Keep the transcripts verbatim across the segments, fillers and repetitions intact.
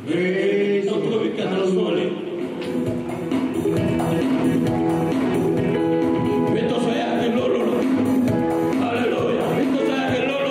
Praise the Lord. Hallelujah. Hallelujah.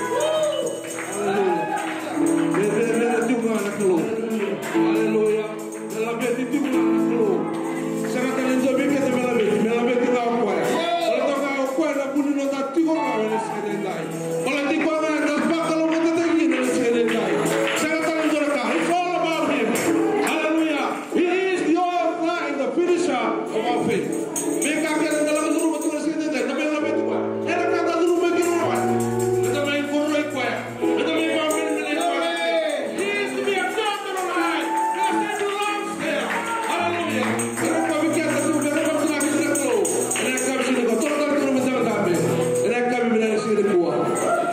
Hallelujah. Me, me, me, me tiko ga na Kalou. Hallelujah. Me laveti tiko ga na Kalou. Sega tale ni dua vei keda me laveti, me laveti ga o koya. Baleta ga o koya na vu ni noda tiko ga ena siga edaidai. Baleta o koya ga eda vakalougatataki kina ena siga edaidai. Sega tale ni dua na ka. It's all about him. Hallelujah. He is the author and the finisher of our faith. Me ka kece eda lako curuma tiko ena siga edaidai, eda mai laveti koya. Ena ka eda curuma kina o koya. Eda mai koroi koya. Eda mai vakamenemene koya. He is to be exalted on high. Because he belongs there. Hallelujah. Ena ka vei keda tu, ena ka vei keda tu. Ena ka vei keda tu, ena ka vei keda tu. Ena ka vei keda tu.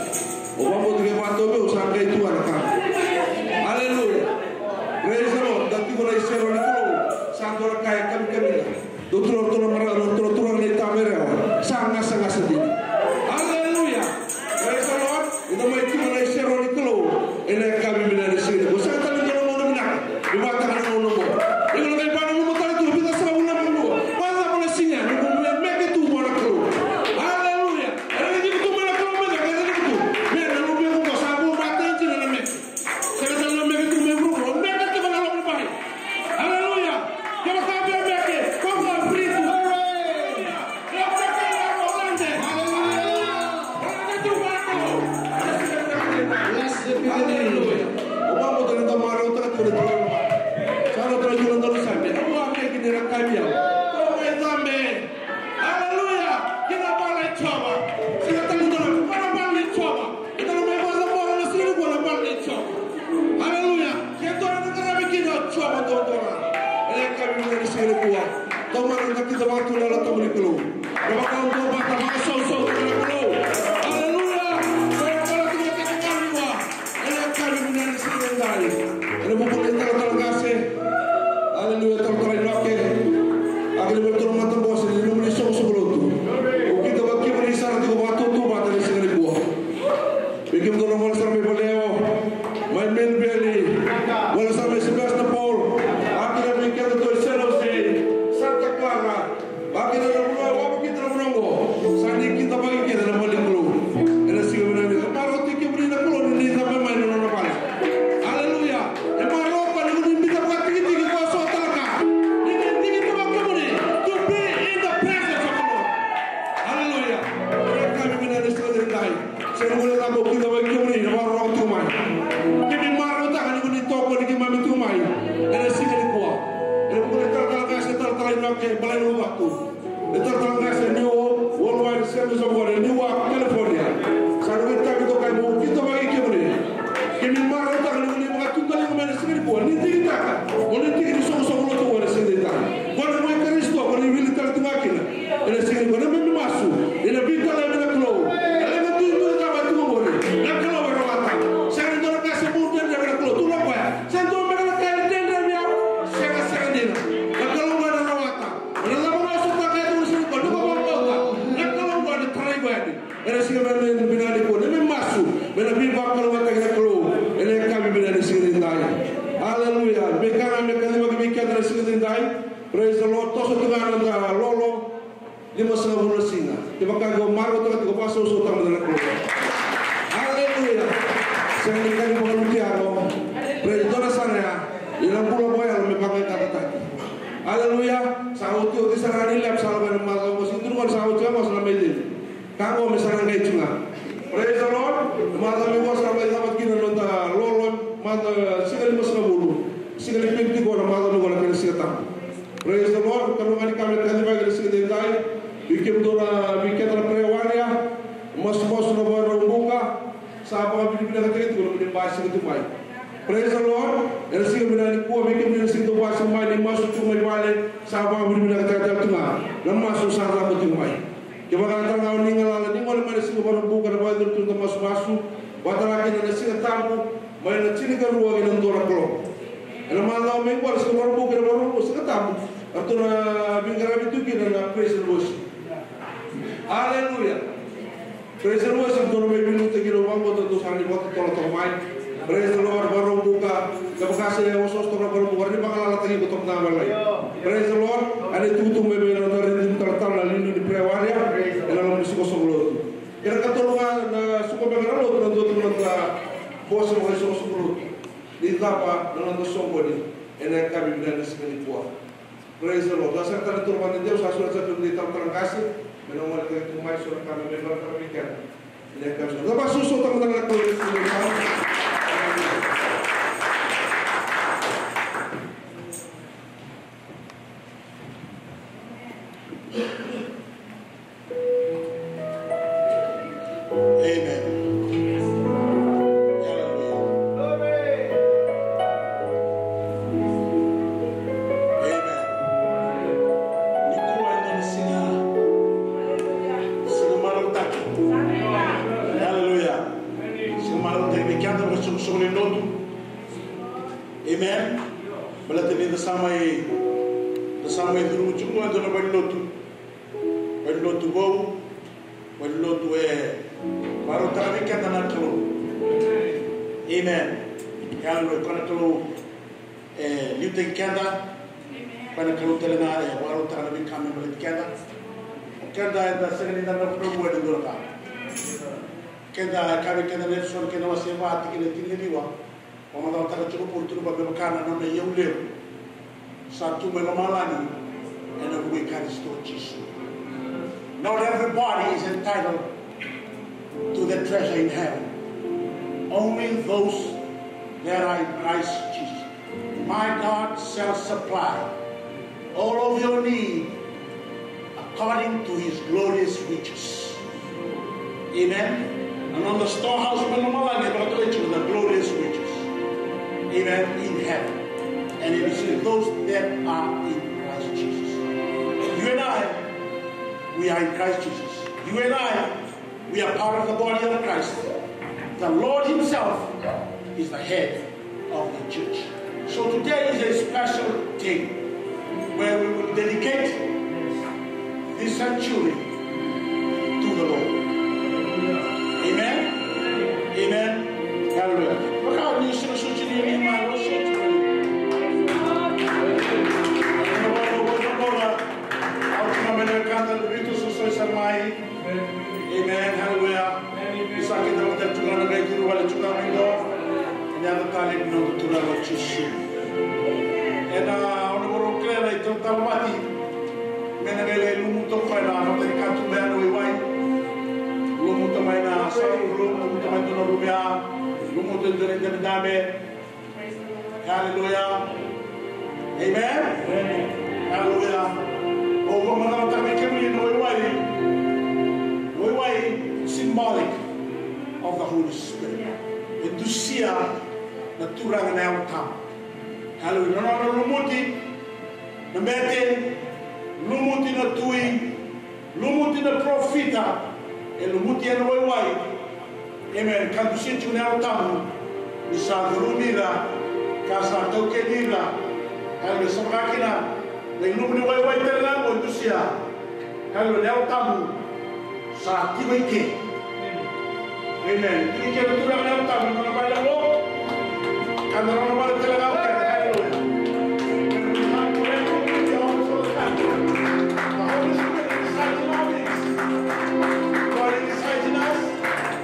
Vinaka nikua, na neimami masu me na veivakalougatataki na Kalou ena yakavi vinaka ni siga edaidai. Aleluya. Veika ga me kacivaki vei keda na siga edaidai. Praise the Lord. Toso tu ga na noda lolo. Limasagavulu na siga. Kevaka o marautaka tiko, vakasausautaka mada na Kalou. Aleluya. Sega ni ka ni vakaluti yago. Praise, dua na sala ya. Ena bula vakayalo me vakalougatataki. Aleluya. Sa otioti sara ga ni lap, sa lako ena macawa, sa dua na ka sa oti ga, sa na mai cegu. Ka qo me sa na qai tu ga. Praise the Lord. Macawa qo sa mai cava kina na noda lolo, macawa, siga limasagavulu. Siga ni Penitiko na macawa qo na kena Siga Tabu. Praise the Lord. Ka noqu ni ka me kacivaki na siga edaidai. Vei kemudou na, vei keda na prayer warrior. Masumasu na Vakaraubuka. Sa vakavinavinakataki tiko na nomuni basika tu mai. Praise the Lord. Ena siga vinaka nikua, vei kemuni na sega ni dau basika mai, ni masu tu mai vale, sa vakavinavinakataki tale tu ga na masu sa cabo tiko mai. Kevaka tale ga o ni galala ni gole mai na siga Vakaraubuka, na vakayacori tu na masumasu, vakatale kina na Siga Tabu, mai na tinikarua kei na dua na kaloko. Ena macawa mai qo na siga Vakaraubuka, na Vakaraubuka, Siga Tabu, ratou na veiqaravi tu kina na praise and worship. Aleluya. Praise the Lord, sa dou mai veiliutaki kina, au vakabauta dou sa ni vakatotolo toka mai. Praise the Lord, Vakaraubuka, kevaka se osooso toka na Vakaraubuka, ni vakalalataki iko toka ga mai. Praise the Lord, ena itukutuku mai vei na noda raici talatala na liuliu ni prayer warrior, ena loma ni soqosoqo lotu. Kena ikatolu ga na suka beka na lotu, na dua tu na noda bose vakaisoqosoqo lotu. Ni cava na noda soqoni, ena yakavi vinaka ni siga nikua. Praise the Lord. Sa sega tale ni toro vata dei, au sa sura sa tu ni talatala qase me na gole tale tu mai, so na ka me mai vakararavi keda. Ina ka sa da vakasoso tale mada na Kalou. Amen. Hallelujah. Amen. Nikua e dua na siga, siga marautaki. Hallelujah. Siga marautaki vei keda na soqosoqo ni lotu. Amen. Baleta ni da sa mai, da sa mai curu tiko e dua na valenilotu. Valenilotu vou, valenilotu e vakarautaka vei keda na Kalou. Amen. Hallelujah. Ko na Kalou e liutaki keda. Ko na Kalou tale ga e vakarautaka na veika me baleti keda. O keda eda sega ni da na vuravura ni dua na ka. Keda e kaya vei keda na Efeso na kena wase va, tikina e tinikaciwa. Vakamatatataka tiko o Paula, tukuna vaka me vaka na nona iyau levu sa tu mai lomalagi ena vuku i Karisito Jisu. Not everybody is entitled to the treasure in heaven. Only those that are in Christ Jesus. My God shall supply all of your need according to his glorious riches. Amen. Na noda storehouse mai lomalagi e vakatokai tiko na glorious riches. Amen. In heaven. And it is in those that are in Christ Jesus. You and I, we are in Christ Jesus. You and I, we are part of the body of Christ. The Lord himself is the head of the church. So today is a special day where we will dedicate this sanctuary to the Lord. Amen. Amen. Hallelujah. Vaka ni sega soti ni lima, o soti. Au tiko mai na kata, Vito, so soi sa mai. Amen. Hallelujah. Ni sa keda vata tu ga na qai curu vale tu ga mai qo. Ena yaca talei ni noda Turaga o Jisu. Ena ono voro kele na italatala vati. Me na qai lai lumuta o koya na vata ni katuba ya na waiwai. Lumuta mai na sauru, lumuta mai dua na rumu ya. Lumuta e dua na idabedabe. Hallelujah. Amen. Hallelujah. Au vakamacalataka vei kemuni na waiwai. Waiwai symbolic of the Holy Spirit. E dusia na Turaga na Yalo Tabu. Hallelujah. Na nona lumuti na bete, lumuti na tui, lumuti na parofita, e lumuti ena waiwai. Amen. Ka dusia tiko na Yalo Tabu ni sa curumi ira, ka sa taukeni ira. Hallelujah. Sa vaka kina na ilumu ni waiwai tale ga qo e dusia. Hallelujah. Na Yalo Tabu sa tiko i ke. Amen. Thank you, Lord. Amen. Thank you, Lord. Hallelujah. When we come collectively, we also thank you. The Holy Spirit resides in our midst. God resides in us.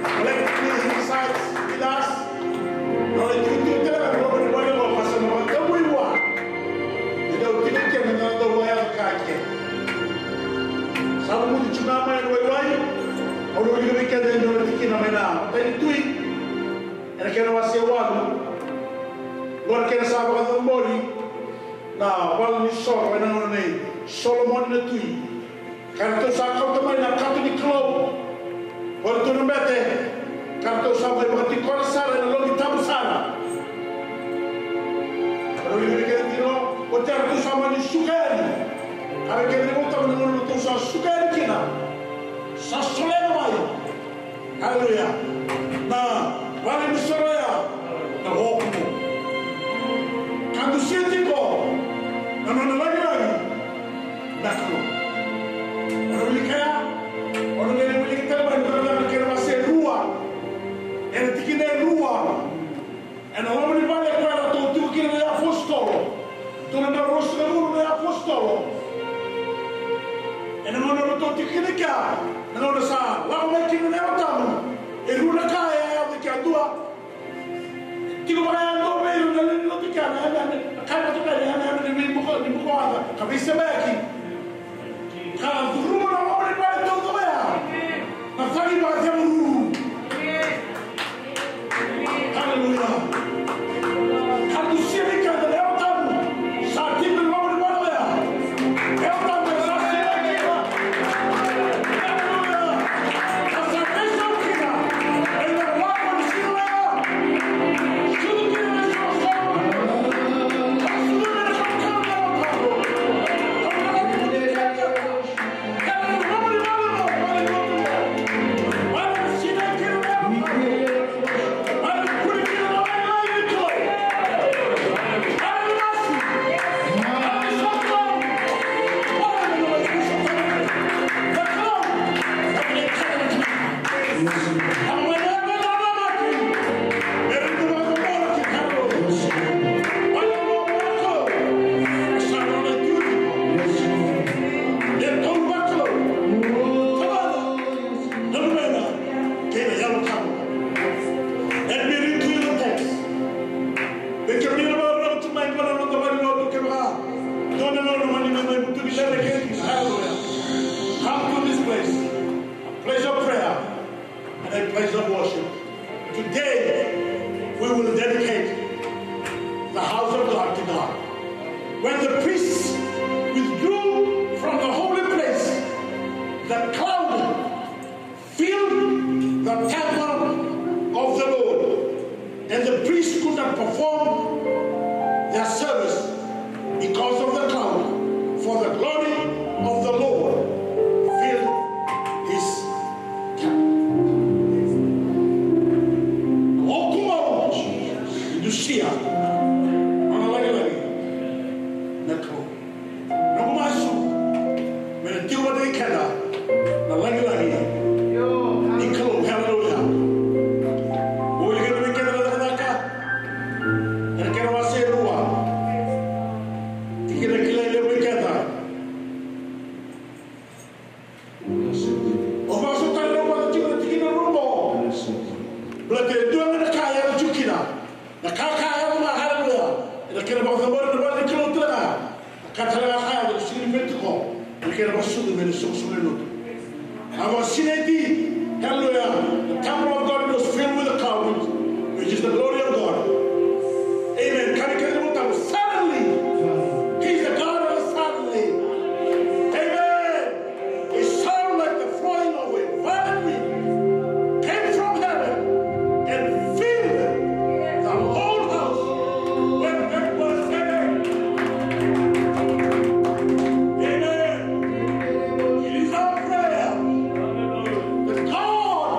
Collectively, He resides with us. Lord, you do tell us, Lord, we want to go for some of the way we want. Ni dau tiko kina na dau vaya ka kina. Sa mudu tiko mai na waiwai. Au na wilika vei keda e dua na tikina mai na Matai ni Tui. Ena kena wase walu. Qo na kena sa vakacabori na valenisoro ena gauna nei Solomoni na tui. Ka ratou sa kauta mai na kato ni Kalou. O ratou na bete. Ka ratou sa mai vakatikora sara ena loqi tabu sara. Ka ratou sa mai suka yani. Ka ratou sa suka yani kina. Sa solega mai. Haleluya. Na valenisoro ya na oku. Ka dusia tiko na nona lagilagi na Kalou. O na wilika ya, o na qai wilika tale mai na kena wase rua. Ena tikina e rua. Ena loma ni vale koya ratou tiko kina na iapositolo. Dua na drau ruasagavulu na iapositolo. Ena gauna ratou tiko kina kea, na gauna sa lako mai kina na Yalo Tabu. E rua na ka e yaco kea, dua. Tiko vaka e dua vei ira na lewe ni lotu kea, na yameyame, na ka e vaka na yameyame ni veibuko, ni bukowaca, ka veisemayaki. Ka curuma na loma ni vale taucoko ya na cagi vakacegu ruru. Haleluya. Ka dusia ni ka na Yalo Tabu sa tiko na loma ni vale ya. Yalo Tabu sa sila kina. Haleluya. Ka sa veisau kina. Ena lako ni sila ya. Sucu kina na soso. Ka sucu kina na soso. Let me read to you the text. Vei kemuni na vakarorogo tu mai qo na noda valenilotu, kevaka dua na nona mani mai, mai butuki lele kei kina. Hallelujah. Come to this place, a place of prayer and a place of worship. Today, we will dedicate the house of God to God. When the priests withdrew from the holy place, the cloud filled the temple of the Lord, and the priests could not perform their service because of the cloud, for the glory of the Lord filled his temple. Oku mau, dusia, ana lagilagi na Kalou. Noqu masu me na tiko vata kei keda na lagilagi ni Kalou. Haleluya. Au wilika vei keda na Cakacaka, ena kena wase rua, tikina kilai levu vei keda. O vakasautaka na wase tiko na tikina rua. Baleta e dua ga na ka e yaco tiko kina. Na ka ka yaco ga, haleluya. Ena kena vakacabori na vale ni Kalou tale ga. Na ka tale ga ka yaco ena siga ni Penitiko. Ena kena vakasucu mai na soqosoqo ni lotu. A vakasinaiti, haleluya. The temple of God was filled with the cloud, which is the glory of God. Amen. Kaya na kena iVolatabu, suddenly. He is the God of the suddenly. Amen. A sound like the flowing of a violent wind came from heaven and filled the whole house with echoes. Amen. Amen. It is our prayer that God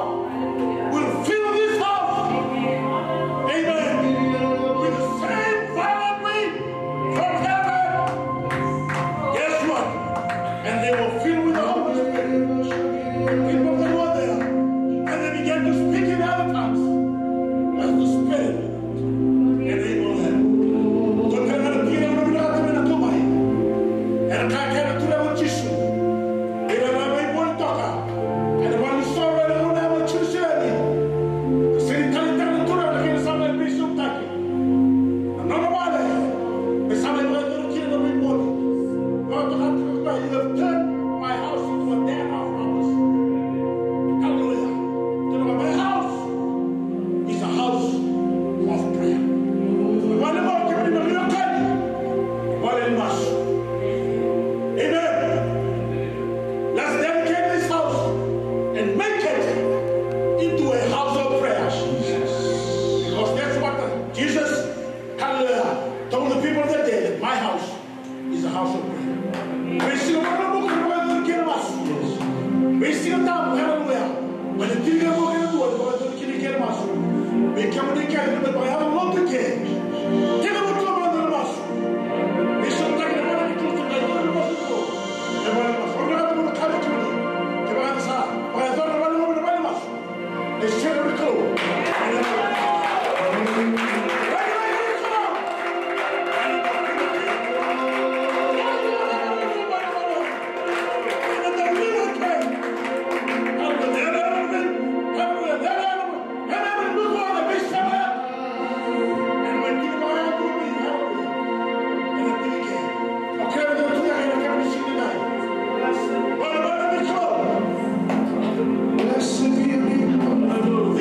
Blessed be your name.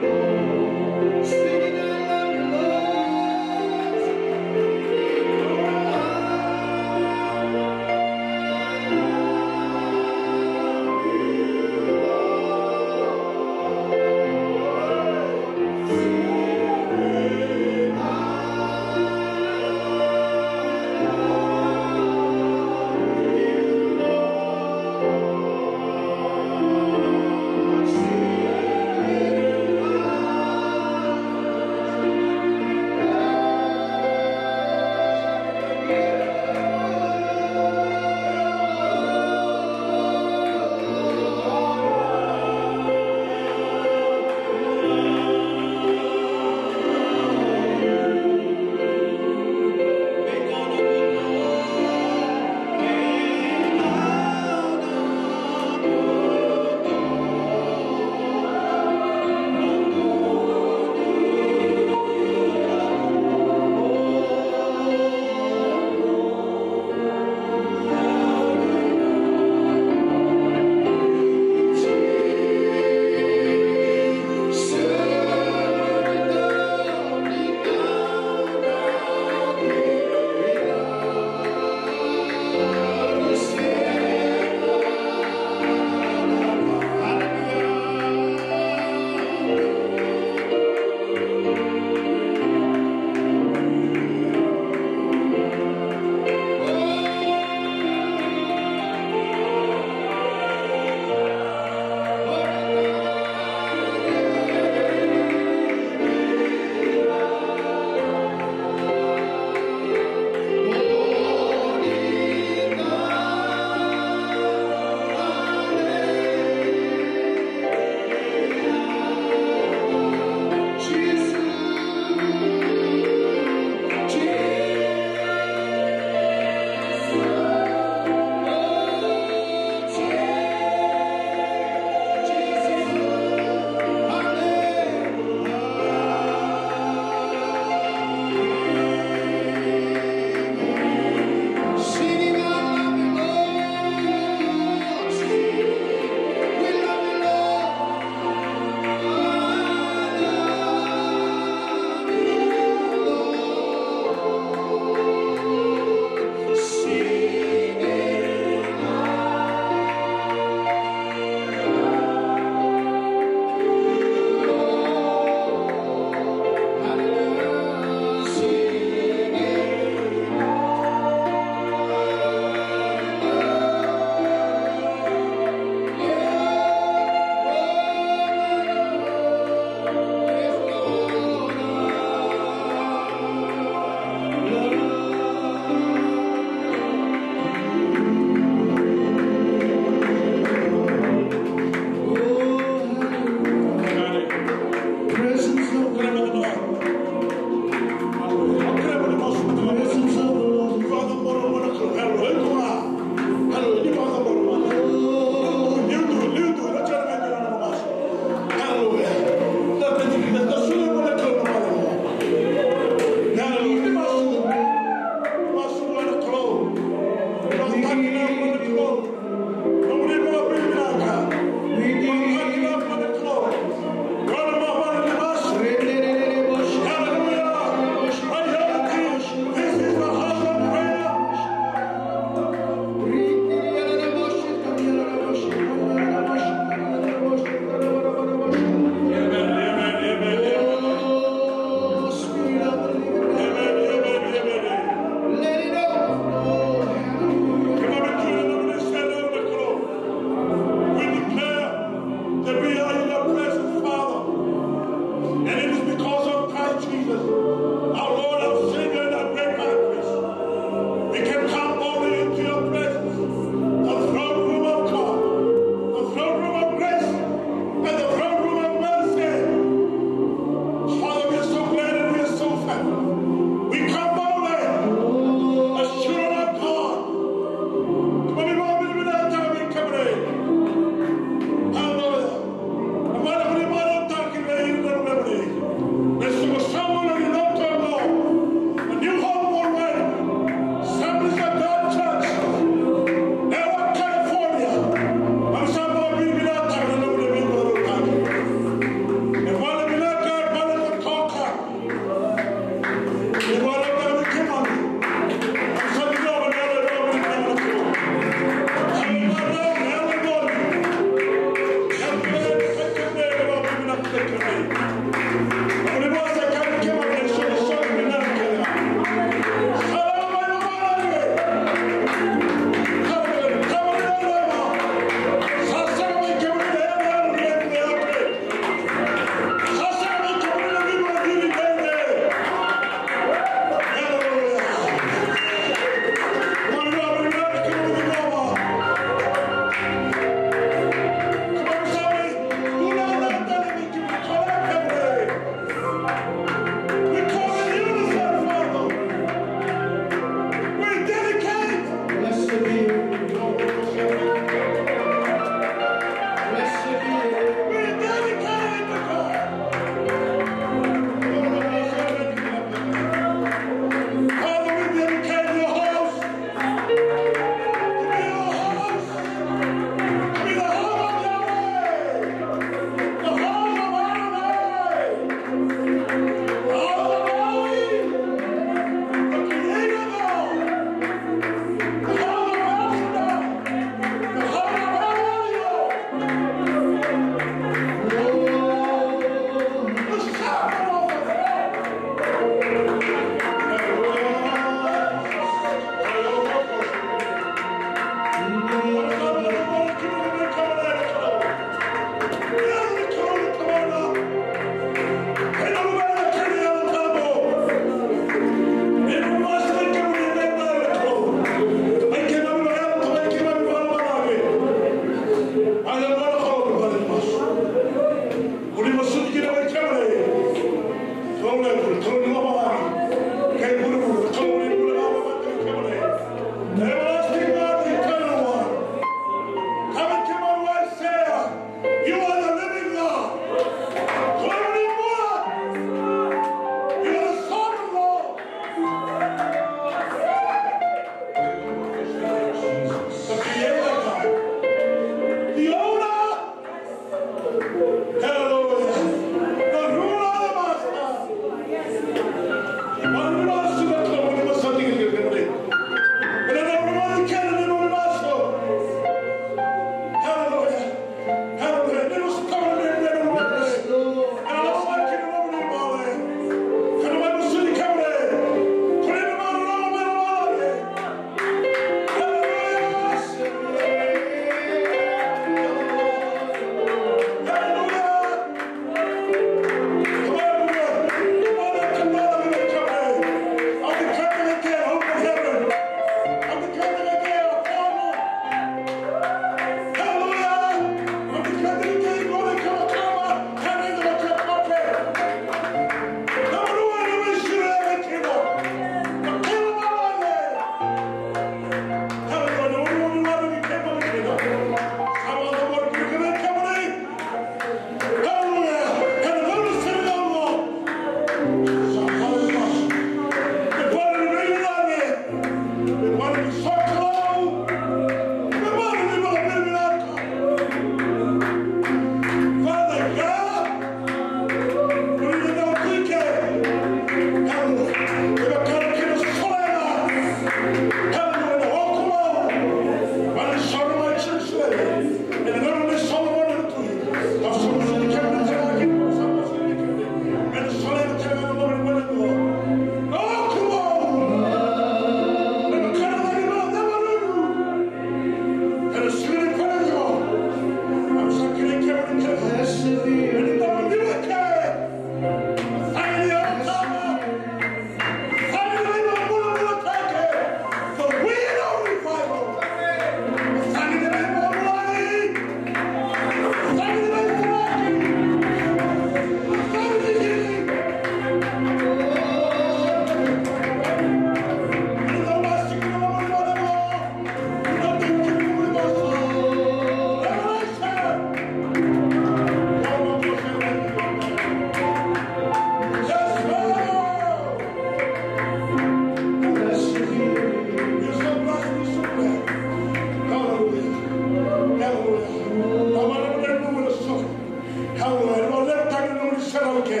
Ena vakalevu tale na nomuni serau ke.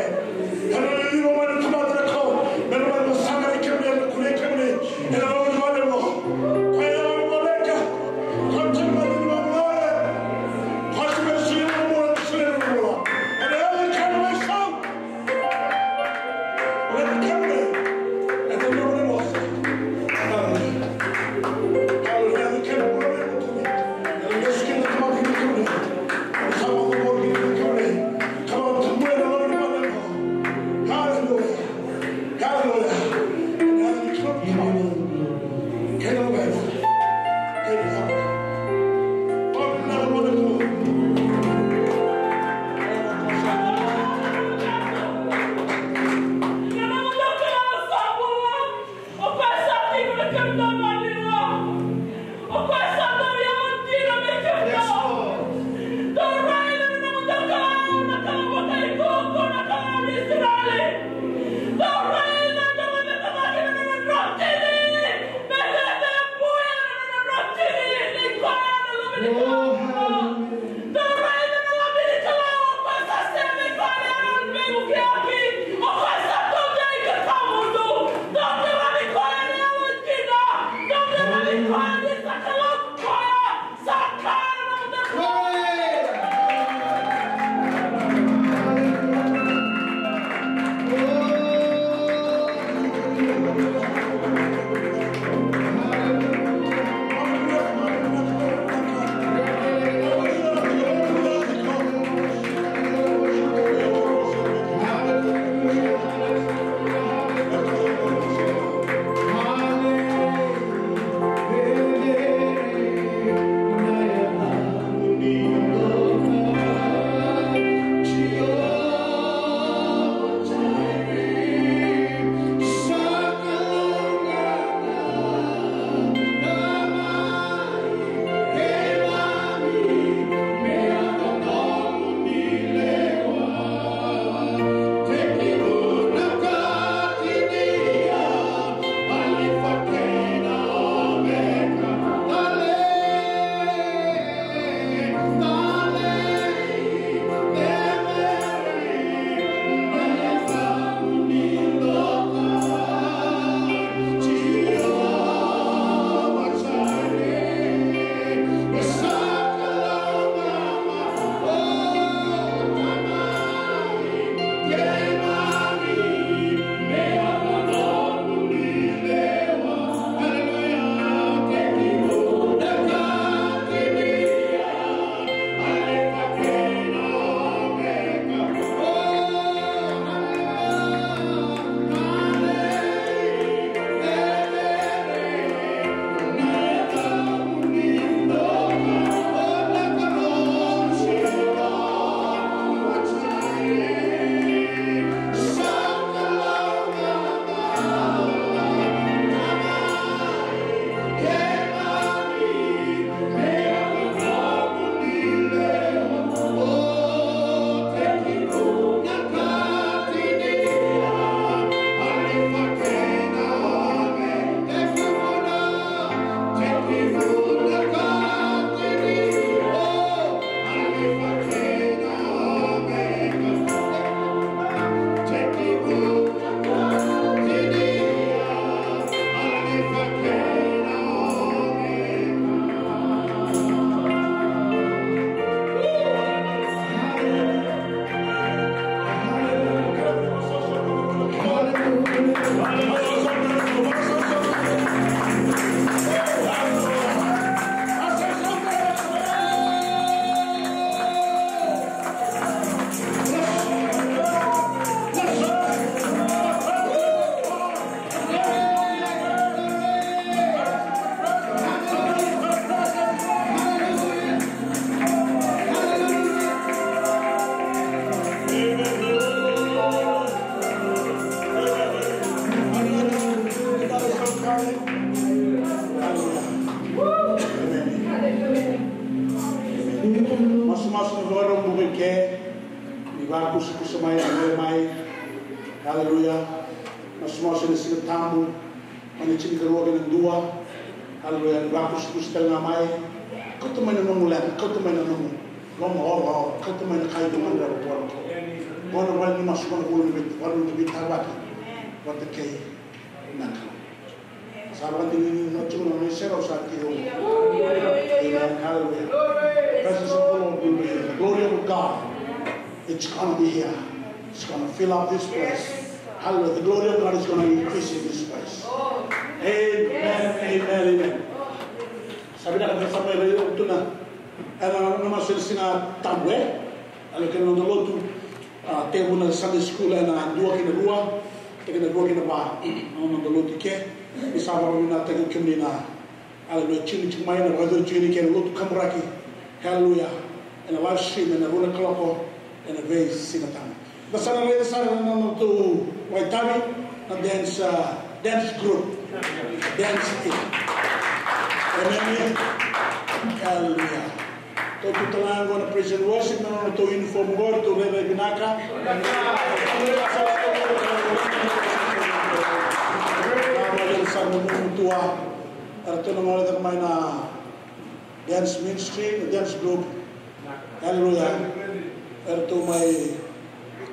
Ena liliva mai na tamata na Kalou. Me na mai vakasaqarai kemuni, ena kunei kemuni. Ena nomuni vakalevu. Koya na nomuni vakalevu. Koya na nomuni vakalevu. Koya na nomuni vakalevu. Ena yaca i Karisito. Masumasu na vakarau buka i ke. Ni vakusakusa mai, ni gole mai. Aleluya. Masumasu ena Siga Tabu. Mai na tinikarua kei na dua. Aleluya. Ni vakusakusa tale ga mai. Kauta mai na nomu leqa, kauta mai na nomu loma, o, o, kauta mai na ka e dua mai na Qo na vale ni masu, qo na vale ni vei-, vale ni veitavaki vata kei na Kalou. Sa vakadinadina tiko na nona iserau sa tiko. Amen. Hallelujah. Presence of the Lord will be here. The glory of God, it's gonna be here. It's gonna fill up this place. Hallelujah. The glory of God is gonna increase in this place. Amen. Amen. Amen. Sa vinaka na sa mai rai tu na, ena, na masu ena Siga Tabu, e? Ena kena noda lotu, a, tekivu na Sunday school ena dua ki na rua, tekivu na rua ki na va, na noda lotu ke. Ni sa vakavinavinakataki kemuni na, aleluya, tiko mai na vakacuru tiko ni kena lotu kaburaki. Hallelujah. Ena live stream, ena rua na kaloko, ena veisiga tani. Da sa na raica sara na nodatou vakaitavi na dance, ah, dance group. Dance team. Amen. Hallelujah. Tou tu tale ga qo na praise and worship, na nodatou uniform qo, tou rairai vinaka. Sa na mutua. Eratou na gole cake mai na dance ministry, na dance group. Hallelujah. Eratou mai,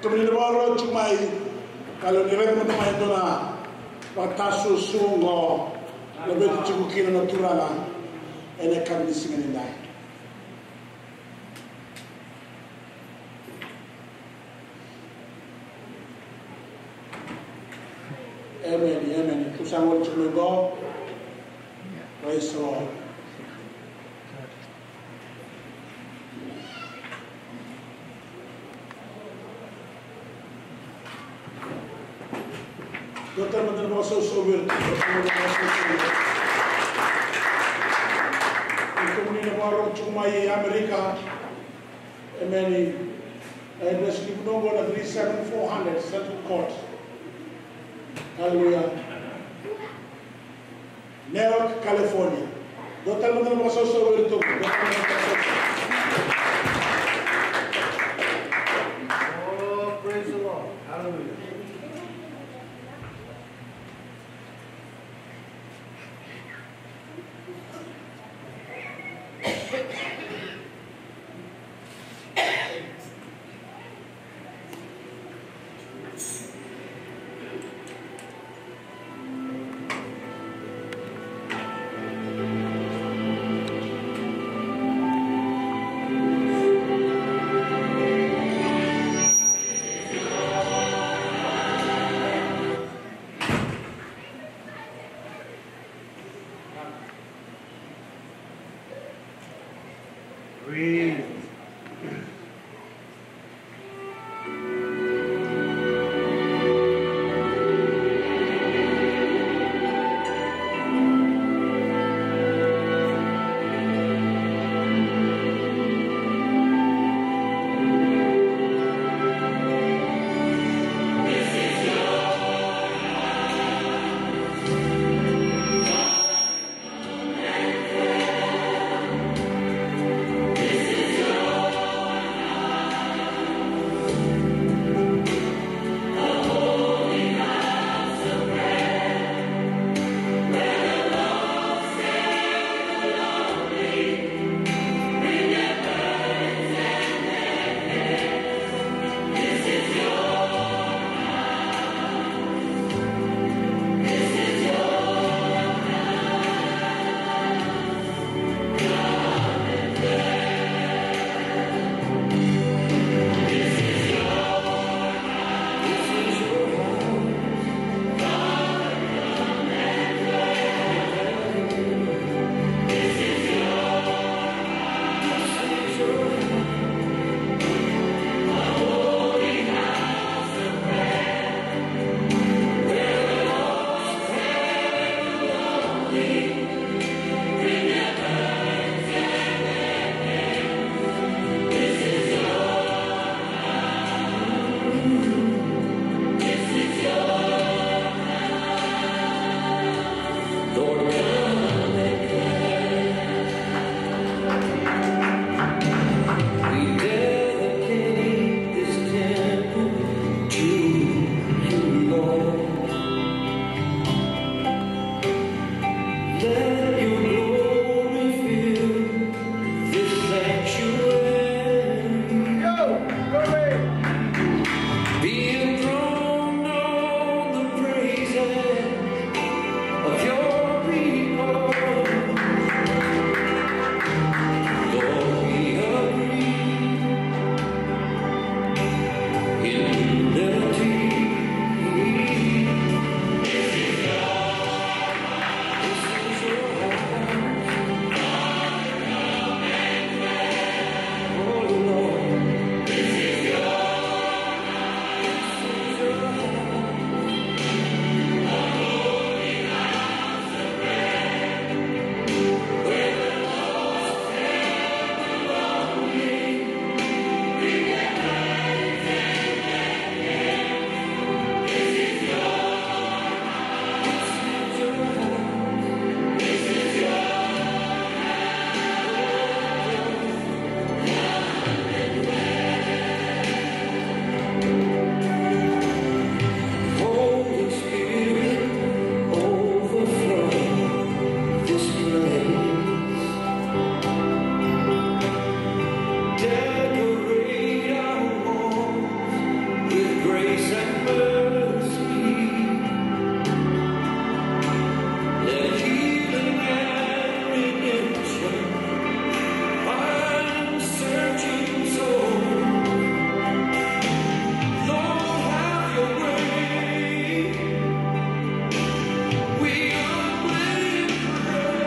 kemuni na vakarorogo tiko mai, kalo ni raica mada mai e dua na vakatasuasua qo, laveti tiko kina na Turaga ena yakavi ni siga nidai. Amen, amen. Tou sa gole tiko mai qo. Praise the Lord. Dua tale mada na vakasausau vei iratou. Kemuni na vakarorogo tiko mai Amerika. Amen. Na address ni vanua qo na three seven four hundred Central Court. Hallelujah. Newark, California. Dua tale mada na vakasausau vei iratou. Dua tale mada na vakasausau. Oh, praise the Lord. Hallelujah. Holy Spirit, overflow this place. Decorate our walls with grace and mercy. Let healing and redemption find searching souls. Lord, have your way. We humbly pray.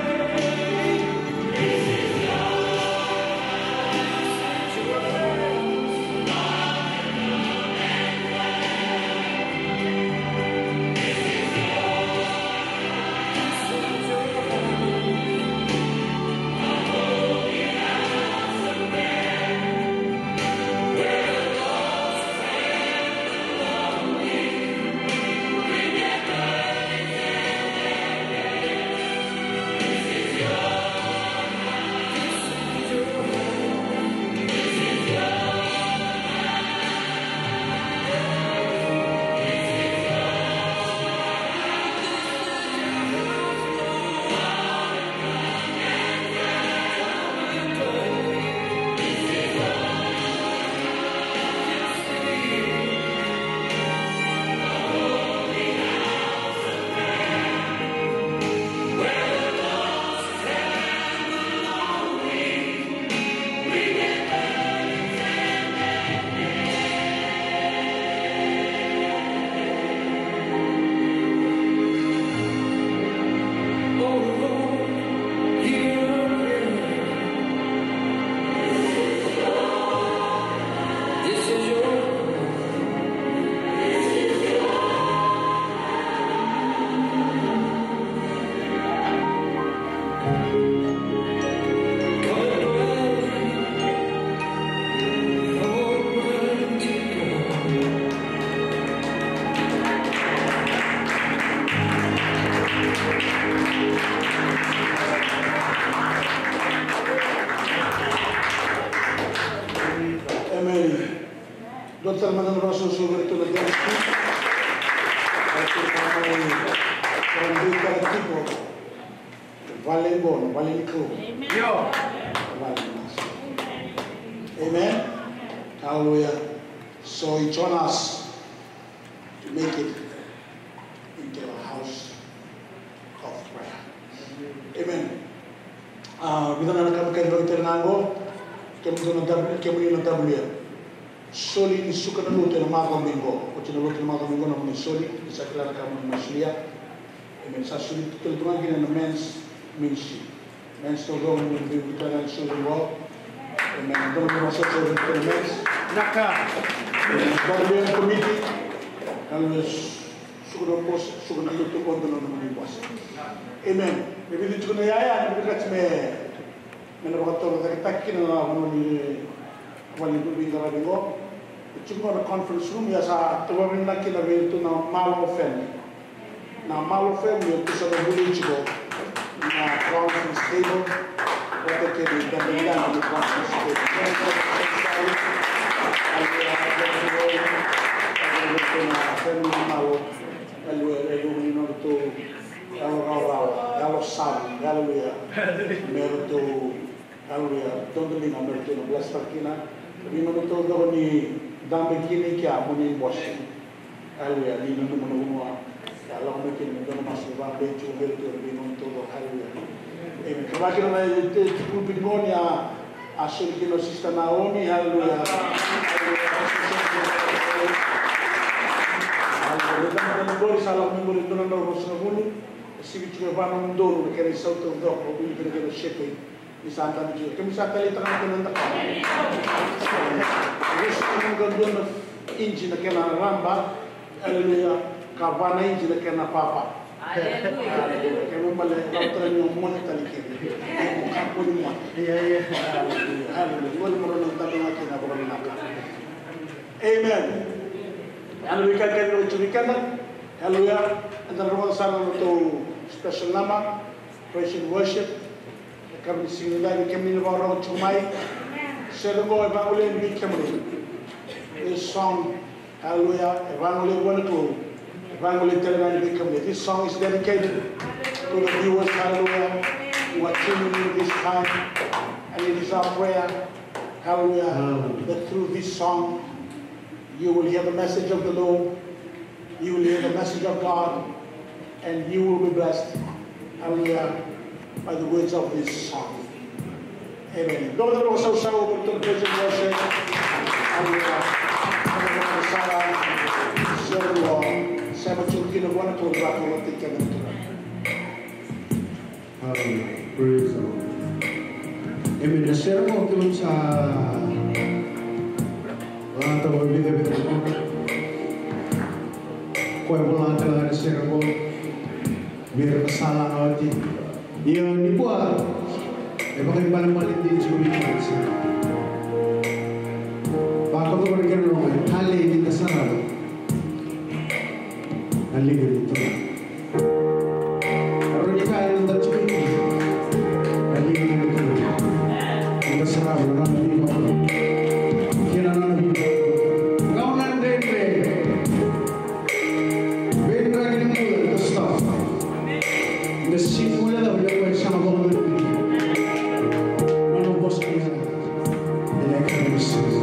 Amen. Dua tale mada na vakasosovi iratou na dance team. Iratou na mai vakadeitaka tiko. Vale qo, na vale ni Kalou. Amen. Io. Vale ni Master. Amen. Hallelujah. So he join us to make it into a house of prayer. Amen. Ah, vica na ka me kacivaki tale ga qo, kemudou na W, kemuni na W M. Soli ni suka na lotu ena macawa mai qo. Oti na lotu ena macawa mai qo na nomuni soli, ni sa kila na ka mo ni mai solia. Amen. Sa soli tale tu ga kina na men's ministry. Men's taucoko mo ni veivuke tale ga ni soli qo. Amen. Dou na veivasoso vei iratou na men's. Na ka. Amen. W M committee. Ka na suka na bose, suka na lotu qo, dou na nomuni bose. Amen. Me vica tiko na iyaya, me vica tiko me Me na vakatorocaketaki kina na vanua ni vale ni veiqaravi qo. E tiko qo na conference room, ia sa tauvavinaka kina vei iratou na Malo family. Na Malo family, iratou sa na vuli tiko na conference table vata kei na dabedabe ni conference table. Aleluya, aleluya, aleluya, na family ni Malo. Aleluya, aleluya, ni nodratou yalo rawarawa, yalo savu, aleluya. Me ratou Aleluya. Dodoliga me ratou na bless-taka kina. Ni nodratou taucoko ni dabe kina i kea mo ni bose. Aleluya. Ni nanuma na vanua. Ia lako mai kina me dua na masu vakabe tiko vei iratou, vei nodratou taucoko. Aleluya. Amen. Ka vakila na itukutuku ni gone a, a soli kina o Sister Naomi. Aleluya. Aleluya. Aleluya. Sa lako mai qori dua na drau ruasagavulu. E sivi tiko e va na udolu na kena isau taucoko, o vili kina kena shepe. Ni sa dabe tiko, kemi sa taleitaka na kena dabe. Ruasagavulu ka dua na inji na kena raba. Aleluya. Ka va na inji na kena papa. Aleluya. Kemi bale, raba tale ni o mone tale kina. Mo kakua ni mone. Ia, ia. Aleluya. Aleluya. Qori mo rau na dabe ga kina vakavinaka. Amen. Aleluya. Ka kena na tiko ni kena. Aleluya. Eda na rogoca sara na nodratou special number. Praise and worship. E ka ni siga ni daidai, kemuni na vakarorogo tiko mai. Sere qo e vagolei vei kemuni. E song Hallelujah. E vagolei vua na Kalou. E vagolei tale ga yani vei kemuni. This song is dedicated to the viewers, hallelujah, who are tuning in this time. And it is our prayer, hallelujah, that through this song, you will hear the message of the Lord. You will hear the message of God. And you will be blessed, hallelujah, by the words of this song. Amen. Dou dou sausau, dou praise and worship. Hallelujah. Hallelujah. Sema tu kina vua na Kalou, vua na Kalou. Hallelujah. Praise the Lord. Amen. Na sere qo keitou sa lako vakavica vei kemuni. Koya e vola tale ga na sere qo. Vei ira na sala ga oti. Ia nikua e vakaibalebale dei tiko vei keda sara. Vakatoka na kena loma e talei ni da sarava na liga ni Turaga. Rau ni ka e noda tiko ni na liga ni Turaga. Ni da sarava na nona veivakarau kei na nona veivakarau. Gauna dredre. Veidraki ni bula, da stop. Da sega ni guilecava na ka e sa na vakadodonu. Nona vosa ni yaga. Ena yakavi ni siga.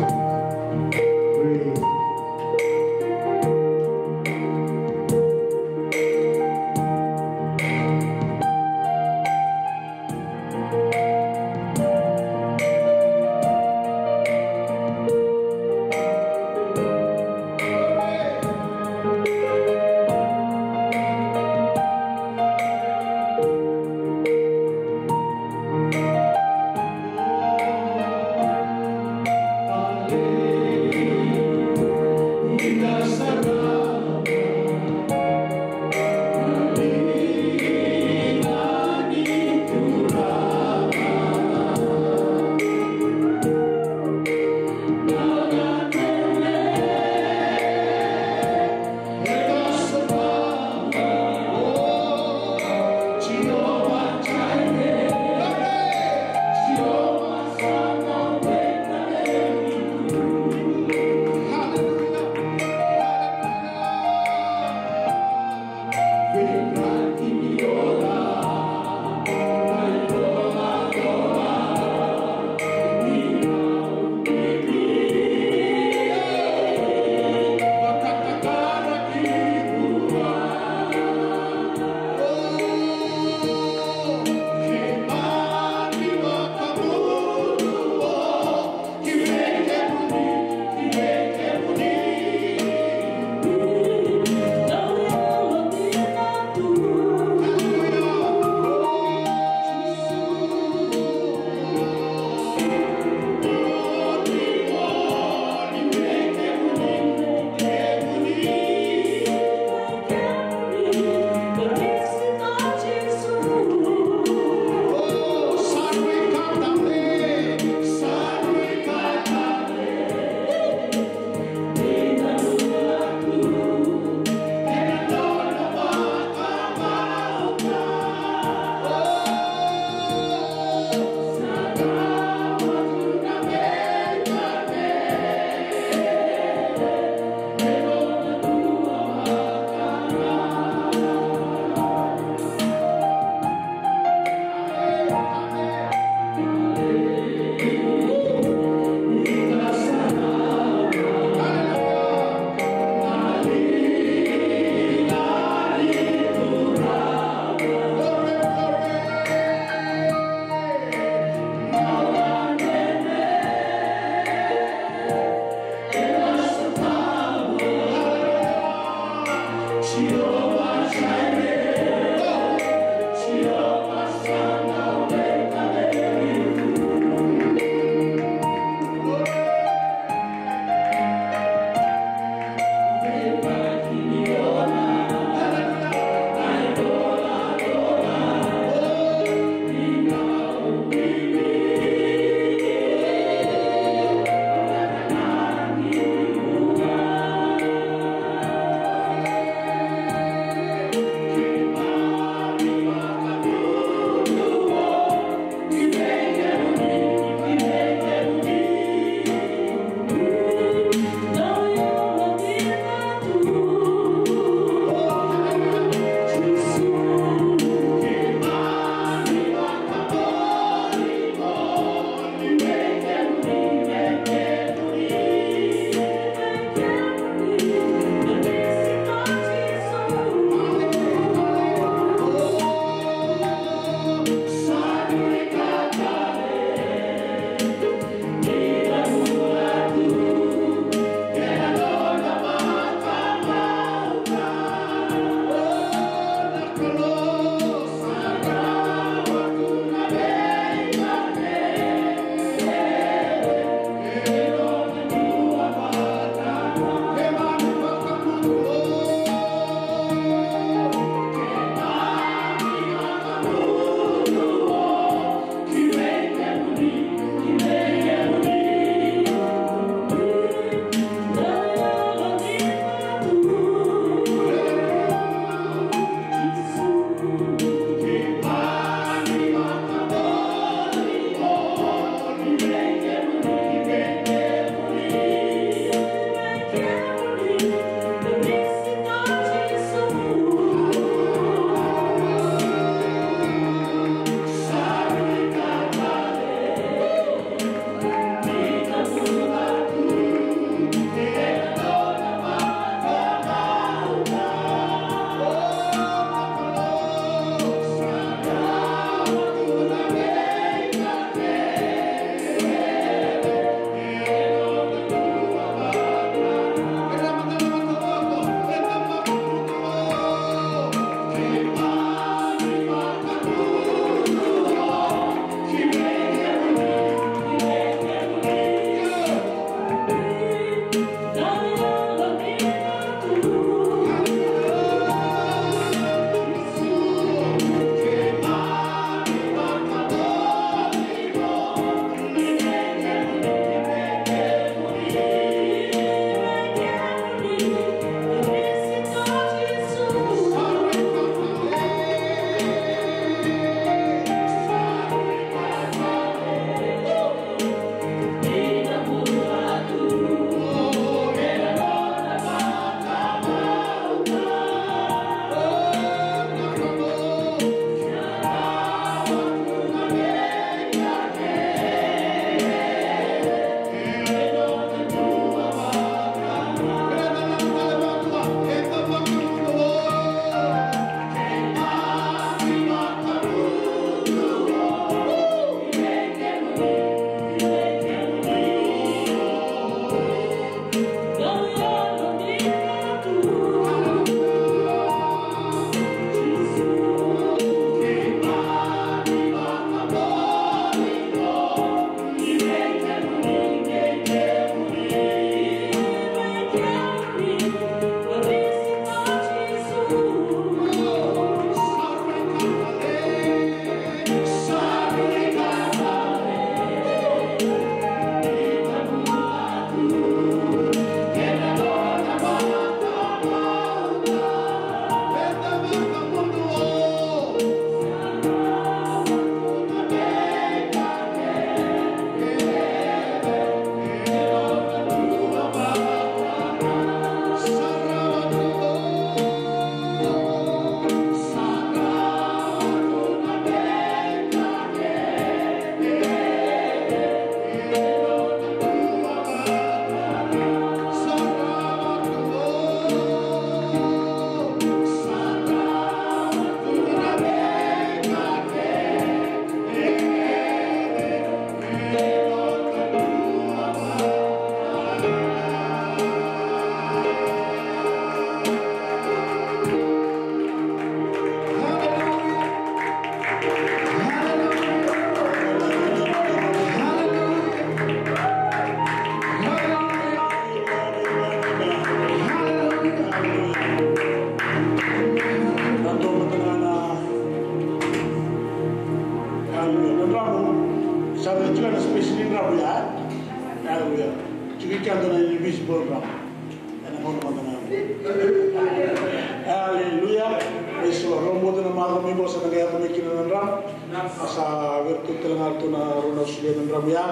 Aleluya. Praise the Lord. Rau bau na macawa mai qo sa na qai yaco mai kina na drama. A sa vei ratou tale ga ratou na rau na solia na drama ya.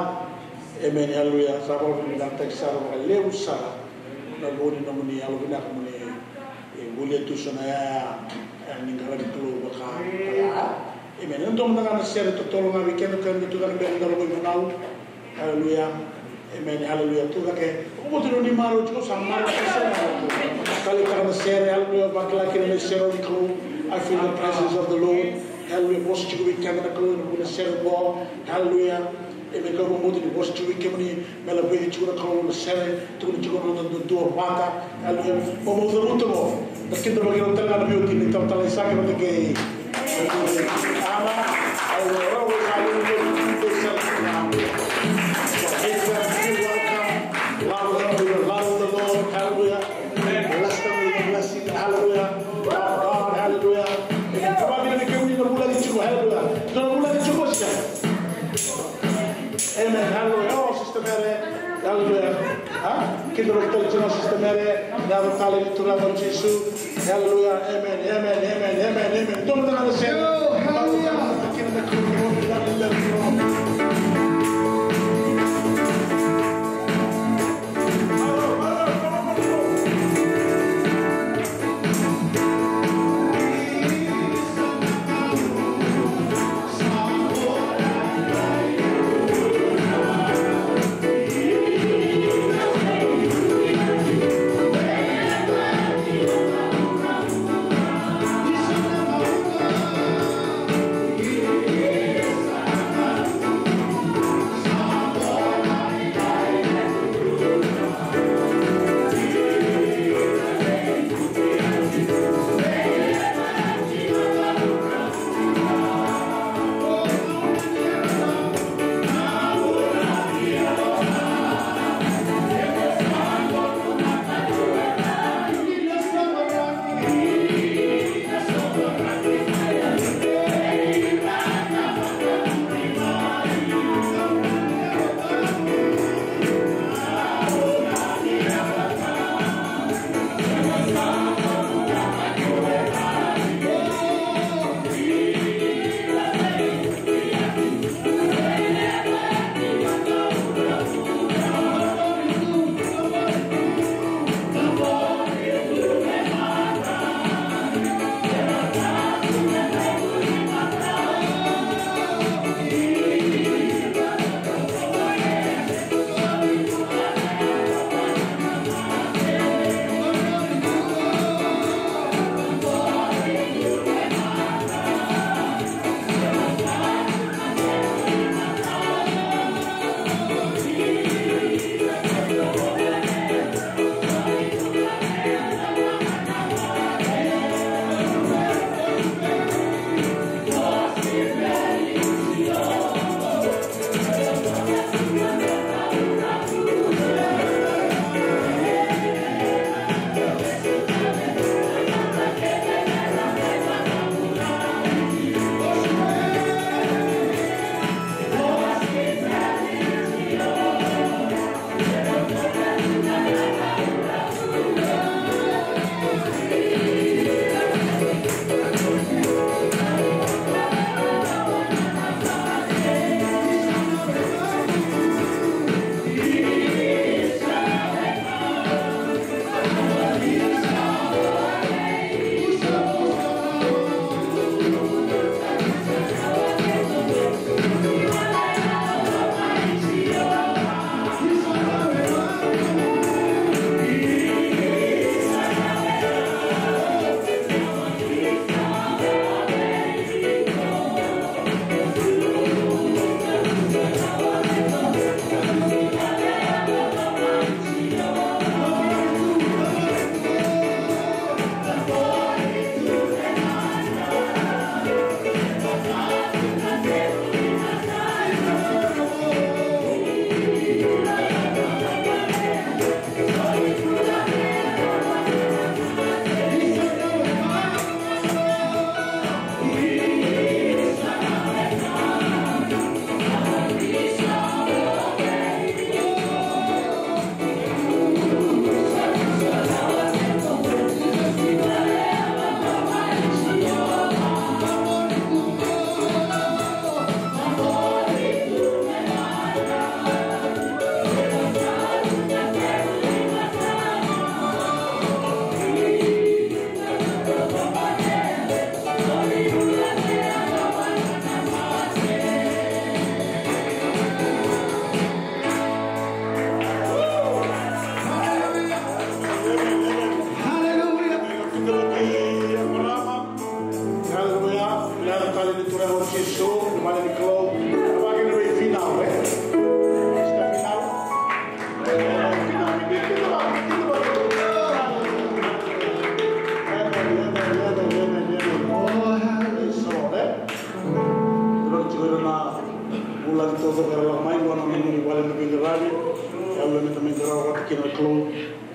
Amen. Aleluya. Sa vakavinavinakataki sara vakalevu sara na vua ni nomuni yalo vinaka mo ni, e, volia tu so na yaya, e, ni qaravi Kalou vaka, vaka ya. Amen. Ena dua mada ga na sere totolo ga vei keda, keda tu ga na bera ni dalo mai vunau. Aleluya. Amen. Aleluya. Tu cake. Ko botu ni marau tiko sa marau tiko sa marau. Taleitaka na sere. Aleluya. Vakila kina na sere ni Kalou. I feel the presence of the Lord. Aleluya. Vosa tiko vei keda na Kalou ena vuna sere qo. Aleluya. Amen. Ka botu ni vosa tiko vei kemuni. Me laveti tiko na Kalou na sere. Tukuni tiko na noda duavata. Aleluya. Mo mo cavuta mo. Na kidavaki tale ga na veiwatini, talatala Isake vata kei Ana. Aleluya. Rau sa levu ni veiwatini. So make them feel welcome. Love them with the love of the Lord. Hallelujah. Bless them with the blessing. Hallelujah. Love God. Hallelujah. Amen. Come on, make it, we gonna love you too. Hallelujah. Gonna love you too much. Amen. Hallelujah. Oh, Sister Mary. Hallelujah. Ha? Kidavaki tale tiko, Sister Mary. Na yaca talei ni Turaga o Jisu. Hallelujah. Amen. Amen. Amen. Amen. Amen. Dou mada ga na sere. Oh, hallelujah.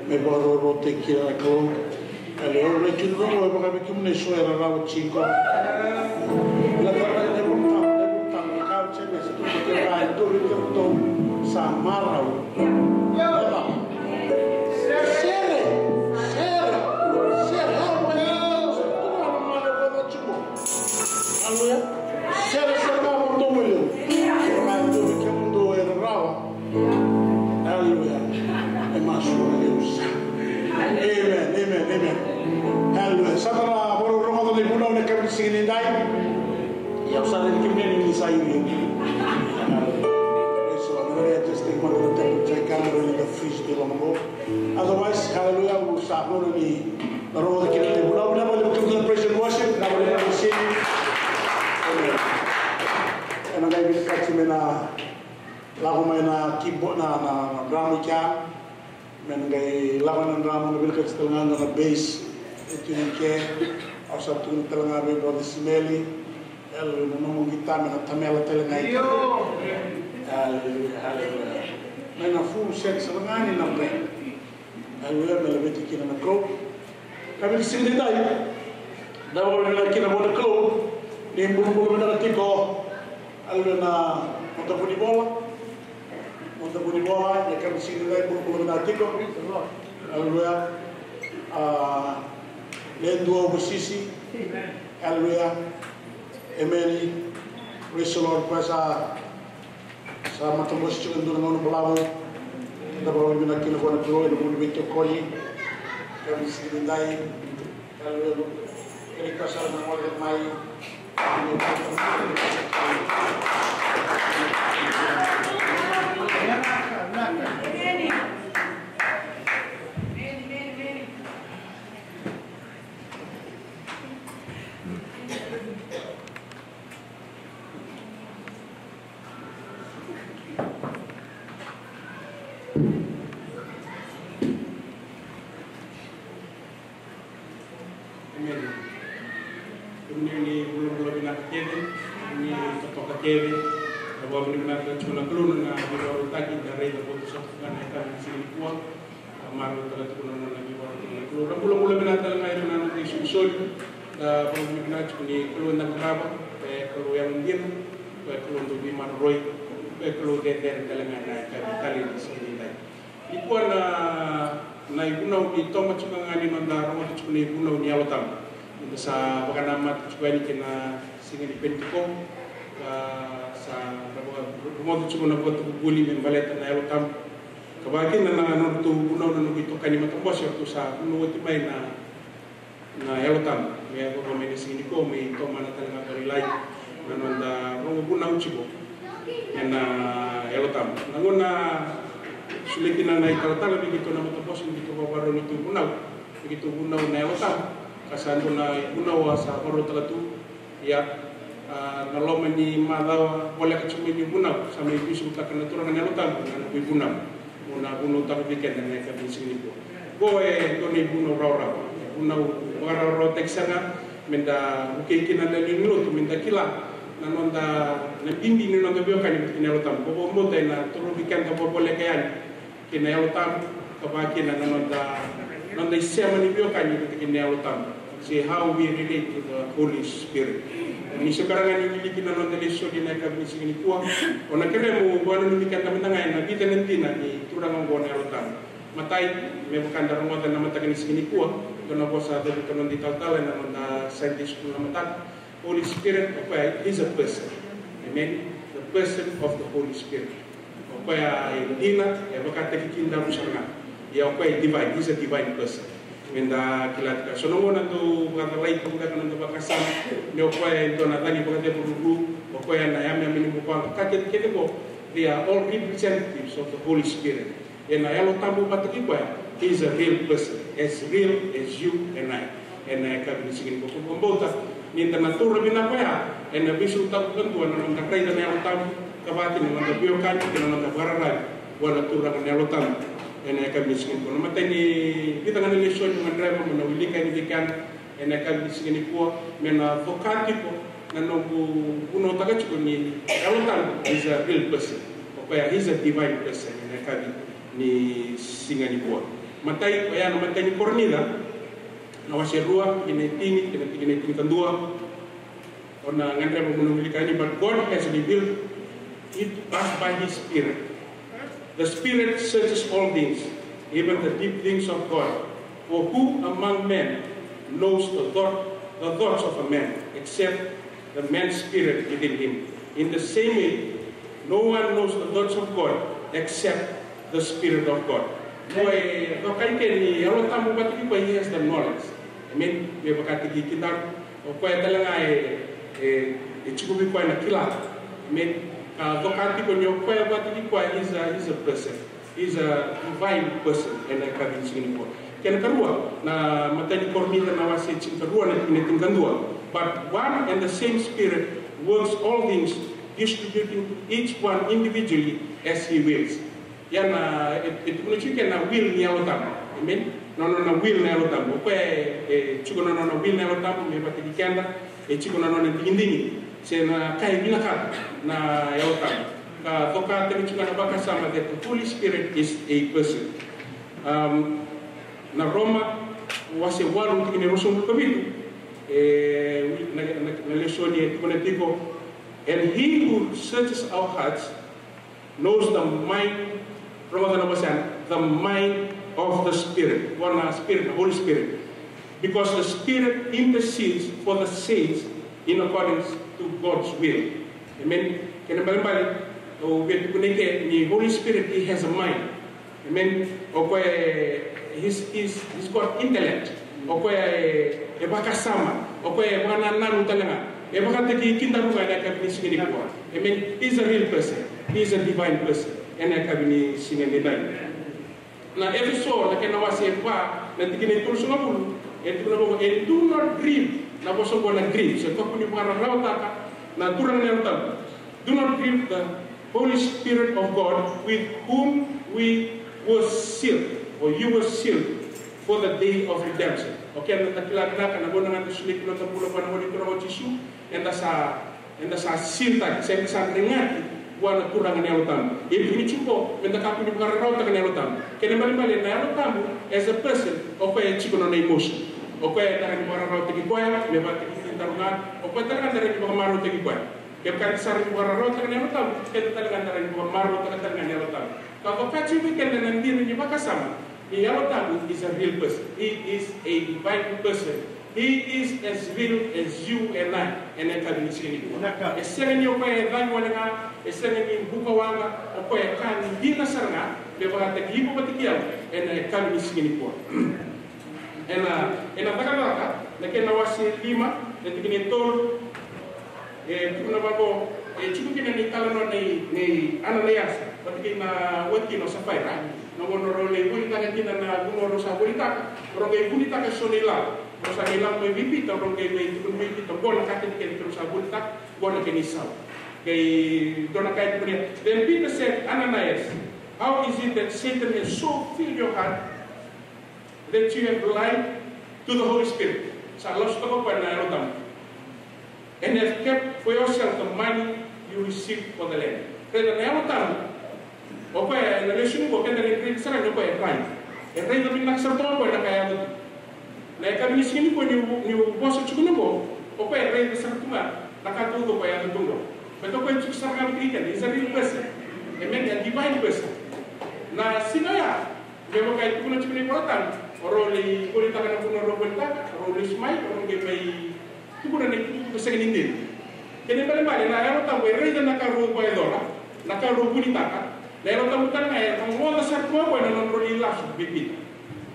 Me vakarokorokotaki kina na Kalou. Aleluya. Au raica kina vaqo, e vaka vei kemuni eso era rawa tiko. Ila ka na levu tau, levu tau, na ka au tiko me sa tu na kena e dua vei keratou sa marau. Aleluya. Sere, sere, sere. Au mai sa tu na mala vata tiko. Aleluya. Sere, sere, na mala tiko. Sere, na dua vei kemudou era rawa. Aleluya. E masu na Deus. Amen, amen, amen. Aleluya. Sa da na vakarorogo na ivunau ena yakavi ni siga nidai. Ia, au sa raica kemuni ni sa iri. Praise the Lord. Ena just take one of the time to check out the freeze di loma qo. Otherwise, hallelujah, au sa gauna ni na rogoca kina na ivunau. Vinaka vakalevu kemuni na praise and worship. Vinaka vakalevu na sing. Amen. Ena qai vinakati me na lako mai na keyboard, na, na, na drum i kea. Me na qai lako na drum, na vinakati tale ga na bass e tiko i ke. Au sa tukuna tale ga vei Brother Simeli. Aleluya, na nomu guitar me na tamela tale ga i ke. Aleluya, aleluya. Me na full set sara ga ni na band. Aleluya, me laveti kina na Kalou. Yakavi ni siga nidai, da vakavinavinaka kina vua na Kalou ni bulabula vinaka tiko. Aleluya, na noda vunivola. Noda vunivola, ena yakavi ni siga nidai, bulabula vinaka tiko. Aleluya. A, le dua o Vasisi. Aleluya. Emeni. Praise the Lord. Praise the Lord. Sa matabose tiko e dua na gauna balavu. Da vakavinavinaka kina vua na Kalou ena vuku ni veitokoni. Yakavi ni siga nidai. Aleluya. Kere ka sa na gole mai. Emeni. Kemuni ni bulabula vinaka kece, ni totoka kece. Au vakavinavinaka tiko na Kalou na veivakarautaki da raica vata sara ga na yakavi ni siga nikua. Marau tale tiko na nona veivakarautaki na Kalou. Ra bulabula vinaka tale ga ira na noda isolisoli. Da vakavinavinaka tiko ni Kalou eda qarava, e Kalou yalodina, e Kalou dau veimaroroi, e Kalou cecere tale ga ena yakavi tale ni siga nidai. Nikua na, na ivunau ni toma tiko ga ni noda rogoca tiko na ivunau ni Yalo Tabu. Eda sa vakanamata tiko yani kei na siga ni Penitiko, ka sa rogoca tiko na vakatavuvuli me baleta na Yalo Tabu. Ka vaka kina na nodratou vunau na noqu itokani matabose, eratou sa vunau oti mai na, na Yalo Tabu. Me yacova mai na siga nikua me tomana tale ga vakalailai na noda rogo vunau tiko ena Yalo Tabu. Na gauna solia kina na italatala vei keitou na matabose me keitou vakarau na neitou vunau, me keitou vunau na Yalo Tabu. Ka sa dua na vunau a sa vakarautaka tu. Ia, a, na loma ni macawa voleka tiko mai ni vunau, sa mai veisautaka na Turaga na Yalo Tabu na noqu ivunau. Mo na vunautaka vei keda na yakavi ni siga nikua. Qo e dua na ivunau rawarawa, e vunau vakarawarawataki sara ga, meda vukei kina na lewe ni lotu, meda kila na noda, na bibi ni noda veiwekani vata kei na Yalo Tabu. Vakabauta ena torovi keda vakavoleka yani kei na Yalo Tabu, ka vaka kina na noda, noda isema ni veiwekani vata kei na Yalo Tabu. See how we relate to the Holy Spirit. Ni se bera ga ni wiliki na noda lesoni na yakavi ni siga nikua, au na kerea mo vakananumi keda mada ga ena vica na dina ni Turaga oqo na Yalo Tabu. Matai, me vaka da rogoca na mataka ni siga nikua, dua na vosa a cavuta na noda italatala ena noda Sunday school na mataka. Holy Spirit, o koya, he's a person. Amen. The person of the Holy Spirit. O koya e dina, e vakataki kina daru sara ga. Ia o koya e divine, he's a divine person. Meda kila tiko. So na gauna dau vakacalai tiko beka na noda vakasama, ni o koya e dua na cagi vakaceva ruru, o koya na yameyame ni bukawaqa, ka kece kece qo, they are all representatives of the Holy Spirit. Ena Yalo Tabu vata kei koya, he is a real person, as real as you and I. Ena yakavi ni siga nikua, vakabauta ni da na taura vinaka oya, ena veisautaka vakadua na noda raica na Yalo Tabu, ka vaka kina na noda veiwekani kei na noda vakararavi vua na Turaga na Yalo Tabu. Ena yakavi ni siga nikua, na matai ni vica ga na lesoni au gadreva mo na wilika yani vei keda ena yakavi ni siga nikua, me na coka tiko na noqu vunautaka tiko ni Yalo Tabu is a real person. O koya is a divine person ena yakavi ni siga nikua. Matai, oya na matai ni Korinica, na wase rua, tikina e tini, kei na tikina e tinikadua. O na gadreva mo na wilika yani, but God has revealed it to us by his Spirit. The Spirit searches all things, even the deep things of God. For who among men knows the thought, the thoughts of a man, except the man's spirit within him? In the same way, no one knows the thoughts of God except the Spirit of God. Ko e, ko e kai ke ni Yalo Tabu vata kei koya, he has the knowledge. Amen. Me vakataki kina, o koya tale ga e, e, e tiko vei koya na kila. Amen. Ka vakataki koya ni o koya vata kei koya is a, is a person. Is a divine person, ena yakavi ni siga nikua. Kena karua, na matai ni Korinica na wase tinikarua na tikina tinikadua. But one and the same Spirit works all things, distributing to each one individually as he wills. Ia na, e, e tukuna tiko na will ni Yalo Tabu. Amen. Na nona will na Yalo Tabu. O koya e, e tiko na nona will na Yalo Tabu, me vakataki keda, e tiko na nona digidigi se na ka e vinakata na Yalo Tabu. Ka coka tale tiko na vakasama that the Holy Spirit is a person. Um, na Roma wase walu tikina e ruasagavulu ka vitu, e, na, na, na lesoni e tukuna tiko, and he who searches our hearts knows the mind, rogoca na vosa ya, the mind of the Spirit. Vua na Spirit, the Holy Spirit. Because the Spirit intercedes for the saints in accordance to God's will. Amen. Kena ibalebale, o via tukuna ike ni Holy Spirit, he has a mind. Amen. O koya e, he's, he's, he's got intellect. O koya e, e vakasama. O koya e vakanananu tale ga. E vakataki kedaru ga ena yakavi ni siga nikua. Amen. He's a real person. He's a divine person. Ena yakavi ni siga nikua. Na Efeso, na kena wase va, na tikina e tolusagavulu, e tukuna vaqo, and do not grieve, na vosa qo na grieve, se kakua ni vakararawataka na Turaga na Yalo Tabu. Do not grieve the Holy Spirit of God, with whom we were sealed, or you were sealed, for the day of redemption. Okay, na kila vinaka na gauna ga da solia na noda bula vua na Gone Turaga o Jisu, eda sa, eda sa sealtaki, se eda sa dregati vua na Turaga na Yalo Tabu. E tukuni tiko me da kakua ni vakararawataka na Yalo Tabu. Kena ibalebale na Yalo Tabu, as a person, o koya e tiko na nona emotion. O koya e tara ni vakararawataki koya, me vakataki kedaru ga, o koya tara ga e tara ni vakamarautaki koya. Kevaka eda sa rawa ni vakararawataka na Yalo Tabu, keda tale ga eda rawa ni vakamarautaka tale ga na Yalo Tabu. Ka vakataki vei keda na dina ni vakasama ni Yalo Tabu is a real person. He is a divine person. He is as real as you and I. Ena yakavi ni siga nikua. E sega ni o koya e cagi wale ga, e sega ni bukawaqa, o koya e ka ni dina sara ga, me vakataki iko vata kei au, ena yakavi ni siga nikua. Ena, ena Cakacaka, na kena wase lima, na tikina e tolu, e tukuna vaqo, e tiko kina na italanoa nei, nei Ananaiasi vata kei na watina o Safaira. Na gauna rau lai volitaka kina na vanua rau sa volitaka, rau qai vunitaka eso na ilavo. Rau sa qai lako mai vei Pita, rau qai mai tukuna vei Pita, qo na ka kece kece keirau sa volitaka, qo na kena isau. Qai dua na ka e tukuna, then Peter said, Ananias, how is it that Satan has so filled your heart that you have lied to the Holy Spirit? Sa lasu toka o koya na Yalo Tabu. And have kept for yourself the money you received for the land. Raica na Yalo Tabu. O koya ena lesoni qo keda na raica sara ni o koya e rai. E raica vinaka sara toka o koya na ka e yaco tu. Na yakavi ni siga nikua niu, niu vosa tiko qo, o koya e raica sara tu ga na ka taucoko e yaco tu qo. Baleta o koya e tiko sara ga vata kei keda, he's a real person. Amen, a divine person. Na siga ya, me vaka e tukuna tiko na iVolatabu, o rau lai volitaka na vanua rau volitaka, o rau lesu mai, o rau qai mai tukuna na itukutuku sega ni dina. Kena ibalebale na Yalo Tabu e raica na ka rau vakayacora, na ka rau vunitaka. Na Yalo Tabu tale ga e rogoca sara tu ga o koya na nodrau lai lasu vei Pita.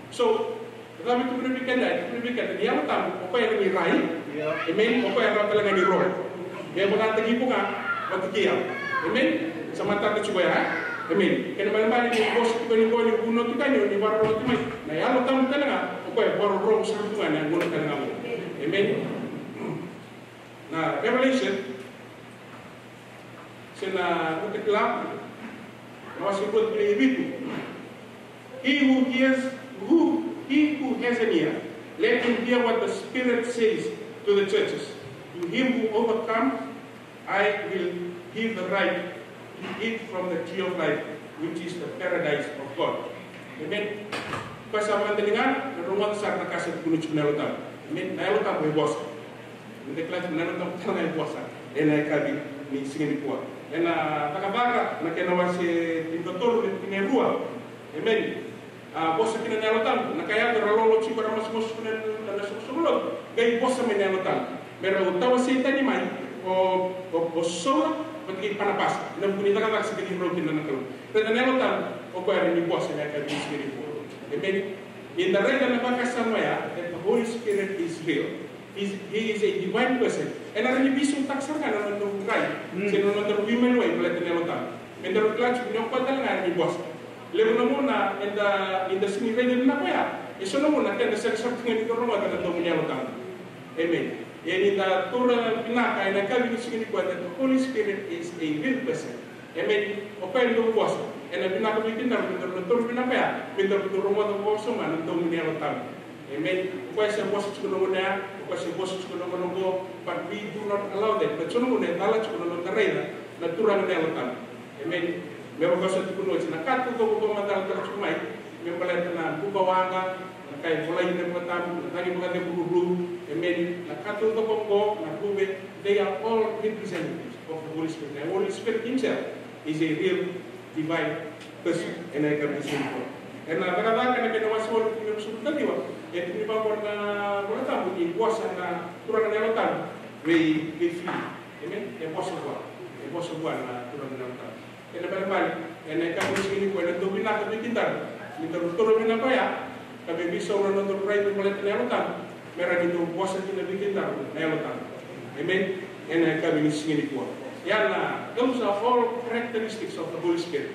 So, cava e tukuna vei keda, e tukuna vei keda ni Yalo Tabu o koya e rawa ni rai. Amen. O koya e rawa tale ga ni rogo. Me vakataki iko ga vata kei au. Amen. Sa matata tiko ya. Amen. Kena ibalebale ni vosa tiko ni qo, ni vunau tiko yani, ni vakarorogo tiko mai, na Yalo Tabu tale ga o koya e vakarorogo sara tu ga ena gauna tale ga qo. Amen. Na Revelation, se na Vutakila, na wase rua, tikina e vitu. He who hears, who, he who has an ear, let him hear what the Spirit says to the churches. To him who overcomes, I will give the right to eat from the tree of life, which is the paradise of God. Amen. Koya sa vakadaliga na rogoca sara na ka sa tukuna tiko na Yalo Tabu. Emeni. Na Yalo Tabu e vosa. Meda kila tiko na Yalo Tabu tale ga e vosa. Ena yakavi ni siga nikua, ena Cakacaka na kena wase tinikatolu, na tikina e rua. Emeni. A vosa kina na Yalo Tabu, na ka ya era lolo tiko, era masumasu tiko na, na, na soqosoqo lotu, qai vosa mai na Yalo Tabu me rau tawasei tani mai o, o, o Saula vata kei Panapasa, ena vuku ni cakacaka sa qai rau kina na Kalou. Raica na Yalo Tabu, o koya era ni vosa ena yakavi ni siga nikua. Emeni. Eda raica na vakasama ya, that the Holy Spirit is real. He's, he is a divine person. Ena rawa ni veisautaka sara ga na noda rai, mm, se na noda veimaliwai baleta na Yalo Tabu. Meda rau kila tiko ni o koya tale ga era ni vosa. Levu na gauna eda, eda sega ni raica vinaka o koya. Eso na gauna keda sega sara tu ga ni rogoca na domo ni Yalo Tabu. Emeni. Ia ni da taura vinaka ena yakavi ni siga nikua, that the Holy Spirit is a real person. Emeni. O koya e dau vosa. Ena vinaka vei kedaru meda na taura vinaka o koya, meda na rogoca vakasauma na domo ni Yalo Tabu. Emeni. O koya se vosa tiko na gauna ya, o koya se vosa tiko na gauna oqo, but we do not allow that. But so na gauna e cala tiko na noda raica na Turaga na Yalo Tabu. Emeni. Me vaka sa tukuna oti, na ka taucoko oqo macala tale tiko mai me baleta na bukawaqa, na ka e volai ena iVolatabu, na cagi vakacevururu. Emeni. Na ka taucoko oqo, na luve, they are all representatives of the Holy Spirit. The Holy Spirit himself is a real divine person. Ena yakavi ni siga nikua, ena Cakacaka na kena wase walu, tikina ruasagavulu ka ciwa, e tukuni vaqo na iVolatabu ni vosa na Turaga na Yalo Tabu vei, vei Filipi. Emeni. E vosa vua, e vosa vua na Turaga na Yalo Tabu. Kena ibalebale, ena yakavi ni siga nikua, ena dau vinaka vei kedaru meda na taura vinaka o koya, ka me veisau na noda rai me baleta na Yalo Tabu, me rawa ni dau vosa kina vei kedaru na Yalo Tabu. Emeni. Ena yakavi ni siga nikua, ia na, those are all characteristics of the Holy Spirit.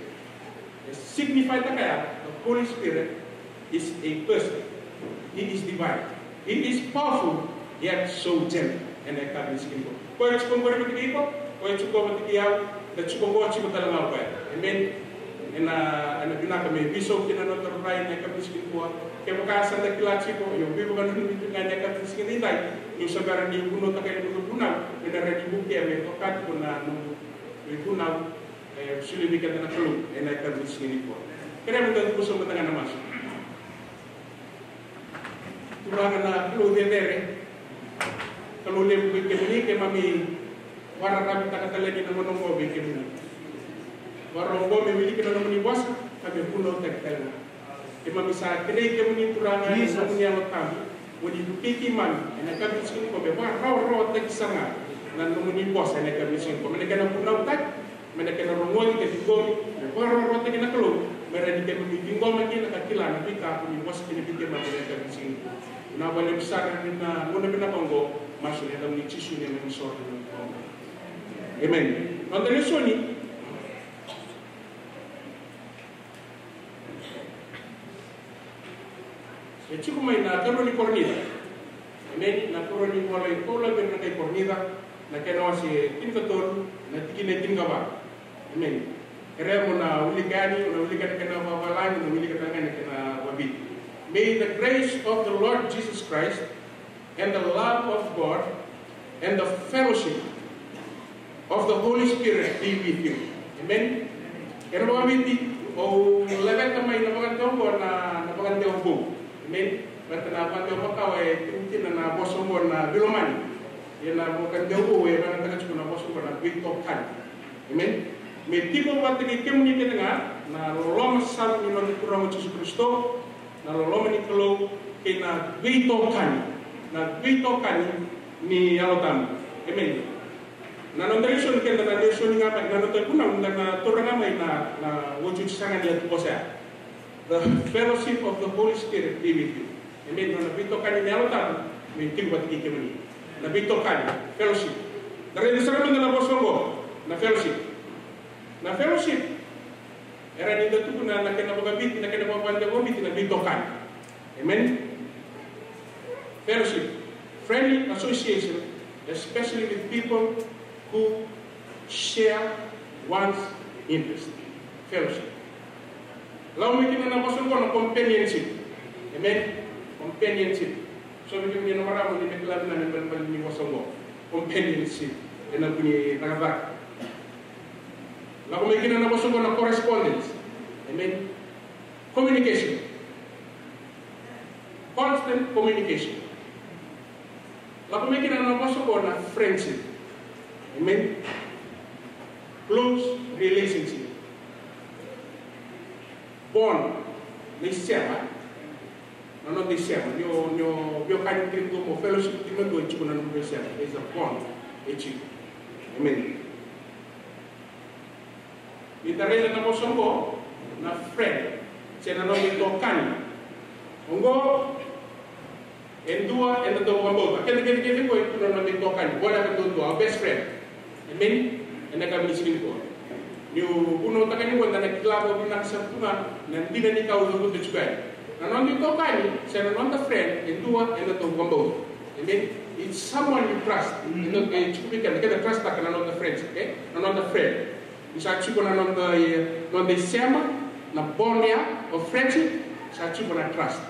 E signify-taka ya, the Holy Spirit is a person. He is divine. He is powerful, yet so gentle. Ena yakavi ni siga nikua, o koya e tiko qori vata kei iko, o koya e tiko vata kei au, da tiko qo, tiko tale ga o koya. Emeni. Ena, ena vinaka me veisau kina na noda rai ena yakavi ni siga nikua. Kevaka sa da kila tiko, io, veivakananumi tiko ga ena yakavi ni siga nidai, niu sa bera ni vunautaka na noqu vunau, me na rawa ni vukea me toka tiko na noqu vunau. E solia vei keda na Kalou ena yakavi ni siga nikua. Kerea meda cuva sobu mada ga ena masu. Turaga na Kalou cecere, Kalou levu vei kemuni, keimami vakararavitaka tale yani na gauna oqo vei kemuni. Vakarau oqo me wiliki na nomuni vosa ka me vunautaki tale ga. Keimami sa kerei kemuni Turaga ena nomuni Yalo Tabu, mo ni vukei keimami ena yakavi ni siga nikua me vakarawarawataki sara ga na nomuni vosa ena yakavi ni siga nikua, me na kena vunautaki, me na kena rogoci ka ciqomi, me vakarawarawataki na Kalou, me rawa ni keimami ciqoma kina ka kila na veika ko ni vosa kina vei keimami ena yakavi ni siga nikua. Vinaka vakalevu sara na gauna vinaka oqo, masu ena yacamuni Jisu, na neimami isoro, na neimami iVakabula. Emeni. Noda lesoni. E tiko mai na ikarua ni Korinica. Emeni. Na ikarua ni Korinica, Paula vei ira na kai Korinica, na kena wase tinikatolu, na tikina e tinikava. Emeni. Kerea mo na wilika yani, mo na wilika na kena vavalagi, mo na wilika tale ga na kena vaviti. May the grace of the Lord Jesus Christ and the love of God and the fellowship of the Holy Spirit be with you. Amen. Kena vakaviti, au laveta mai na vakadewa oqo na, na vakadewa vou. Amen. Baleta na vakadewa makawa e tukuna na vosa oqo na veilomani. Ia na vakadewa vou e vakanataka tiko na vosa oqo na veitokani. Amen. Me tiko vata kei kemuni kece ga na loloma savu ni noda Turaga o Jisu Karisito, na loloma ni Kalou kei na veitokani, na veitokani ni Yalo Tabu. Amen. Na noda lesoni keda, na lesoni ga mai, na noda vunau da na taura ga mai na, na otioti sara ga ni yatuvosa ya. The fellowship of the Holy Spirit be with you. Amen. Na veitokani ni Yalo Tabu me tiko vata kei kemuni. Na veitokani, fellowship. Da raica sara mada na vosa oqo, na fellowship. Na fellowship. Era ni da tukuna na kena vakaviti, na kena vakaviti na veitokani. Amen. Fellowship, friendly association, especially with people who share one's interest. Fellowship. Lau mai kina na vosa oqo na companionship. Amen. Companionship. So vei kemuni na marama ni me kila vinaka na ibalebale ni vosa oqo. Companionship. Ena vuku ni cakacaka. Lako mai kina na vosa oqo na correspondence. Amen. Communication. Constant communication. Lako mai kina na vosa qo na friendship. Amen. Close relationship. Bond. Na isema. Na noda isema. Ni o, ni o veiwekani tiko mo fellowship tiko mo e tiko na noda isema. There is a bond. E tiko. Amen. Ni da raica na vosa oqo na friend se na noda itokani. Oqo e dua eda dau vakabauta. Keda, keda, keda qo e tu na noda itokani. Voleka duadua, our best friend. Amen. Ena ka vinaka ni qo. Niu vunautaka ni qo eda na kila vakavinaka sara tu ga na dina ni ka au cavuta tiko yani. Na noda itokani se na noda friend e dua eda dau vakabauta. Amen. It's someone you trust. E dua e tiko vei keda, keda trust taka na noda friends, okay? Na noda friend. Ni sa tiko na noda, e, noda isema, na bond ya of friendship, sa tiko na trust.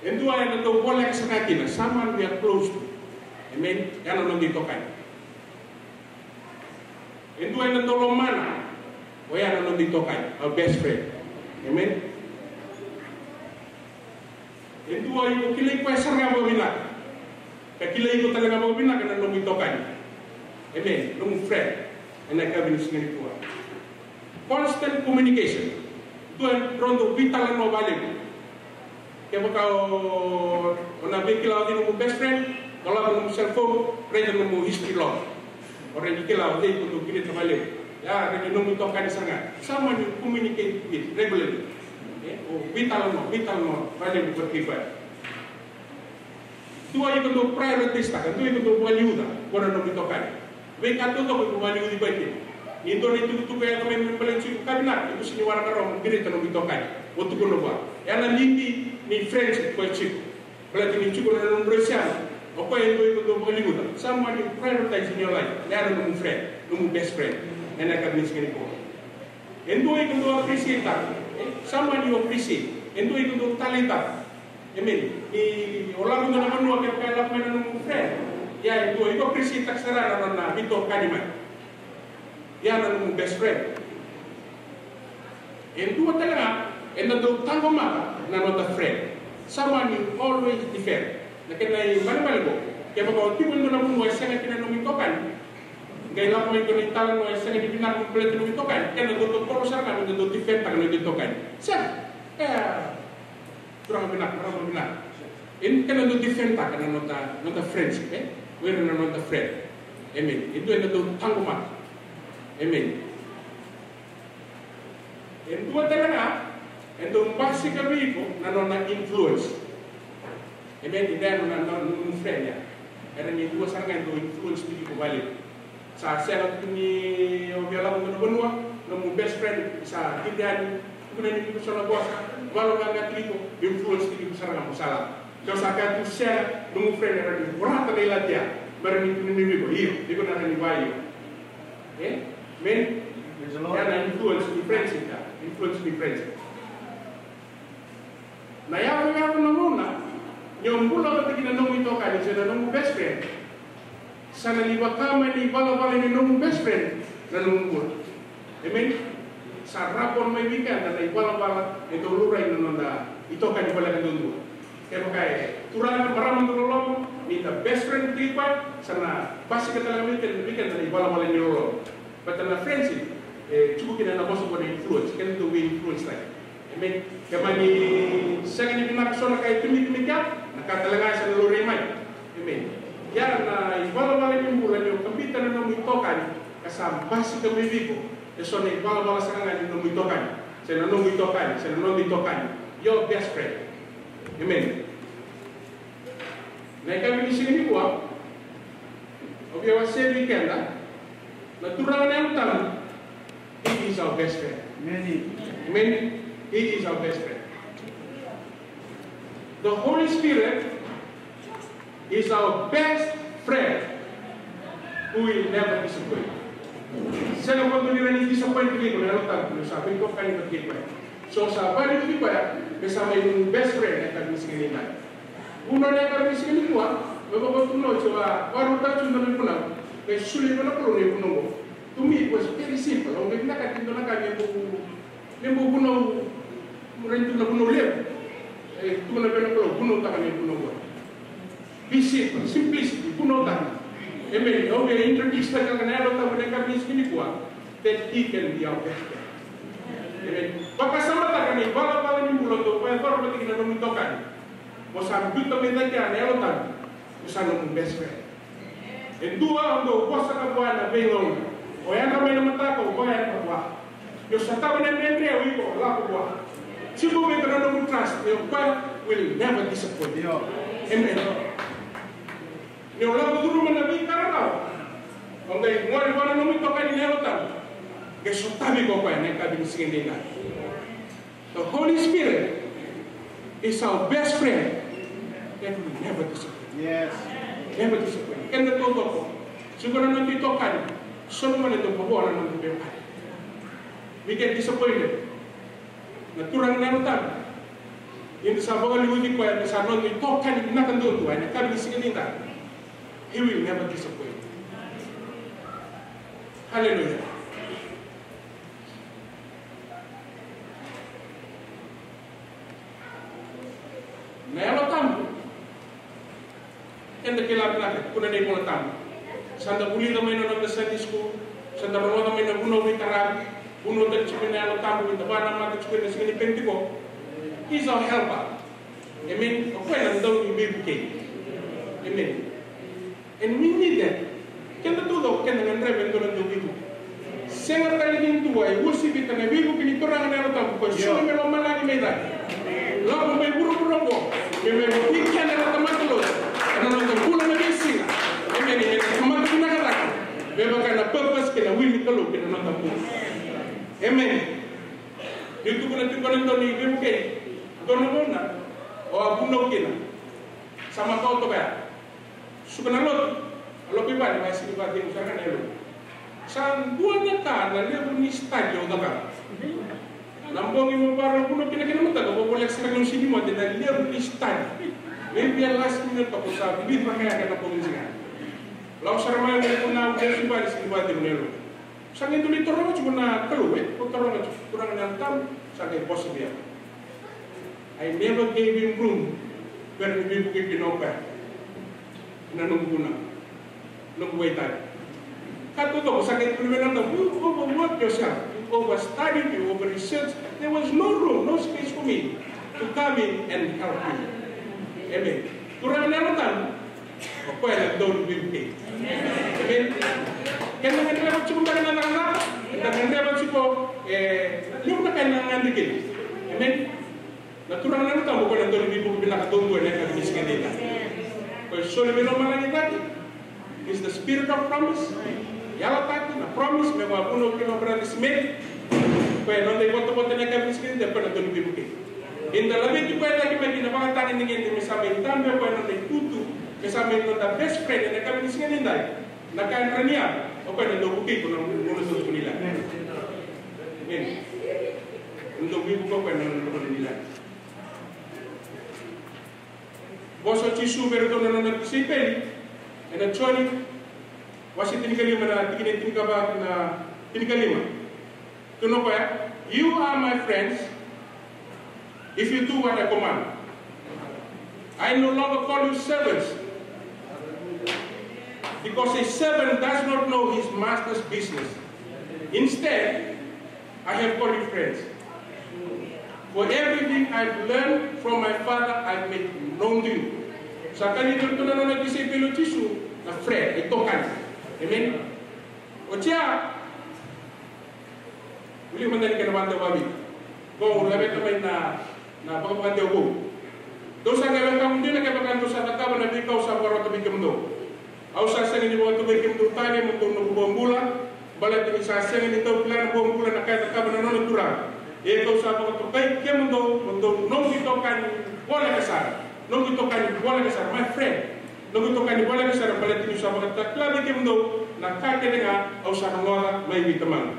E dua eda dau voleka sara ga kina, someone we are close to. Amen. Ya na noda itokani. E dua eda dau lomana, oya na noda itokani, our best friend. Amen. E dua iko kilai koya sara ga vakavinaka. Ka kilai iko tale ga vakavinaka na nomu itokani. Amen. Nomu friend. Ena yakavi ni siga nikua. Constant communication. Dua e dau veitalanoa vakalevu. Kevaka o, o na veikilai o cei nomu best friend, dolava nomu cellphone, raica nomu history log. O raica kila o cei ko dau kilai vakalevu. Ya, raica nomu itokani sara ga. Someone you communicate with regularly. E, o veitalanoa, veitalanoa vakalevu vata kei koya. Dua iko dau prioritize taka, dua iko dau vakaliuca, qo na nomu itokani. Veika taucoko iko vakaliuci koya kina. Ni dua na itukutuku e yaco mai me baleti iko, ka vinaka, iko sega ni waraka rawa mo qirita nomu itokani. Mo tukuna vua. Ya na limit ni friendship koya tiko. Baleta ni tiko na nomu dresi yani. O koya e dua iko dau vakaliuca. Someone you prioritize in your life. Ya na nomu friend, nomu best friend. Ena yakavi ni siga nikua. E dua iko dau appreciate taka. E, someone you appreciate. E dua iko dau taleitaka. Amen. Ni o lako dua na vanua kevaka e lako mai na nomu friend. Ia e dua iko appreciate taka sara na nona veitokani mai. Ia na nomu best friend. E dua tale ga eda dau taqomaka na noda friend. Someone you always defend. Na kena ibalebale qo. Kevaka o tiko e dua na vanua e sega kina na nomu itokani. Qai lako mai dua na italanoa e sega ni vinaka me baleti nomu itokani. Kena dau totolo sara ga me dau defend taka na noda itokani. Sega. E, Turaga vinaka, marama vinaka. E, keda dau defend taka na noda, noda friendship, e? O ira na noda friend. Amen. E dua eda dau taqomaka. Amen. E dua tale ga, e dau basika vei iko na nona influence. Amen. Eda na, na, na, na friend ya. Era ni dua sara ga e dau influence vei iko vakalevu. Sa sega tu ni o via lako dua na vanua, nomu best friend sa tiko yani, tukuna ni viko so na vosa, valo ga ga tiko, influence tiko sara ga mo sa lako. Ke o sa kaya tu sega, nomu friend era ni vorata na ilati ya, mera ni tukuna ni viko, io, viko na ni va io. E? Men? Praise the Lord. Ya na influence ni friendship ya, influence ni friendship. Na yaco, yaco na gauna ni o bula vata kei na nomu itokani se na nomu best friend. Sa na ni vaka mai na ivalavala ni nomu best friend na nomu bula. Amen. Sa rabo mai vei keda na ivalavala e dau laurai na noda itokani voleka duadua. Kevaka e turaga, marama dau loloma, ni da best friend vata kei koya, sa na basika tale ga mai vei keda na ivalavala ni loloma. Baleta na friendship e tiko kina na vosa qo na influence, keda dau vei influence taki. Amen. Ke mani sega ni vinaka so na ka e tuberi mai kea, na ka tale ga e sa na laurai mai. Amen. Ia na ivalavala ni bula ni o kabita na nomu itokani, ka sa basika mai vei iko eso na ivalavala sara ga ni nomu itokani, se na nomu itokani, se na noda itokani. Your best friend. Amen. Na yakavi ni siga nikua, au via wasea vei keda, na Turaga na Yalo Tabu, He is our best friend. Amen. Amen. He is our best friend. The Holy Spirit is our best friend who will never disappoint. Sega vakadua ni rawa ni disappoint vei iko na Yalo Tabu, ni sa veitokani vata kei koya. So sa vakalutu vei koya me sa mai nomu best friend ena yakavi ni siga nikua. Vunau ena yakavi ni siga nikua, me vakavuna oti, au a vakarautaka tu na vunau, me solia vei na Kalou na vunau qo. To me it was very simple. Au qai vinakata e dua na ka me bau, me bau vunau, me rawa ni tukuna vunau levu. E tukuna vei na Kalou, vunautaka na ivunau oqo. Be simple, simplicity, vunautaka. Amen. Au via introduce taka na Yalo Tabu ena yakavi ni siga nikua, that he can be our best friend. Amen. Vakasamataka na ivalavala ni bula dou vakayacora vata kei na nomu itokani. Mo sa biuta mai cake na Yalo Tabu, mo sa nomu best friend. E dua au dau vosataka vua na veigauna. O yadra mai na mataka, o koya yadra vua. Ni o sotava na dredre, o iko lako vua. Tiko vei iko na nomu trust, ni o koya will never disappoint you. Amen. Ni o lako curuma na veika rarawa, o qai gole vua na nomu itokani na Yalo Tabu, qai sotavi iko o koya ena yakavi ni siga edaidai. The Holy Spirit is our best friend that will never disappoint. Yes. Never disappoint. Keda taucoko, tiko na noda itokani, so na gauna eda mavoa na noda itokani. We get disappointed. Na Turaga na Yalo Tabu, ni da sa vakaliuci koya me sa noda itokani vinaka duadua ena yakavi ni siga edaidai, he will never disappoint. Hallelujah. Na Yalo Tabu, eda kila vinaka, tukuna na iVola Tabu. Sa da vulica mai na noda Sunday school, sa da rogoca mai na vunau veitaravi, vunautaki tiko mai na Yalo Tabu, eda vakanamata tiko ena siga ni Penitiko. He's our helper. Amen. O koya na dau ni veivukei. Amen. And we need that. Keda taucoko, keda gadreva e dua na dauveivuke. Sega tale ni dua e uasivita na veivuke ni Turaga na Yalo Tabu, ko e soli mai lomalagi mai cake, lako mai vuravura oqo, me mai vukei keda na tamata lotu ena noda bula na veisiga. Amen. Me na tamata vinaka cake me vaka na purpose kei na will ni Kalou kei na noda bula. Amen. Niu tukuna tiko na dau ni veivukei, dua na gauna au a vunau kina. Sa makawa toka ya. Suka na lotu, a lako i vale, mai sega ni vakacegu sara ga na yalo. Sa dua na ka na levu ni study au cakava. Na bogi meu vakarau vunau kina kei na mataka, au voleka sara ga niu sega ni moce na levu ni study. Maybe a last minute, au sa vivi vakayaga na bogi ni siga. Lako sara mai au, au lesu i vale, sega ni vakacegu na yalo. Sa qai dau lai taroga tiko na Kalou, e? Ko taroga tiko, Turaga na Yalo Tabu, sa qai vosa vei au. I never gave him room. Bera ni veivukei kina o koya. Na noqu vunau, noqu waitaki. Ka taucoko sa qai tukuna vei na Yalo Tabu, you overwork yourself, you overstudied, you over-researched. There was no room, no space for me to come in and help you. Amen. Turaga na Yalo Tabu, o koya na dau ni veivukei. Amen. Keda gadreva tiko beka na cakacaka, keda gadreva tiko, e, levu na ka eda gadreva kina. Amen. Na Turaga na Yalo Tabu, o koya na dau ni veivuke vinaka duadua ena yakavi ni siga edaidai. Ko e soli mai lomalagi cake. Is the spirit of promise. Yalataki na promise me vakavuna kina o Brother Smith. Ko e noda ivotavota ena yakavi ni siga edaidai, ko e na dau ni veivukei. Eda laveti koya cake mai kina vakatagedegede me sa mai dabe o koya na noda itutu, me sa mai noda best friend ena yakavi ni siga edaidai. Na ka e dredre, o koya na dau vukei iko ena gauna dau ni leqa. Amen. Na dau veivuke o koya ena gauna dau ni leqa. Vosa o Jisu vei iratou na nona tisaipeli ena Joni wase tinikalima, na tikina e tinikava kei na tinikalima. Tukuna o koya, "You are my friends if you do what I command. I no longer call you servants, because a servant does not know his master's business. Instead, I have called you friends. For everything I've learned from my Father, I've made known to you." Sa kaya vei iratou na nona tisaipeli o Jisu na friend, e tokani. Amen. Oti ya, wilika mada na kena vakadewa vakaViti. Qo au laveta mai na, na vakavakadewa vou. Dou sa qai wekaqu dina kevaka dou sa cakava na veika au sa vakarota vei kemudou. Au sa sega ni vakatokai kemudou tale mo dou noqu bobula, baleta ni sa sega ni dau kila na bobula na ka e cakava na nona turaga. Ia kau sa vakatokai kemudou mo dou noqu itokani voleka sara. Noqu itokani voleka sara, my friend. Noqu itokani voleka sara, baleta niu sa vakatakila vei kemudou na ka kece ga au sa rogoca mai vei Tamaqu.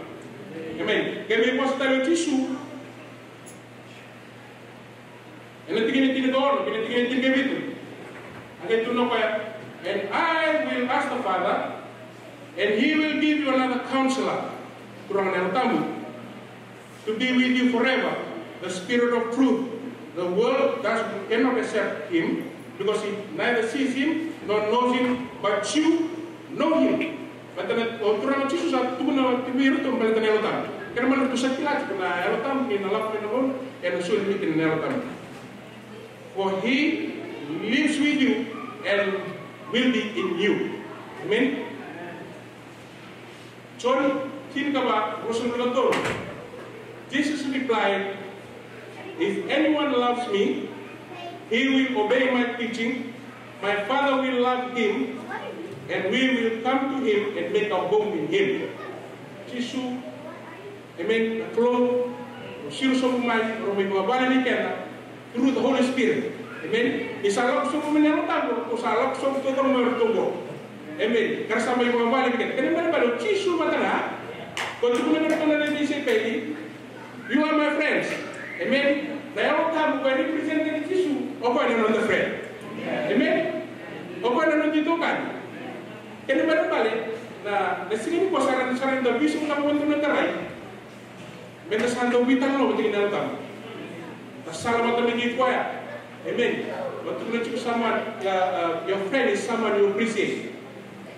Amen. Qai mai vosa tale o Jisu ena tikina e tinikaono kei na tikina e tinikavitu. A qai tukuna o koya, "And I will ask the Father, and he will give you another counselor," Turaga na Yalo Tabu, "to be with you forever, the Spirit of truth, The world does cannot accept him, because it neither sees him nor knows him, but you know him. Baleta na, o Turaga Jisu sa tukuna vei iratou baleta na Yalo Tabu. Kena ibalebale ratou sa kila tiko na Yalo Tabu, ni na lako mai na gauna, ena soli iratou na Yalo Tabu. For he lives with you and will be in you. Amen. Joni tinikava, ruasagavulu ka tolu. Jesus replied, "If anyone loves me, he will obey my teaching. My Father will love him, and we will come to him and make our home in him." Jisu, amen, na Kalou, o siro sobu mai, o mai vakavale vei keda, through the Holy Spirit. Amen. Ni sa lako sobu mai na Yalo Tabu, o sa lako sobu totolo mai o ratou qo. Amen. Ka ra sa mai vakavale vei keda. Kena ibalebale o Jisu mada ga, ko tukuna vei iratou na nona tisaipeli, "You are my friends." Amen. Na Yalo Tabu ko e represent ni Jisu, o koya na noda friend. Amen. O koya na noda itokani. Kena ibalebale, na, na siga nikua sa ra, sa ra da veisau na vanua na tarai. Meda sa dau veitalanoa vata kei na Yalo Tabu. Na sala vata mai kei koya. Amen. Vata tukuna tiko someone, uh, uh, your friend is someone you appreciate.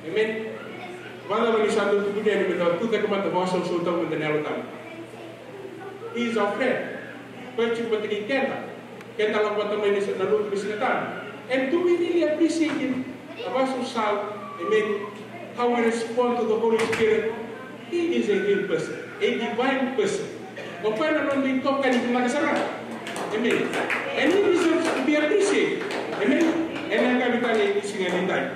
Amen. Vata vata ni sa dau tukuni yani meda tucake mada, vakasausautaka mada na Yalo Tabu. He is our friend. Koya tiko vata kei keda. Keda lako vata mai na lotu ni Siga Tabu. And do we really appreciate him? A vakasausau, amen. How we respond to the Holy Spirit. He is a real person, a divine person. O koya na noda itokani vinaka sara. Amen. And he deserves to be appreciated. Amen. Ena yakavi tale ni siga nidai.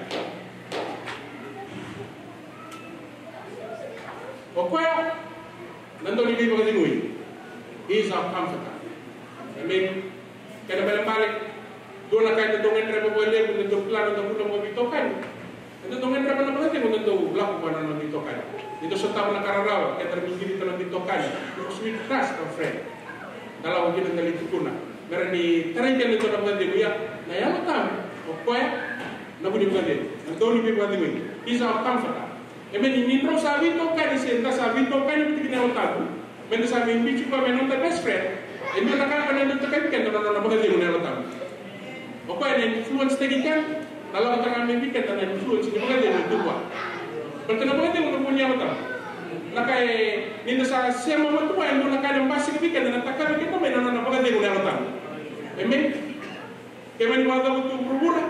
O koya na dau ni veivakacegui. He is our comforter. Amen. Kena ibalebale, dua na ka eda dau gadreva vakalevu, eda dau kila na noda vuna vakaveitokani. Eda dau gadreva na vakacegu, eda dau lako vua na noda itokani. Ni da sotava na ka rarawa, keda na qirita na noda itokani. Because we trust our friend. Da lako kina da lai tukuna. Me rawa ni tarai keda e dua na vakacegu, ia na Yalo Tabu, o koya na vu ni vakacegu. Na dau ni veivakacegui. He is our comforter. Amen. Ni drau sa veitokani se da sa veitokani vata kei na Yalo Tabu, meda sa mai biuti koya me noda best friend. E dua na ka ko na dau takavi keda na nona vakacegu na Yalo Tabu. O koya na influence taki keda, na lako tale ga mai vei keda na influence ni vakacegu e tu vua. Baleta na vakacegu na vu ni Yalo Tabu. Na ka e, ni da sa sema vata vua, e dua na ka ena basika vei keda, na takavi keda mai na nona vakacegu na Yalo Tabu. Amen. Kemuni vakacegu tu vuravura,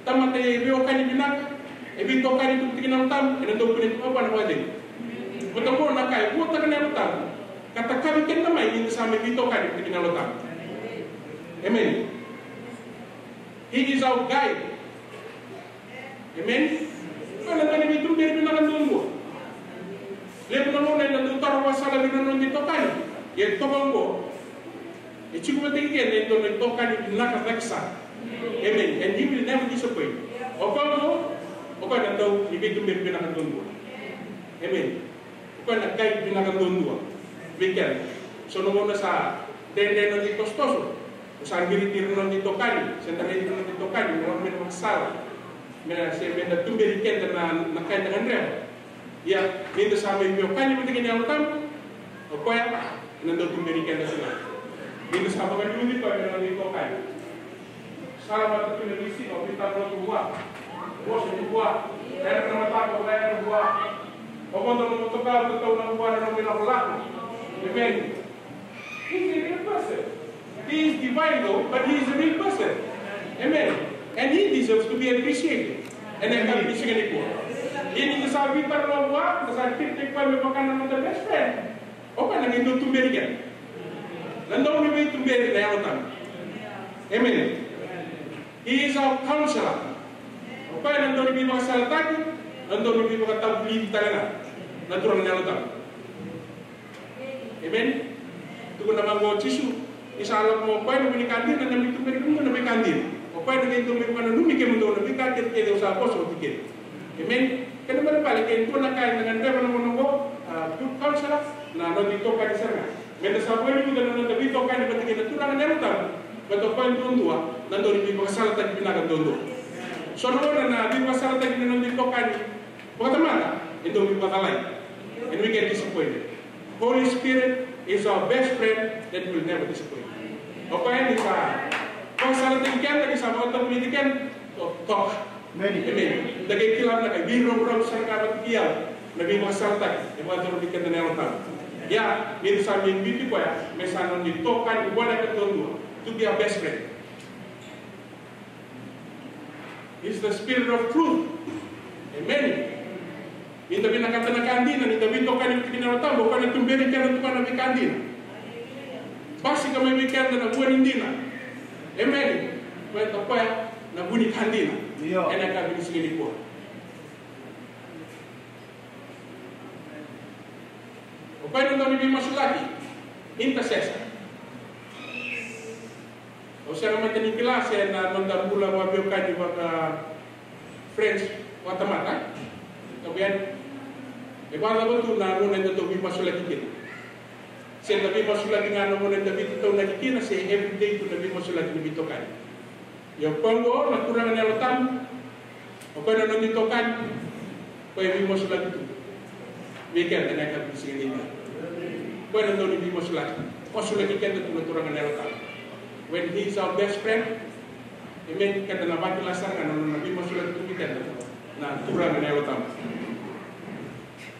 tamata e veiwekani vinaka, e veitokani tu vata kei na Yalo Tabu, ena dau kunei tu vua na vakacegu. Baleta qo na ka e vuataka na Yalo Tabu ka takavi keda mai ni da sa mai veitokani vata kei na Yalo Tabu. Amen. He is our guide. Amen. Koya na dau ni veituberi vinaka duadua. Levu na gauna eda dau toro vakasala vei na noda itokani. Ia toka oqo, e tiko vata kei keda e dua na itokani vinaka cake sara. Amen. And he will never disappoint. O koya oqo, o koya na dau ni veituberi vinaka duadua. Amen. O koya na guide vinaka duadua vei keda. So na gauna sa dredre na noda itosotoso, o sa qiriti ira na noda itokani, se da raici ira na noda itokani me lako mai na vakasala, me na se me na tuberi keda na, na ka eda gadreva. Ia ni da sa mai veiwekani vata kei na Yalo Tabu, o koya ena dau tuberi keda sara. Ni da sa vakaliuci koya me na noda itokani. Sala vata tu na veisiga, o veitalanoa tu vua, vosa tu vua, era na mataka o era vua. O vodo na motoka, o tatau na vua na nomu ilakolako. Amen. He is a real person. He is divine though, but he is a real person. Amen. And he deserves to be appreciated. And I can be singing it. Ia ni da sa veitalanoa vua, da sa treat koya me vaka na noda best friend. O koya na qai dau tuberi keda. Na dau ni veituberi na Yalo Tabu. Amen. He is our counselor. O koya na dau ni veivakasalataki, na dau ni veivakatavulici tale ga. Na Turaga na Yalo Tabu. Amen. Tukuna vaqo o Jisu, ni sa lako mai o koya na vu ni ka dina, na veituberi kemudou na veika dina. O koya na qai dau mai vakananumi kemudou na veika kecekece au sa vosa oti kina. Amen. Kena ibalebale ke dua na ka eda gadreva na gauna oqo, a, good counselor, na noda itokani sara ga. Meda sa vakaliuca na noda veitokani vata kei na Turaga na Yalo Tabu, baleta o koya duadua na dau ni veivakasalataki vinaka duadua. So na gauna na veivakasalataki na noda itokani vakatamata e dau veivakacalai. And we get disappointed. Holy Spirit is our best friend that will never disappoint. O koya ni sa vakasalataki keda, ni sa vakatavulici keda, totoka. Emeni. Emeni. Da qai kila na ka, veiraurau sara ga vata kei au na veivakasalataki e vakayacori vei keda na Yalo Tabu. Ia, ni da sa mai biuti koya me sa noda itokani voleka duadua, to be our best friend. Is the spirit of truth. Emeni. Ni da vinakata na ka dina, ni da veitokani vata kei na Yalo Tabu, o koya na tuberi keda tu ga na veika dina. Basika mai vei keda na vua ni dina. Emeni. Baleta o koya na vua ni ka dina. Io. Ena yakavi ni siga nikua. O koya na dau ni veimasulaki, intercessor. Au sega mada ni kila se na noda bula vakaveiwekani vaka friends vakatamata. Tabu yani. E vakacava tu na gauna eda dau veimasulaki kina? Se da veimasulaki ga na gauna eda veitataunaki kina, se everyday tu na veimasulaki ni veitokani? Ia o koya oqo na Turaga na Yalo Tabu. O koya na noda itokani. O koya e veimasulaki tu vei keda ena yakavi ni siga nikua. O koya na dau ni veimasulaki. Masulaki keda tu na Turaga na Yalo Tabu. When he is our best friend, emeni, keda na vakila sara ga na nona veimasulaki tu vei keda na Turaga na Yalo Tabu.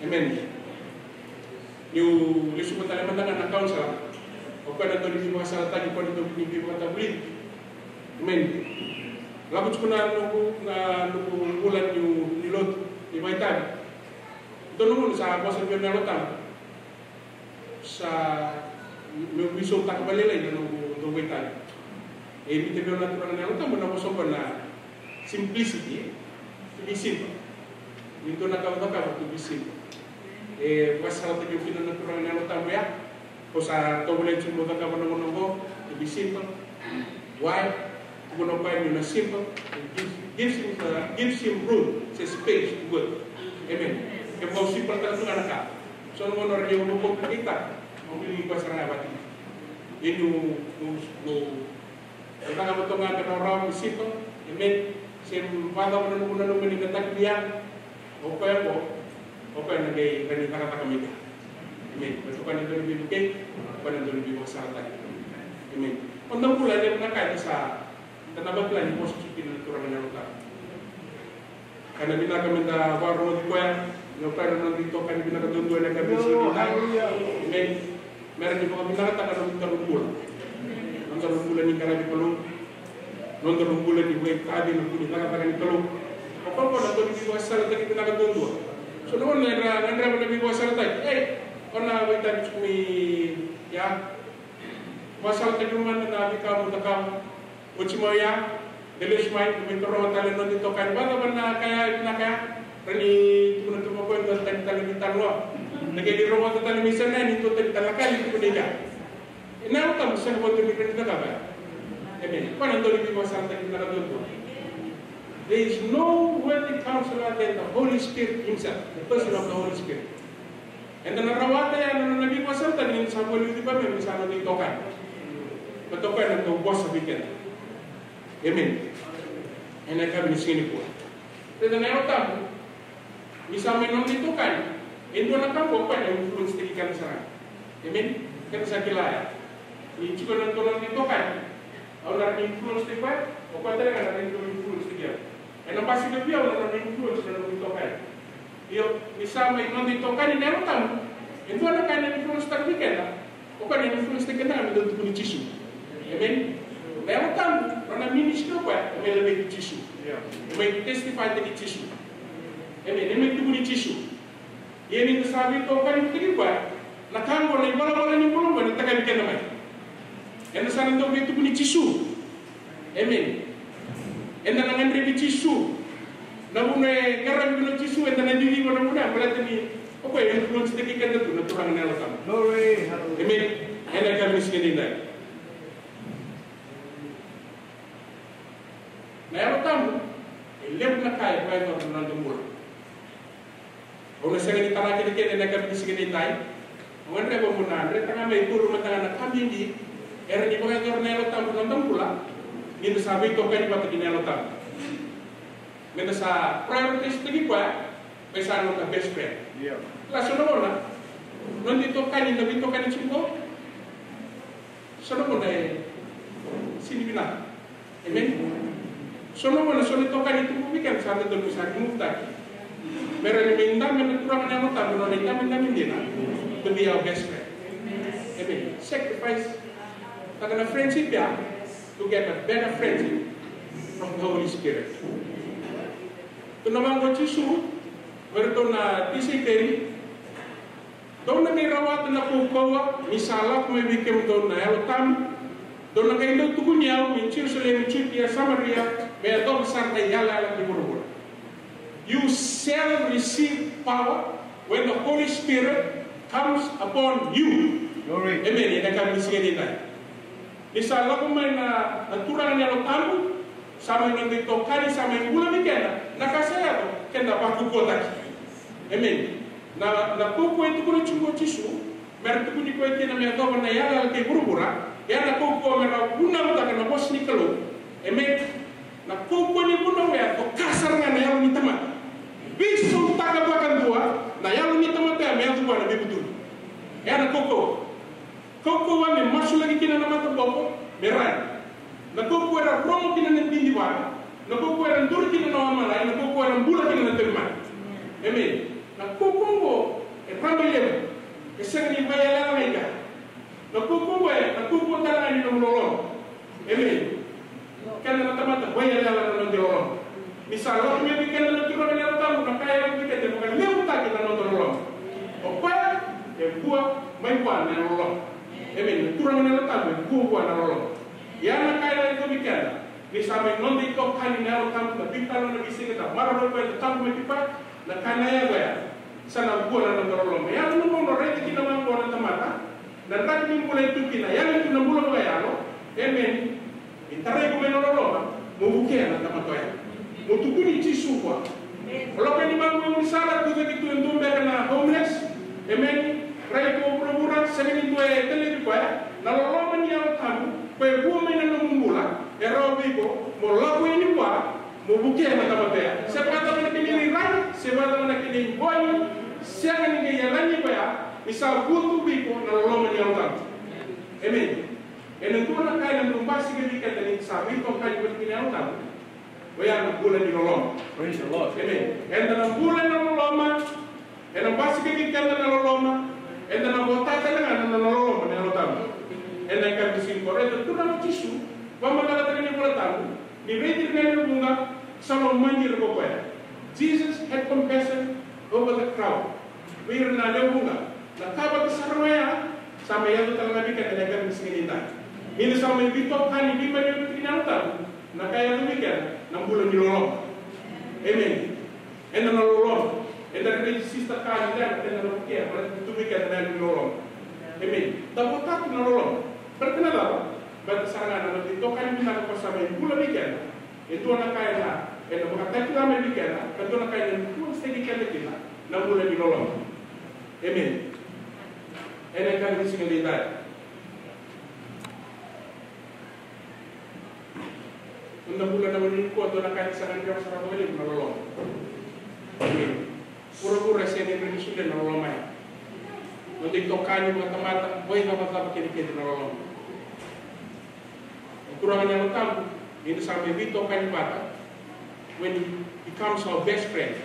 Emeni. Niu lesuva tale mada ga na counsellor, o koya na dau ni veivakasalataki, o koya na dau ni veivakatavulici. Emeni. Lako tiko na noqu, na noqu bula niu, ni lotu ni vakaitavi. Dua na gauna sa vosa vei au na Yalo Tabu, sa meu veisautaka vakalailai na noqu dau vakaitavi. E biuta vei au na Turaga na Yalo Tabu na vosa oqo na simplicity, to be simple. Ni dua na ka au cakava, to be simple. E vakasalataki au kina na Turaga na Yalo Tabu ya. Ko sa tovolea tiko mo cakava na gauna oqo, to be simple. Why? Tukuna o koya ni na simple, it gives, gives him, uh, gives him room, se space to work. Amen. Kevaka au simple taka tu ga na ka, so na gauna o rawa ni overcomplicate-taka, mo biuti koya sara ga vata. Ia niu, niu, niu E cakava toka ga me rawarawa, me simple. Amen. Se vakacava na noqu nanuma ni na taki vei au, o koya oqo, o koya na qai rawa ni cakacaka mai kea. Amen. Baleta o koya na dau ni veivukei, o koya na dau ni veivakasalataki. Amen. O da bula e levu na ka eda sa, da na vakila ni vosa tiko kina na Turaga na Yalo Tabu. Ka na vinaka meda vakarogoci koya, ni o koya na noda itokani vinaka duadua ena yakavi ni siga nikua. Hallelujah. Amen. Meda na vakavinakataka na nodaru bula. Nodaru bula ni qaravi Kalou. Nodaru bula ni vakaitavi ena vuku ni cakacaka ni Kalou. O koya na dau ni veivakasalataki vinaka duadua. So na gauna era gadreva na veivakasalataki, ei, o na vakaitavi tiko mai ya. Vakasalataki mada na veika mo cakava. Oti mai ya, da lesu mai, da mai taroga tale na noda itokani, vakacava na ka ya, na ka ya? Rawa ni tukuna tu o koya e dua tani tale ni talanoa. Na qai lai rogoca tale mai Saineai ni dua tani tale na ka e tukuna ya. Ena Yalo Tabu sega vakadua ni rawa ni cakava ya. Amen. Koya na dau ni veivakasalataki vinaka duadua. There is no worthy counselor than the Holy Spirit himself, the person of the Holy Spirit. Eda na rawata ya na nona veivakasalataki ni da sa vakaliuci koya me sa noda itokani. Baleta o koya na dau vosa vei keda. Amen. Ena yakavi ni siga nikua. Raica na Yalo Tabu, ni sa mai noda itokani, e dua na ka o koya na influence-taki keda sara. Amen. Keda sa kila ya. Ni tiko na noda itokani, au na rawa ni influence-taki koya, o koya tale ga na rawa ni influence-taki au. Ena basika vei au na nona influence na noqu itokani. Io, ni sa mai noda itokani na Yalo Tabu, e dua na ka ena influence-taka vei keda, o koya na influence-taki keda ga me dau tukuni Jisu. Amen. Na Yalo Tabu, nona ministry o koya, e mai laveti Jisu. E mai testify-taki Jisu. Amen. E mai tukuni Jisu. Ia ni da sa veitokani vata kei koya, na ka oqo, na ivalavala ni bula oqo ena takavi keda mai. Eda sa na dau veitukuni Jisu. Amen. Eda na gadrevi Jisu. Na vuna e qaravi kina o Jisu, eda na ciciva na vuna ya, baleta ni o koya e influence-taki keda tu na Turaga na Yalo Tabu. Glory, hallelujah. Amen. Ena yakavi ni siga nidai. Na Yalo Tabu, e levu na ka e vakayacora na noda bula. Au na sega ni tara kina kece ena yakavi ni siga nidai. Au gadreva meu na dreta ga mai e tolu mada ga na ka bibi e rawa ni vakayacora na Yalo Tabu ena noda bula, ni da sa veitokani vata kei na Yalo Tabu. Meda sa prioritize-taki koya me sa noda best friend. Io. Kila, so na gauna noda itokani, da veitokani tiko, so na gauna e sini vinaka. Amen. So na gauna so na itokani tu vei keda sa dodonu me sa remove taki. Me rawa ni mai dabe na Turaga na Yalo Tabu, nona itavi dina, to be our best friend. Amen. Sacrifice taka na friendship ya to get a better friendship from the Holy Spirit. Tukuna vaqo o Jisu vei iratou na tisaipeli: Dou na qai rawata na kaukauwa ni sa lako mai vei kemudou na Yalo Tabu. Dou na qai dau tukuni au mai Jerusalemi, Jutia, Samaria, me yacova sara na iyalayala kei vuravura. You shall receive power when the Holy Spirit comes upon you. Glory. Amen. Ena yakavi ni siga nidai, ni sa lako mai na, na Turaga na Yalo Tabu, sa mai noda itokani, sa mai bula vei keda, na ka sa yaco, keda vakaukauwataki. Amen. Na, na kaukauwa e tukuna tiko o Jisu, me ra tukuni koya kina me yacova na iyalayala kei vuravura, e a na kaukauwa me ra vunautaka na vosa ni Kalou. Amen. Na kaukauwa ni vunau e a toka sara ga na yalo ni tamata. Veisautaka vakadua na yalo ni tamata ya me yaco vua na veivutuni. E a na kaukauwa. Kaukauwa me masulaki kina na mataboko me rai. Na kaukauwa era rogo kina na didivaka. Na kaukauwa era duri kina na wamalai. Na kaukauwa era bula kina na tauvimate. Amen. Na kaukauwa oqo e rabailevu. E sega ni vaiyalayala ga i kea. Na kaukauwa oqo e na kaukauwa tale ga ni nomu loloma. Amen. Keda na tamata vaiyalayala na noda loloma. Ni sa lako mai vei keda na Turaga na Yalo Tabu, na ka e yaco vei keda e vakalevutaki na noda loloma. O koya e vua mai vua na loloma. Amen. Na Turaga na Yalo Tabu e vua vua na loloma. Ia na ka e yaco vei keda ni sa mai noda itokani na Yalo Tabu, na veitalanoa, na veisiga, da maroroi koya, da tabu mai vei koya, na ka na yaco ya sa na vua na noda loloma. Ia na noda raica kina vaqo na tamata, na draki ni bula e tu kina, yali tu na bula vakayalo. Amen. E tarai iko mai na loloma mo vukea na tamata oya. Mo tukuni Jisu vua. O lako yani vaqo e gaunisala, tucake tu e dua beka na homeless. Amen. Rai iko vuravura, sega ni dua e talevi koya. Na loloma ni Yalo Tabu, koya e vua mai na nomu bula, e rawa vei iko mo lako yani vua, mo vukea na tamata ya. Se vakacava na kena irairai, se vakacava na kena ibogi, sega ni qai yalani koya ni sa vua tu vei iko na loloma ni Yalo Tabu. Amen. Ena dua na ka ena dau basika vei keda ni sa veitokani vata kei na Yalo Tabu, oya na bula ni loloma. Praise the Lord. Amen. Eda na bula ena loloma. Ena basika vei keda na loloma. Eda na vota tale ga na, na, na loloma ni Yalo Tabu. Ena yakavi ni siga nikua, raica Turaga o Jisu, vakamatatataka na iVola Tabu, ni raici ira na lewe vuqa, sa lomani ira ko koya. Jesus had compassion over the crowd. Vei ira na lewe vuqa. Na ka vata sara ga ya sa mai yaco tale ga vei keda ena yakavi ni siga nidai. Ni da sa mai veitokani, veimaliwai vata kei na Yalo Tabu, na ka yaco vei keda na bula ni loloma. Amen. Eda na loloma. Eda na register ka ni keda, eda na vukea, baleta tu vei keda na yalo ni loloma. Amen. Da vota tu na loloma. Baleta na cava? Baleta sara ga na noda itokani vinaka ko sa mai bula vei keda. E dua na ka ena, ena vakatakila mai vei keda, ka dua na ka ena influence-taki keda kina, na bula ni loloma. Amen. Ena yakavi ni siga nidai, na bula na wali nikua, dua na ka ni sa gadreva sara vakalevu na loloma. Amen. Vuravura e sega ni rawa ni solia na loloma ya. Noda itokani vakatamata, o iko, vakacava kece kece na loloma. Na Turaga na Yalo Tabu, ni da sa mai veitokani vata, when he becomes our best friend.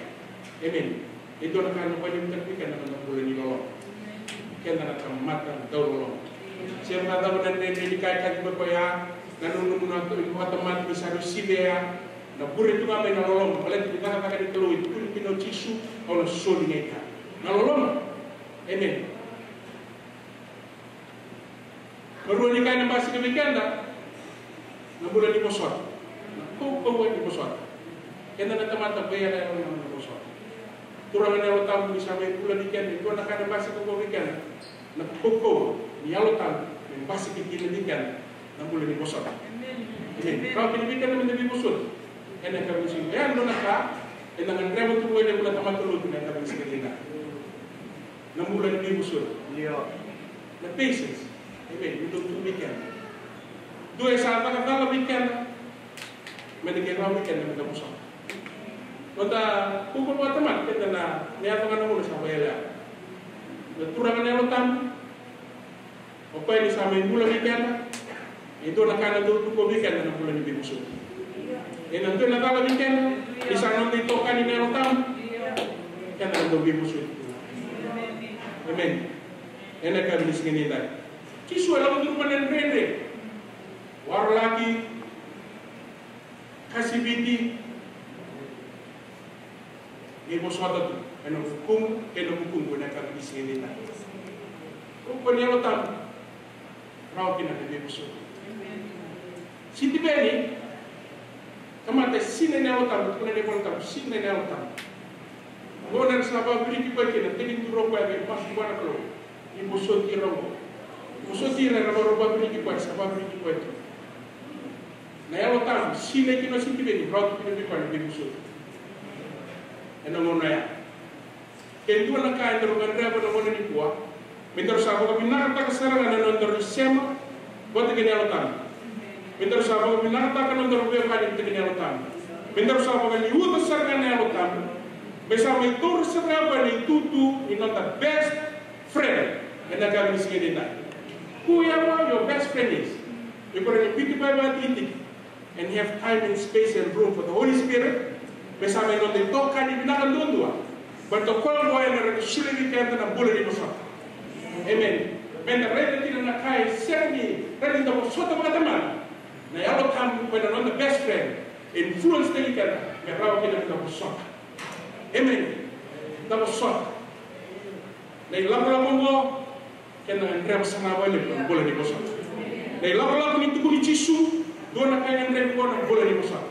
Amen. E dua na ka na vakalevutaka vei keda na noda bula ni loloma. Keda na tamata dauloloma. Se vakacava na dredre ni ka e kacivi koya, na nomu, nomu na vakatamata ni sa receive ya, na vure tu ga mai na loloma, baleta ni cakacaka ni Kalou e tukuni kina o Jisu, au na soli ga i kea. Na loloma. Amen. Karua ni ka ena basika vei keda, na bula ni vosota. Na kaukauwa ni vosota. Keda na tamata vaiyalayala na vosota. Turaga na Yalo Tabu ni sa mai bula vei keda, e dua na ka ena basika vei keda, na kaukauwa ni Yalo Tabu me basika kina vei keda na bula ni vosota. Amen. Amen. Rawa kina vei keda meda veivosoti ena yakavi ni siga. E dua na ka eda gadreva tu vakalevu na tamata lotu ena yakavi ni siga. Na bula ni veivosoti. Io. Na patience. Amen. Ni dau tu vei keda. Dua e sa cakacala vei keda, me na qai rawa vei keda meda vosota. Noda kaukauwa vakatamata, keda na, na yaco ga na gauna sa vaiyalayala. Na Turaga na Yalo Tabu, o koya ni sa mai bula vei keda. E dua na ka na dau tu vei keda na bula ni veivosoti. E na dua na cala vei keda ni sa noda itokani na Yalo Tabu. Keda na dau veivosoti. Emeni. E na ka ni siga ni dai. Jisu e lako curuma na dredre. Warolaki, kasiviti, ni vosota tu e na vukumu, e na vukumu e na ka ni siga ni dai. Ko ni Yalo Tabu. Rawa kina na veivosoti. Sitiveni, tamata e sinai na Yalo Tabu, tukuna na iVola Tabu, sinai na Yalo Tabu. Qo na era sa vakaviriki koya kina, teni duro koya vei masu vua na Kalou. Ni vosoti ira qo. Vosoti ira era vakaviriki koya, sa vakaviriki koya kina. Na Yalo Tabu, sinai kina o Sitiveni, rawa tu kina vei koya na veivosoti. E na gauna ya. Ke dua na ka e daru gadreva na gauna nikua, me daru sa vakavinakataka sara ga na nodaru isema vata kei na Yalo Tabu. Me daru sa vakavinakataka na nodaru veiwekani vata kei na Yalo Tabu. Me daru sa vakaliuca sara ga na Yalo Tabu. Me sa mai taura sara ga na itutu ni noda best friend. E na ka ni siga ni dai. Whoever your best friend is, iko na ni biuti mai vakatikitiki. And have time and space and room for the Holy Spirit. Me sa mai noda itokani vinaka duadua. Baleta o koya qo ena rawa ni solia vei keda na bula ni vosota. Amen. Me da raica kina na ka e sega ni rawa ni da vosota vakatamana. Na Yalo Tabu ko na noda best friend. E influence taki keda me rawa kina me da vosota. Amen. Da vosota. Na ilakolako qo. Kena gadreva sara ga vakalevu na bula ni vosota. Na ilakolako ni tukuni Jisu, dua na ka e gadrevi qo na bula ni vosota.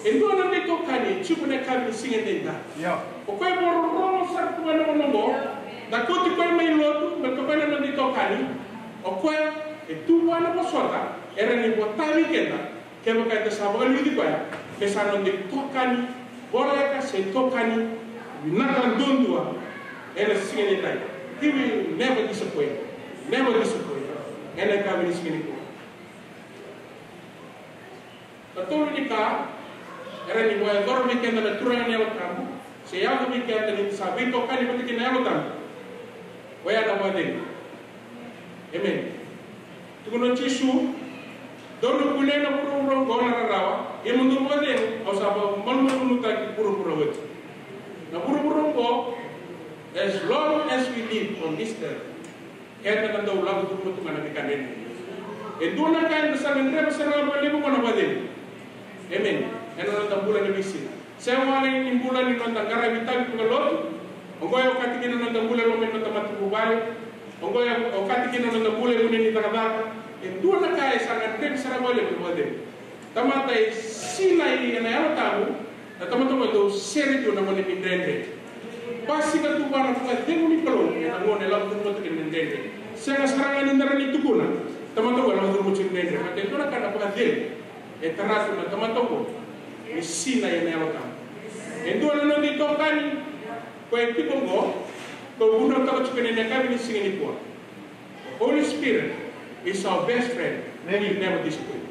E dua na noda itokani e tiko na yakavi ni siga edaidai. Io. O koya e vakarorogo sara tu ga na gauna qo, da kauti koya mai lotu, me o koya na noda itokani, o koya e tu vua na vosota, e rawa ni vota vei keda, kevaka eda sa vakaliuci koya me sa noda itokani voleka se itokani vinaka duadua ena siga edaidai. He will never disappoint. Never disappoint. Ena yakavi ni siga nikua. Na tolu ni ka era ni vakayacora vei keda na Turaga na Yalo Tabu se yaco vei keda ni sa veitokani vata kei na Yalo Tabu. Oya na vakacegu. Amen. Tukuna o Jisu, dou na kunea na vuravura oqo na rarawa, ia mo dou vakacegu, au sa vakamalumalumutaki vuravura oti. Na vuravura oqo, as long as we live on this earth, keda na dau lako curuma tu ga na veika dredre. E dua na ka eda sa gadreva sara ga vakalevu oqo na vakacegu. Amen. Ena noda bula na veisiga. Sega wale ni bula ni noda qaravi itavi vakalotu. Oqo e okati kina na noda bula e loma ni noda matavuvale. Oqo e okati kina na noda bula e vuni ni cakacaka. E dua na ka e sa gadrevi sara vakalevu na vakacegu. Tamata e sinai ena Yalo Tabu, na tamata qo e dau sere tu na gone ni dredre. Basika tu vua na vakacegu ni Kalou ena gauna e lako curuma tu kina na dredre. Sega sara ga ni da rawa ni tukuna tamata qo e lako curuma tu na dredre. Baleta e dua na ka na vakacegu. E tara tu na tamata oqo ni sinai ena Yalo Tabu. E dua na noda itokani ko e tiko oqo, ko vunautaka tiko ena yakavi ni siga nikua. Holy Spirit is our best friend. Amen. He will never disappoint.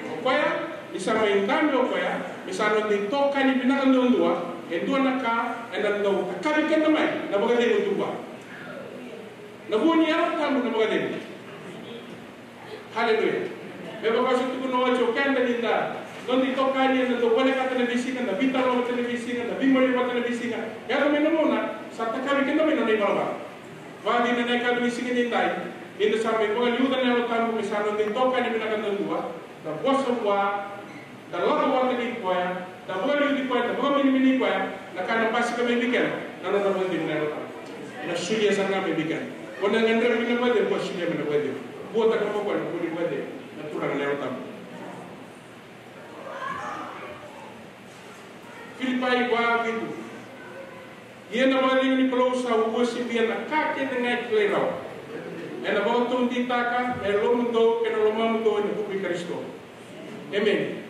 O koya ni sa mai dabe o koya me sa noda itokani vinaka duadua. E dua na ka ena dau takavi keda mai na vakacegu tu vua. Na vua ni Yalo Tabu na vakacegu. Haleluya. Me vaka sa tukuna oti o keda ni da noda itokani ena dau volekata na veisiga, na veitalanoataka na veisiga, na veimaliwataka na veisiga. Yaco mai na gauna sa takavi keda mai na nona ivalavala. Vakacegu ena yakavi ni siga edaidai ni da sa mai vakaliuca na Yalo Tabu me sa noda itokani vinaka duadua, da vosa vua, da lako vata kei koya, da vakaliuci koya, da vakaminimini koya, na ka na basika mai vei keda na nona vakacegu na Yalo Tabu. Na solia sara ga mai vei keda. Ko na gadreva mai na vakacegu, ko solia mai na vakacegu. Vuataka mai o koya na vua ni vakacegu, na Turaga na Yalo Tabu. Filipai va, vitu. Ia na vakacegu ni Kalou sa uasivia na ka kece ga e kilai rawa, ena vakataudeitaka na yalomudou kei na lomamudou ena vuku i Karisito. Emeni.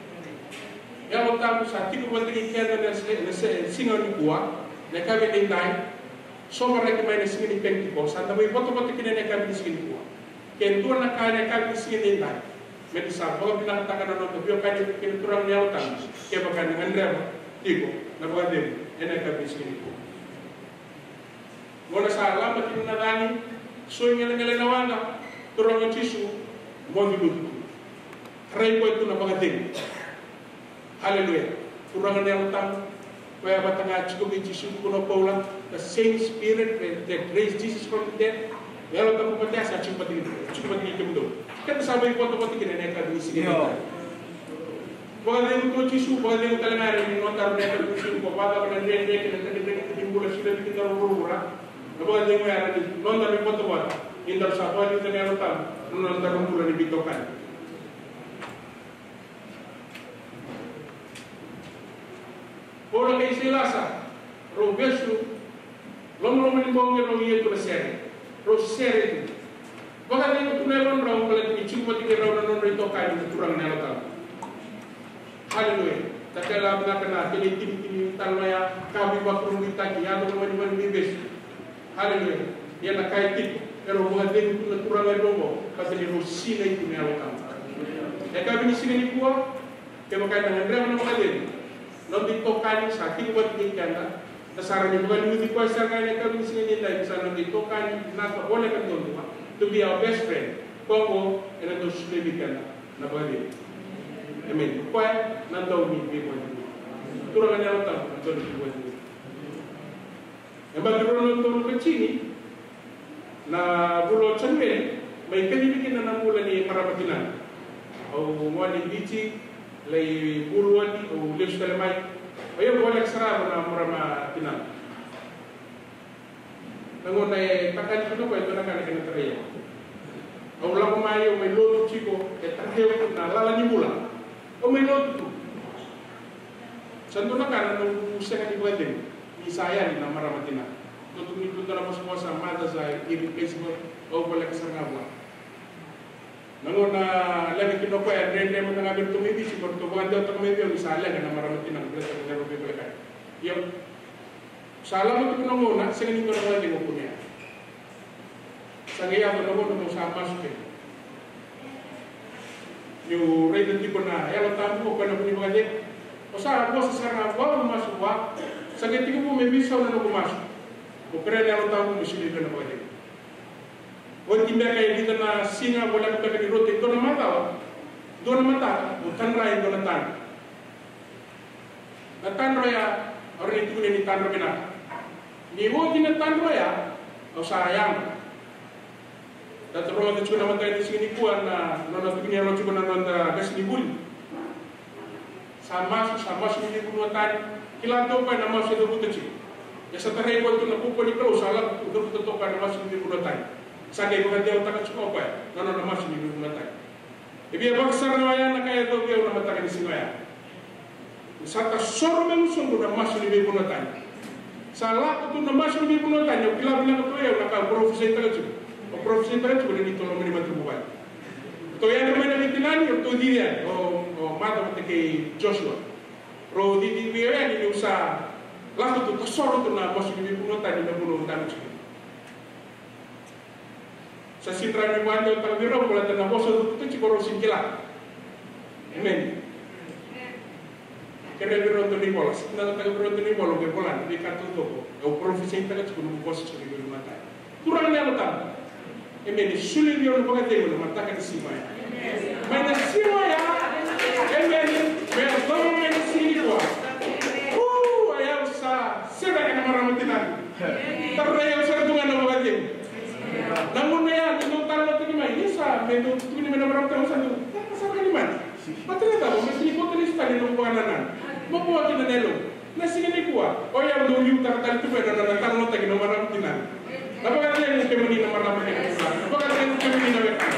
Yalo Tabu sa tiko vata kei keda na se-, na se-, siga nikua, na yakavi edaidai, sovaraki mai na siga ni Penitiko, sa da mai votavota kina na yakavi ni siga nikua. Ke dua na ka ena yakavi ni siga edaidai, me da sa vakavinakataka na noda veiwekani kei na Turaga na Yalo Tabu, kevaka eda gadreva tiko na vakacegu ena yakavi ni siga nikua. Gauna sa laba kina na cagi, so i gelegele na waqa, toroga o Jisu, moce lutu tu. Tarai koya tu na vakacegu. Haleluya. Turaga na Yalo Tabu, koya vata ga tiko vei Jisu, tukuna o Paula, the same spirit that, that raised Jesus from the dead. Yalo Tabu vata ya sa tiko vata kei, tiko vata kei kemudou. Keda sa veivotavota kina ena yakavi ni siga nikua. Vakacegu tu o Jisu, vakacegu tale ga yani nodaru ena yakavi ni siga nikua, vakacava na dredre kei na dredre ni bula, sega ni keda ruarua. Na vakacegu ya na nodaru ivotavota, ni daru sa vakaliuca na Yalo Tabu na nodaru bula ni veitokani. Paula kei Sailasa, rau vesu lomalomanibau, rau ia tu na sere, rau sere tu. Vakacegu tu na yalodrau baleta ni tiko vata kei rau na nodra itokani na Turaga na Yalo Tabu. Haleluya. Takila vinaka na kena itinitini ni talanoa ya, ka veivakurabuitaki, yaco na manimani veivesu. Haleluya. Ia na ka e tiko, erau vakacegu tu na turaga erau oqo, baleta ni rau sinai tu na Yalo Tabu. Ena yakavi ni siga nikua, kevaka eda gadreva na vakacegu, noda itokani sa tiko vata kei keda, da sa rawa ni vakaliuci koya sara ga ena yakavi ni siga nidai, sa noda itokani vinaka voleka duadua, to be our best friend. Koya oqo ena dau solia vei keda na vakacegu. Emeni. Koya na dau ni veivakacegu. Turaga na Yalo Tabu na dau ni veivakacegu. E bati rua na udolu ka tini na vula o Janueri, mai kacivi kina na bula ni marama tinana. Au gone i Viti, lai buluwati, au lesu tale mai. Au voleka sara na marama tinana. Na gauna e takali kina o koya e dua na ka na kena tarai au. Au lako mai, au mai lotu tiko, e tarai au na lala ni bula. Au mai lotu tu. Sa dua na ka na noqu sega ni vakacegu ni sa yali na marama tinana. Dua tu ni dua na vosavosa, mothers are irreplaceable, au voleka sara ga vua. Na gauna leqa kina o koya, dredre mada ga vei ratou mai Viti, me ratou vakadewataka mai vei au ni sa leqa na marama tinana, baleta na nodra veivolekati. Io. Sa lako tiko na gauna, sega ni dua na vakacegu au kunea. Sa qai yaco na gauna meu sa masu kina. Niu raica tiko na Yalo Tabu, o koya na vu ni vakacegu. Au sa vosa sara ga vua, au masu vua. Sa qai tekivu me veisau na noqu masu. Au kerea na Yalo Tabu me solia vei au na vakacegu. Oti beka e vica na siga, voleka beka ni rauta e dua na macawa, dua na mataka, au tadra e dua na tadra. Na tadra oya, au rawa ni tukuna ni tadra vinaka. Ni oti na tadra oya, au sa yaga. Da taroga tiko na mataka ni siga nikua na nona tukuni yalo tiko na noda qasenivuli. Sa masu, sa masu ni veivanua tani. Kila tu o koya na masu e cavuta tiko. Ia sa tarai koya tu na kaukauwa ni Kalou, sa lako tu, cavuta tu o koya na masu ni veivanua tani. Sa qai vakadewataka tiko o koya na nona masu ni veivanua tani. E via vakasara oya na ka e yacovi au na mataka ni siga oya. Sa tasoro mai na soqo na masu ni veivanua tani. Sa lako tu na masu ni veivanua tani, au kila vinaka tu o yau na ka au parofisaitaka tiko. Au parofisaitaka tiko na neitou loma ni matavuvale. Ratou yadra mai na veitinani, ratou cici yani, o, o Mata vata kei Joshua. Rau cici vei au yani niu sa lako tu, tasoro tu na masu ni veivanua tani na vanua au dabe tiko. Sa sega ni rawa ni vakadewataka vei rau baleta na vosa au cavuta tiko rau sega ni kila. Emeni. Kerea vei rau dua na ivola, sa vinakataka vei rau dua na ivola, au qai vola na veika taucoko au parofisaitaka tiko, noqu vosa tiko ni veivanua tani. Turaga na Yalo Tabu. Emeni. Solia vei au na vakacegu na mataka ni siga oya. Mai na siga oya. Emeni. Me yacova mai na siga nikua. Uu, o yau sa sega ena marama tinana. Tarai au sara tu ga na vakacegu. Na gauna ya, dou talanoataki mai, ni sa me dou tukuni mai na marama tinana, sa dou, e, sa ka ni mani. Baleta na cava? Me sega ni kauta lesu tale na noqu vakanananu. Mo bau kina na yalo. Na siga nikua, o yau dau liutaka tale tu mai na nona talanoataki na marama tinana. Na vakacegu kemuni na marama kei na tinana. Na vakacegu kemuni na wekaqu.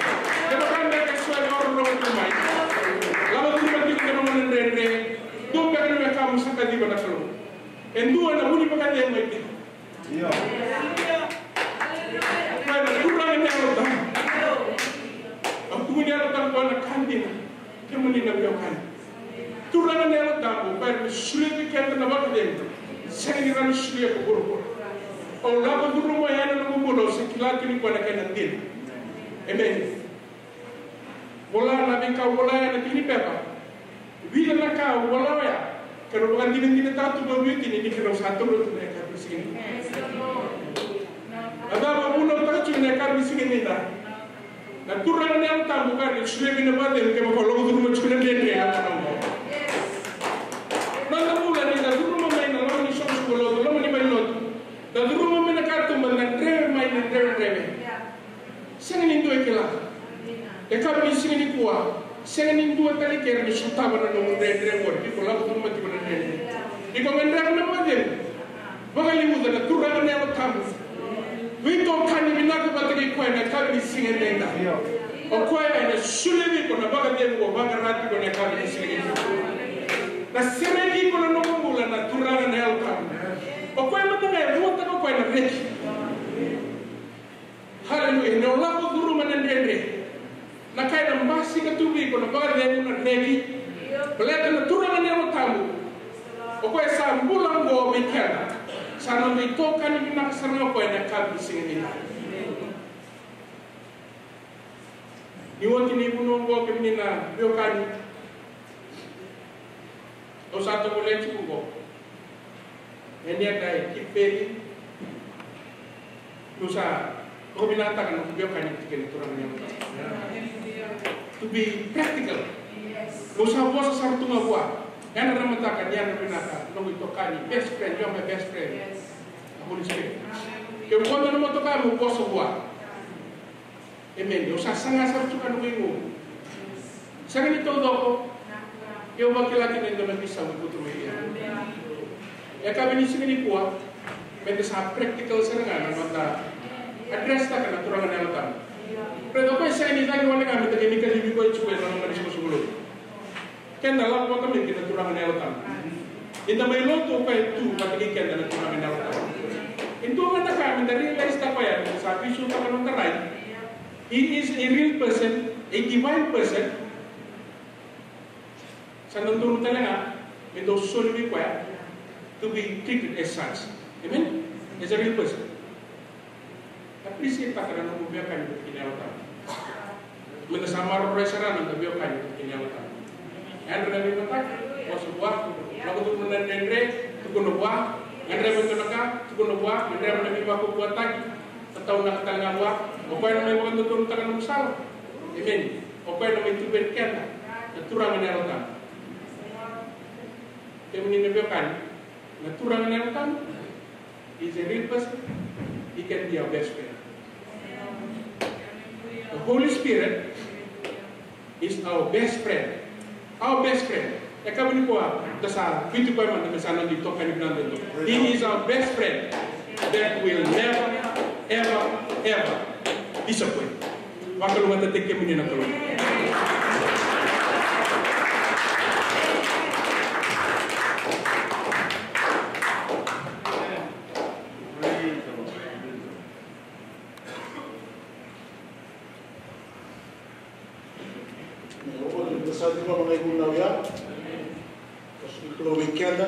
Kevaka beka eso e vakarorogo tu mai, lako curuma tiko na nona dredre. Dua beka na wekamu sa kaciva na Kalou. E dua na vu ni vakacegu e tiko. Io. Koya na Turaga na Yalo Tabu. Au tukuna na Yalo Tabu, koya na ka dina. Kemuni na veiwekani. Turaga na Yalo Tabu, koya na solia vei keda na vakacegu. Sega ni rawa ni solia ko vuravura. Au lako curuma yani na noqu bula, au sa kila tiko ni koya na kena dina. Emeni. Vola na veika au vola ena tiki ni pepa. Vica na ka au vola oya, keirau vakadinadinataka tu vei kemuni ni keirau sa taura tu na yakavi ni siga nikua. Na cava au vunautaka tiko na yakavi ni siga nikua? Na Turaga na Yalo Tabu ka ni solia vei na vakacegu kevaka o lako curuma tiko na dredre na vanua oqo. Noda bula ni da curuma mai na loma ni soqosoqo lotu, loma ni valelotu. Da curuma mai na katuba, da dreve mai na drevadreve. Sega ni dua e kila. E yakavi ni siga nikua, sega ni dua tale e kere ni sotava na nomu dredre oqori, iko lako curuma tiko na dredre. Iko gadreva na vakacegu. Vakaliuca na Turaga na Yalo Tabu. Veitokani vinaka vata kei koya na yakavi ni siga edaidai. O koya ena solia vei iko na vakacegu o vaqara tiko na yakavi ni siga nikua. Na sereki iko na nomu bula na Turaga na Yalo Tabu. O koya mada ga e vuataka o koya na reki. Haleluya. Ni o lako curuma na dredre, na ka ena basika tu vei iko na vakacegu, na reki. Baleta na Turaga na Yalo Tabu, o koya sa bula oqo vei keda. Sa noda itokani vinaka sara ga o koya na yakavi ni siga edaidai. Ni oti na ivunau oqo, kemuni na veiwekani, au sa tovolea tiko oqo. Ena yada e keep faith. Au sa toka vinakataka na noqu veiwekani tiko ena Turaga na Yalo Tabu. To be practical. Au sa vosa sara tu ga vua. Yadra na mataka ni yadra vinaka, noqu itokani, best friend, you're my best friend. The Holy Spirit. Ke vodo na motoka, mo vosa vua. Emeni. Au sa saga sara tu ga na noqu igu. Sega ni taucoko. Au vakila kina e dua na veisau e butu mai vei au. E yakavi ni siga nikua, meda sa practical sara ga na noda address taka na Turaga na Yalo Tabu. Baleta o koya e sega ni cagi wale ga meda qai mai kacivi koya tiko ena loma ni soqosoqo lotu. Keda lako vata mai kei na Turaga na Yalo Tabu. Eda mai lotu, o koya e tu vata kei keda na Turaga na Yalo Tabu. E dua ga na ka meda realize taka o koya, meda sa veisautaka na noda rai. He is a real person, a divine person. Sa dodonu tale ga me dau soli vei koya, to be treated as such. Amen? As a real person. Appreciate taka na nomu veiwekani vata kei na Yalo Tabu. Meda sa maroroi sara na noda veiwekani vata kei na Yalo Tabu. Yadra na veimataka, vosa vua, lako curuma na dredre, tukuna vua, gadreva e dua na ka, tukuna vua, gadreva na veivakaukauwataki, tataunaka tale ga vua, o koya na mai vakadodonutaka na nomu sala. Amen. O koya na mai tubu vei keda na Turaga na Yalo Tabu. Kemuni na veiwekani, na Turaga na Yalo Tabu is a real person. He can be our best friend. The Holy Spirit is our best friend. Our best friend. E ka vini koya, da sa viti koya mada me sa noda itokani vinaka. He is our best friend that will never, ever, ever disappoint. Vakalougatataki kemuni na Kalou. Io, oti ni sa tiko na ivunau ya. Kasi ni Kalou vei keda.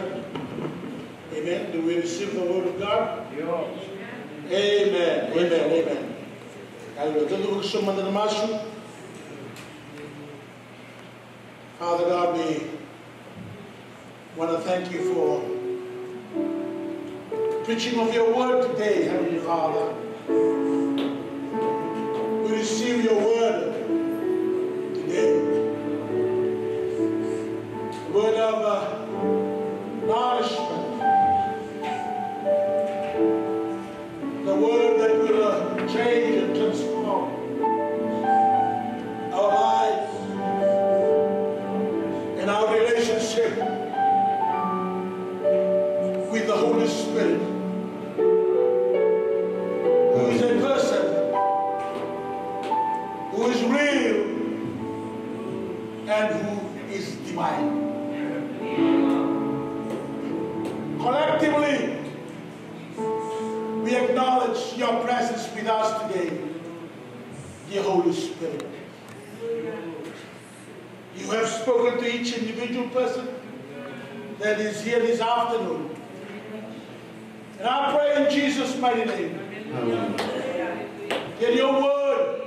Amen. Do we receive the word of God? Amen. Amen. Amen. Hallelujah. Tou cuva mada na masu. Father God, we want to thank you for preaching of your word today, Heavenly Father. We receive your word today. Word of, uh, nourishment. The word that will, uh, change and transform our lives and our relationship with the Holy Spirit, who is a person, who is real, and who is divine. Collectively, we acknowledge your presence with us today, dear Holy Spirit. You have spoken to each individual person that is here this afternoon. And I pray in Jesus' mighty name, amen, that your word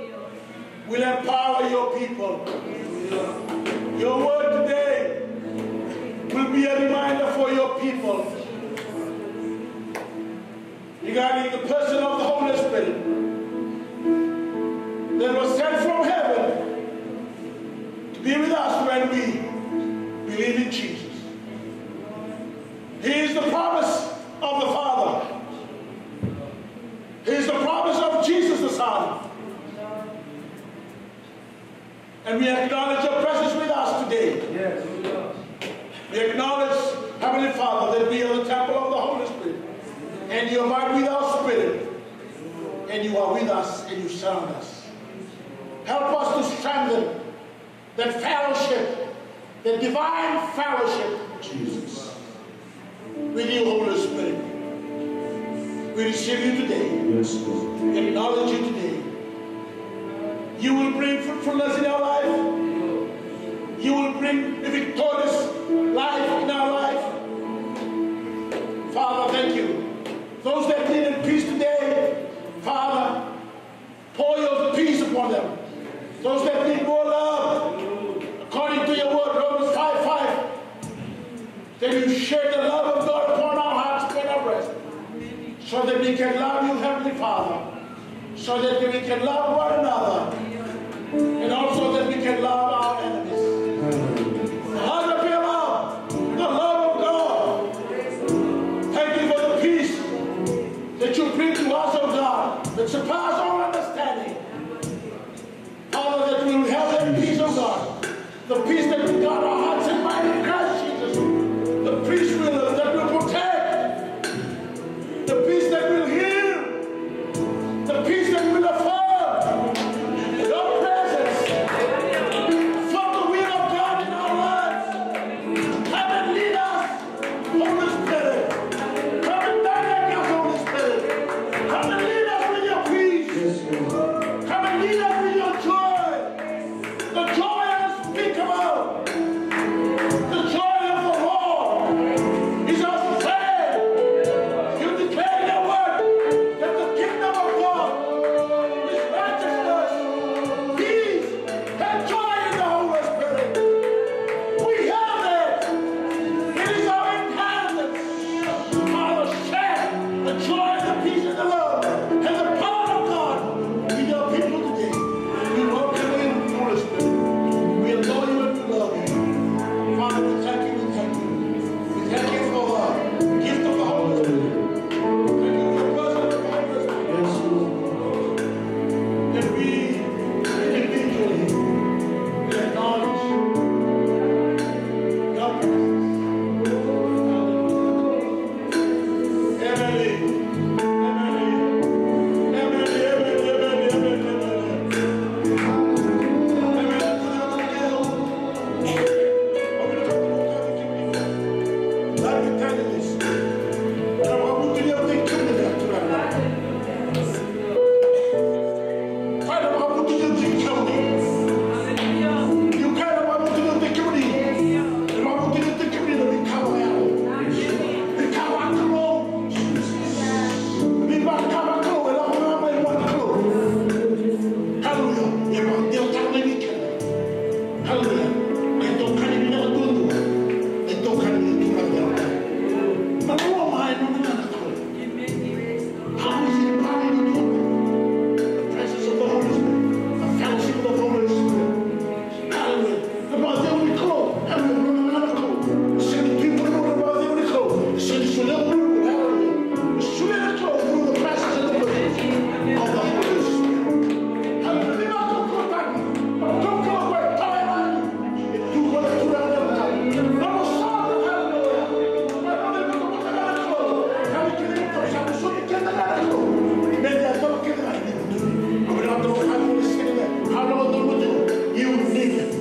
will empower your people. Your word today will be a reminder for your people regarding the person of the Holy Spirit that was sent from be with us when we believe in Jesus. He is the promise of the Father. He is the promise of Jesus the Son. And we acknowledge your presence with us today. Yes. We acknowledge, Heavenly Father, that we are the temple of the Holy Spirit. And you abide with our spirit. And you are with us and you surround us. Help us to strengthen that fellowship, that divine fellowship, Jesus, with you, Holy Spirit. We receive you today. Yes, Lord. We acknowledge you today. You will bring fruitfulness in our life. You will bring a victorious life in our life. Father, thank you. Those that need a peace today, Father, pour your peace upon them. Those that need more love, according to your word, Romans five five, that you share the love of God upon our hearts, upon our breast, so that we can love you, Heavenly Father, so that we can love one another, and also that we can love our enemies. Agape love, the love of God. Thank you for the peace that you bring to us, oh God, that surpass all understanding. Father, that we will have that peace of God, the peace that will guard our hearts and mind in Christ Jesus, the peace will, that will protect, the peace that will heal, the peace that will affirm your presence. From the will of God in our lives, come and lead us. Holy Spirit, come and direct us, Holy Spirit. Come and lead us with your peace. Yes, Lord. Come and lead us with your joy. The joy unspeakable. The joy of the Lord is our strength. You declare in your word that the kingdom of God is righteousness, peace, and joy in the Holy Spirit. We have it. It is our inheritance. Father, share the joy and the peace and the love and the power of God with your people today. We welcome you, Holy Spirit. We adore you and we love you. Father, we thank you, we thank you. We thank you for the gift of the Holy Spirit. Thank you for the presence of the Holy Spirit. Yes, Lord. That we individually acknowledge your presence. Hallelujah. Amen. Amen. Hallelujah. E vakadewataka mai vei keda. Hallelujah. Na itokani vinaka duadua. Na itokani ni Turaga. Na loloma e nona na Kalou. How is it power in the presence of the Holy Spirit? The fellowship of the Holy Spirit. Hallelujah. Na vakacegu ni Kalou, hallelujah, na nona na Kalou. Sega ni tu i vanua na vakacegu ni Kalou. Sega ni solia vanua, hallelujah. Solia na Kalou through the presence and the presence of the Holy Spirit. Hallelujah. Ni vakakaukauataki, na kaukauwa e tawai yani. E tu vua na Turaga na Kalou. Na vosota, hallelujah. Na nona ivakavakavakau na Kalou. Ka ni keda na Kalou, sa vosoti keda na Kalou. Me da yacova keda na Kalou.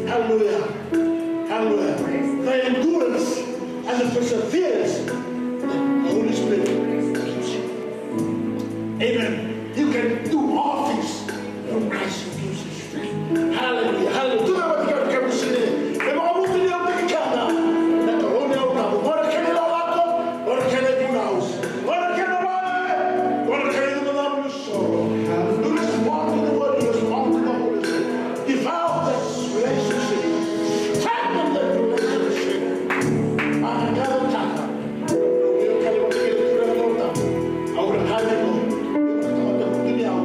Hallelujah. Hallelujah. The endurance and the perseverance that the Holy Spirit gives you. Amen. You can do all things through Christ who gives you strength. Hallelujah. Hallelujah. Tucake mada na kemu siga. E vakavutuni au vei keda na Kalou ni Yalo Tabu. Qo na kena ilakolako, qo na kena ivunau, qo na kena vale, qo na kena icabocabo ni soro. You respond to the word, you respond to the Holy Spirit. Develop that relationship. Strengthen that relationship. Ena gauna au kaya vei kemuni, Turaga na Yalo Tabu, au na kaya vei kemuni, na tamata vutuni au.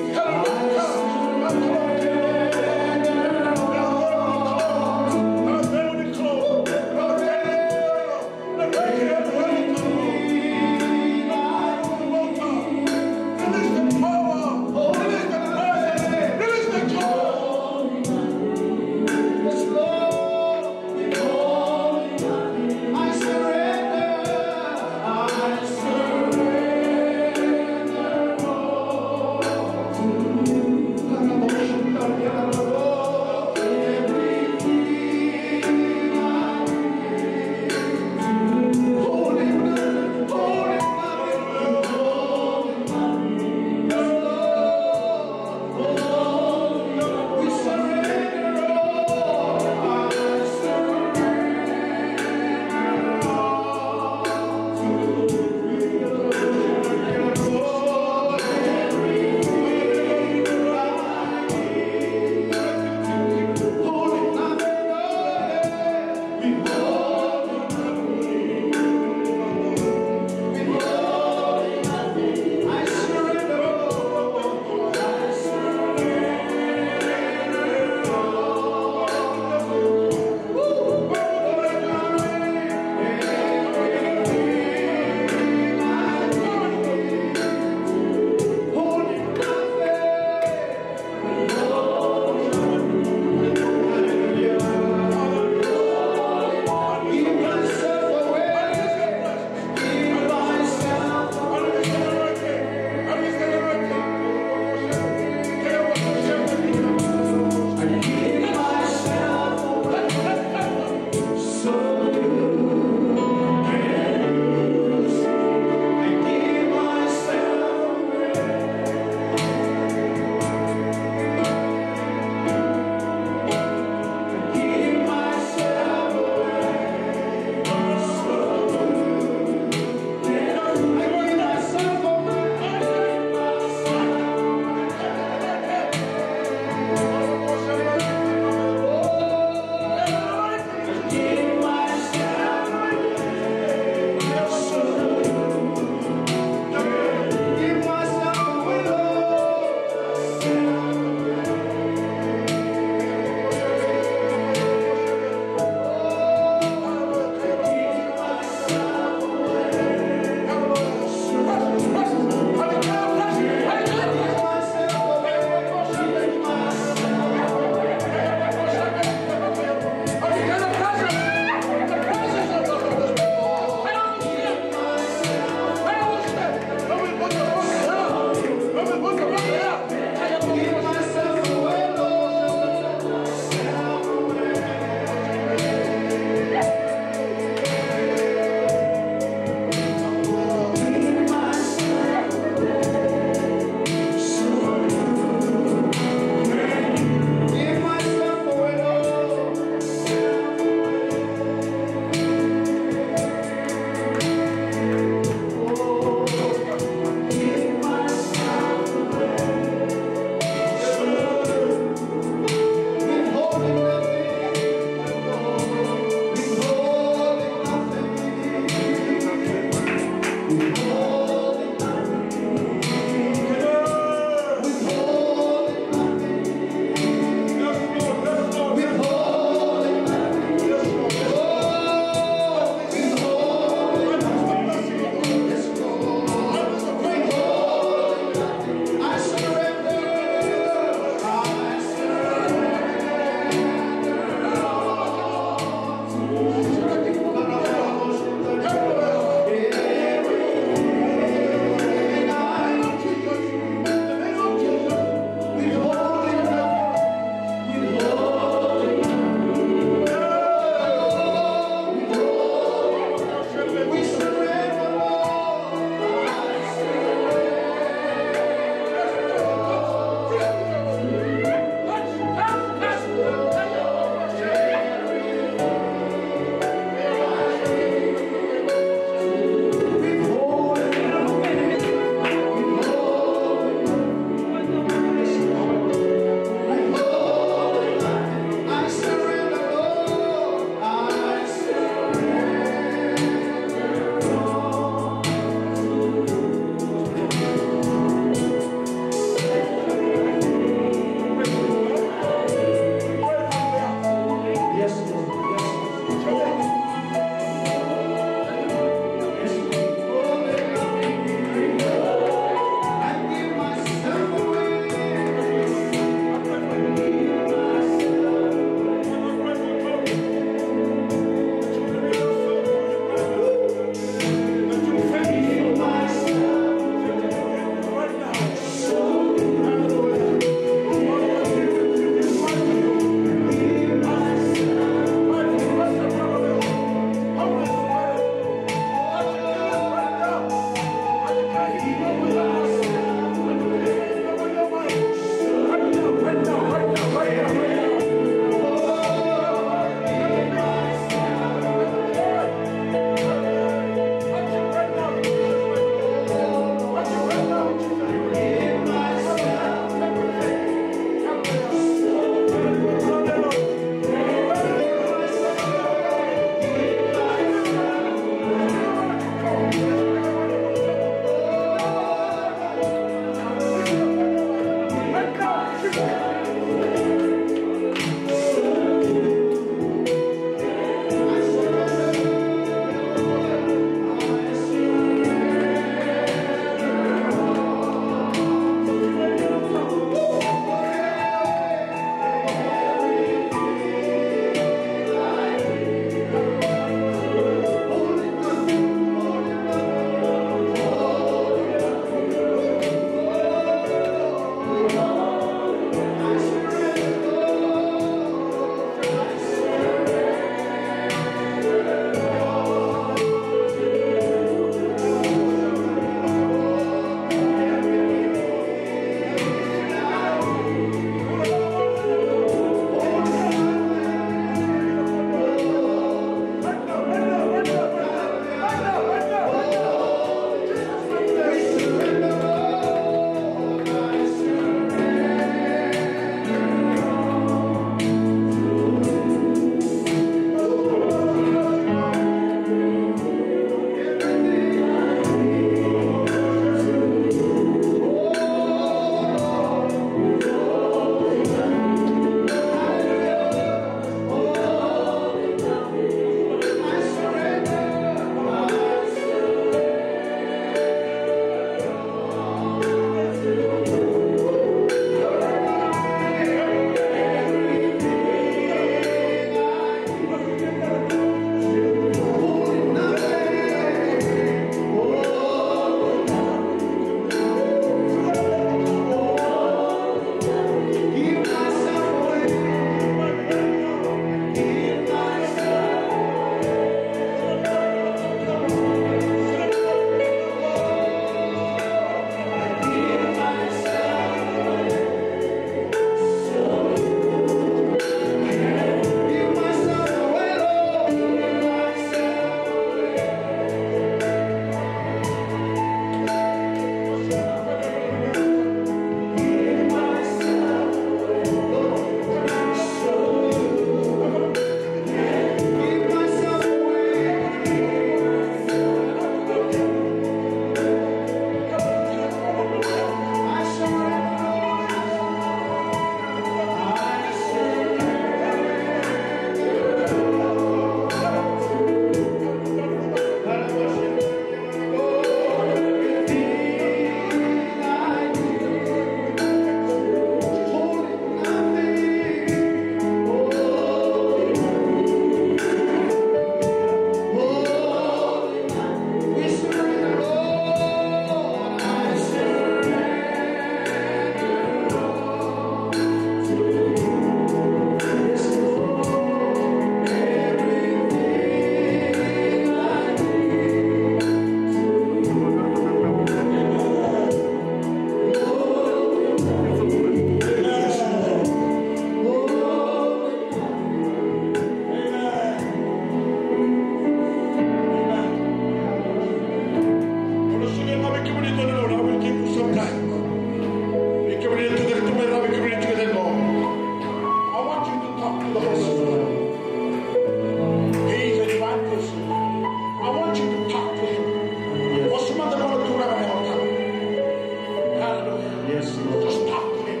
Just talk to him.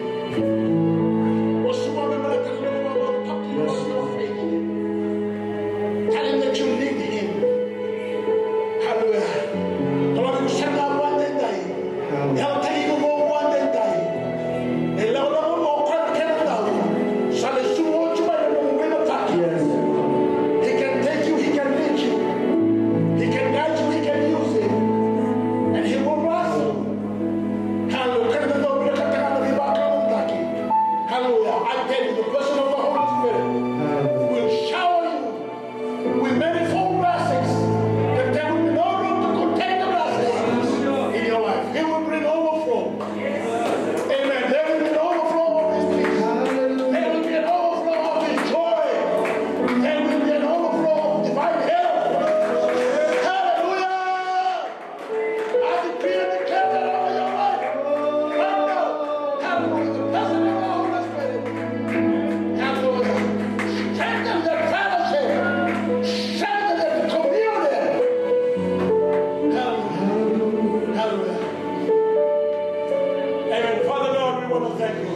Tell him that you need him. Hallelujah. Tolani kusana vua edaidai. Yalataki iko vua edaidai. E lako lako mo kona kena tau. Sa lesu oti mai na nomu veimataki. He can take you, he can lead you. He can guide you, he can use you. And he will bless you. Hallelujah. Kena dau vinakata ga na veivakalougatataki. Hallelujah. I tell you, the blessing of the Holy Spirit will shower you with manifold blessings, that there will be no room to contain the blessings in your life. He will bring overflow. Amen. There will be an overflow of His peace. There will be an overflow of His joy. There will be an overflow of divine health. Hallelujah. I decree and declare that over your life. Right now. Hallelujah. The blessing of the Holy Spirit. Hallelujah. Strengthen that fellowship. Strengthen that communion. Hallelujah. Hallelujah. Amen. Father God, we want to thank you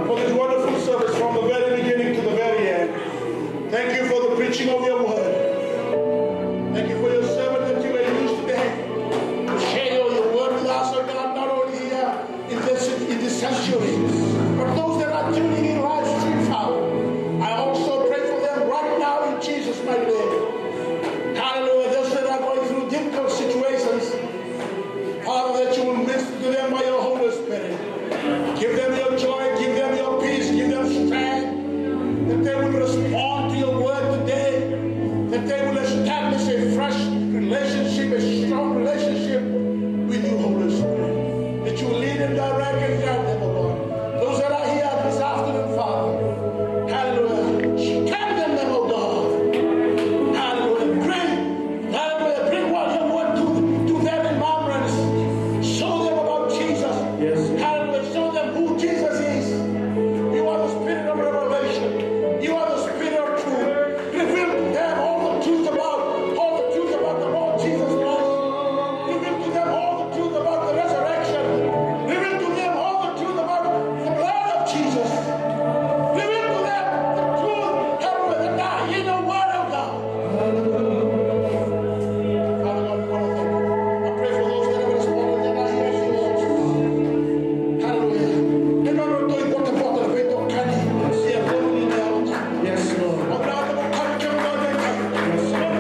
for this wonderful service from the very beginning to the very end. Thank you for the preaching of your word. Thank you for your servant that you may use today to share your, your word with us, oh God, not only here in this, in this sanctuary, but those that are tuning in live stream, Father. I also pray for them right now in Jesus' mighty name. Hallelujah. Those that are going through difficult situations, Father, that you will minister to them by your Holy Spirit. Give them your joy, give them your peace, give them strength, that they will respond to your word today, that they will establish a fresh relationship, a strong relationship with you, Holy Spirit. That you will lead and direct and guide them, O Lord. Those that are here this afternoon, Father, hallelujah, strengthen them, O God. Hallelujah. Bring Hallelujah. Bring what your word to, to them in remembrance. Show them about Jesus. Yes. Hallelujah. Show them who Jesus is. You are the spirit of revelation. You are the spirit of truth. Reveal to them all the truth about, all the truth about the Lord Jesus Christ. Reveal to them all the truth about the resurrection. Reveal to them all the truth about the blood of Jesus. Reveal to them the truth, hallelujah, that are in the word of God. Hallelujah. Father God, we want to thank you. I pray for those that have responded, that are here, Lord. Hallelujah. Let them not go to the bottom of it, don't carry. Yes. They are going in their own time. Yes, Lord. Yes, Lord.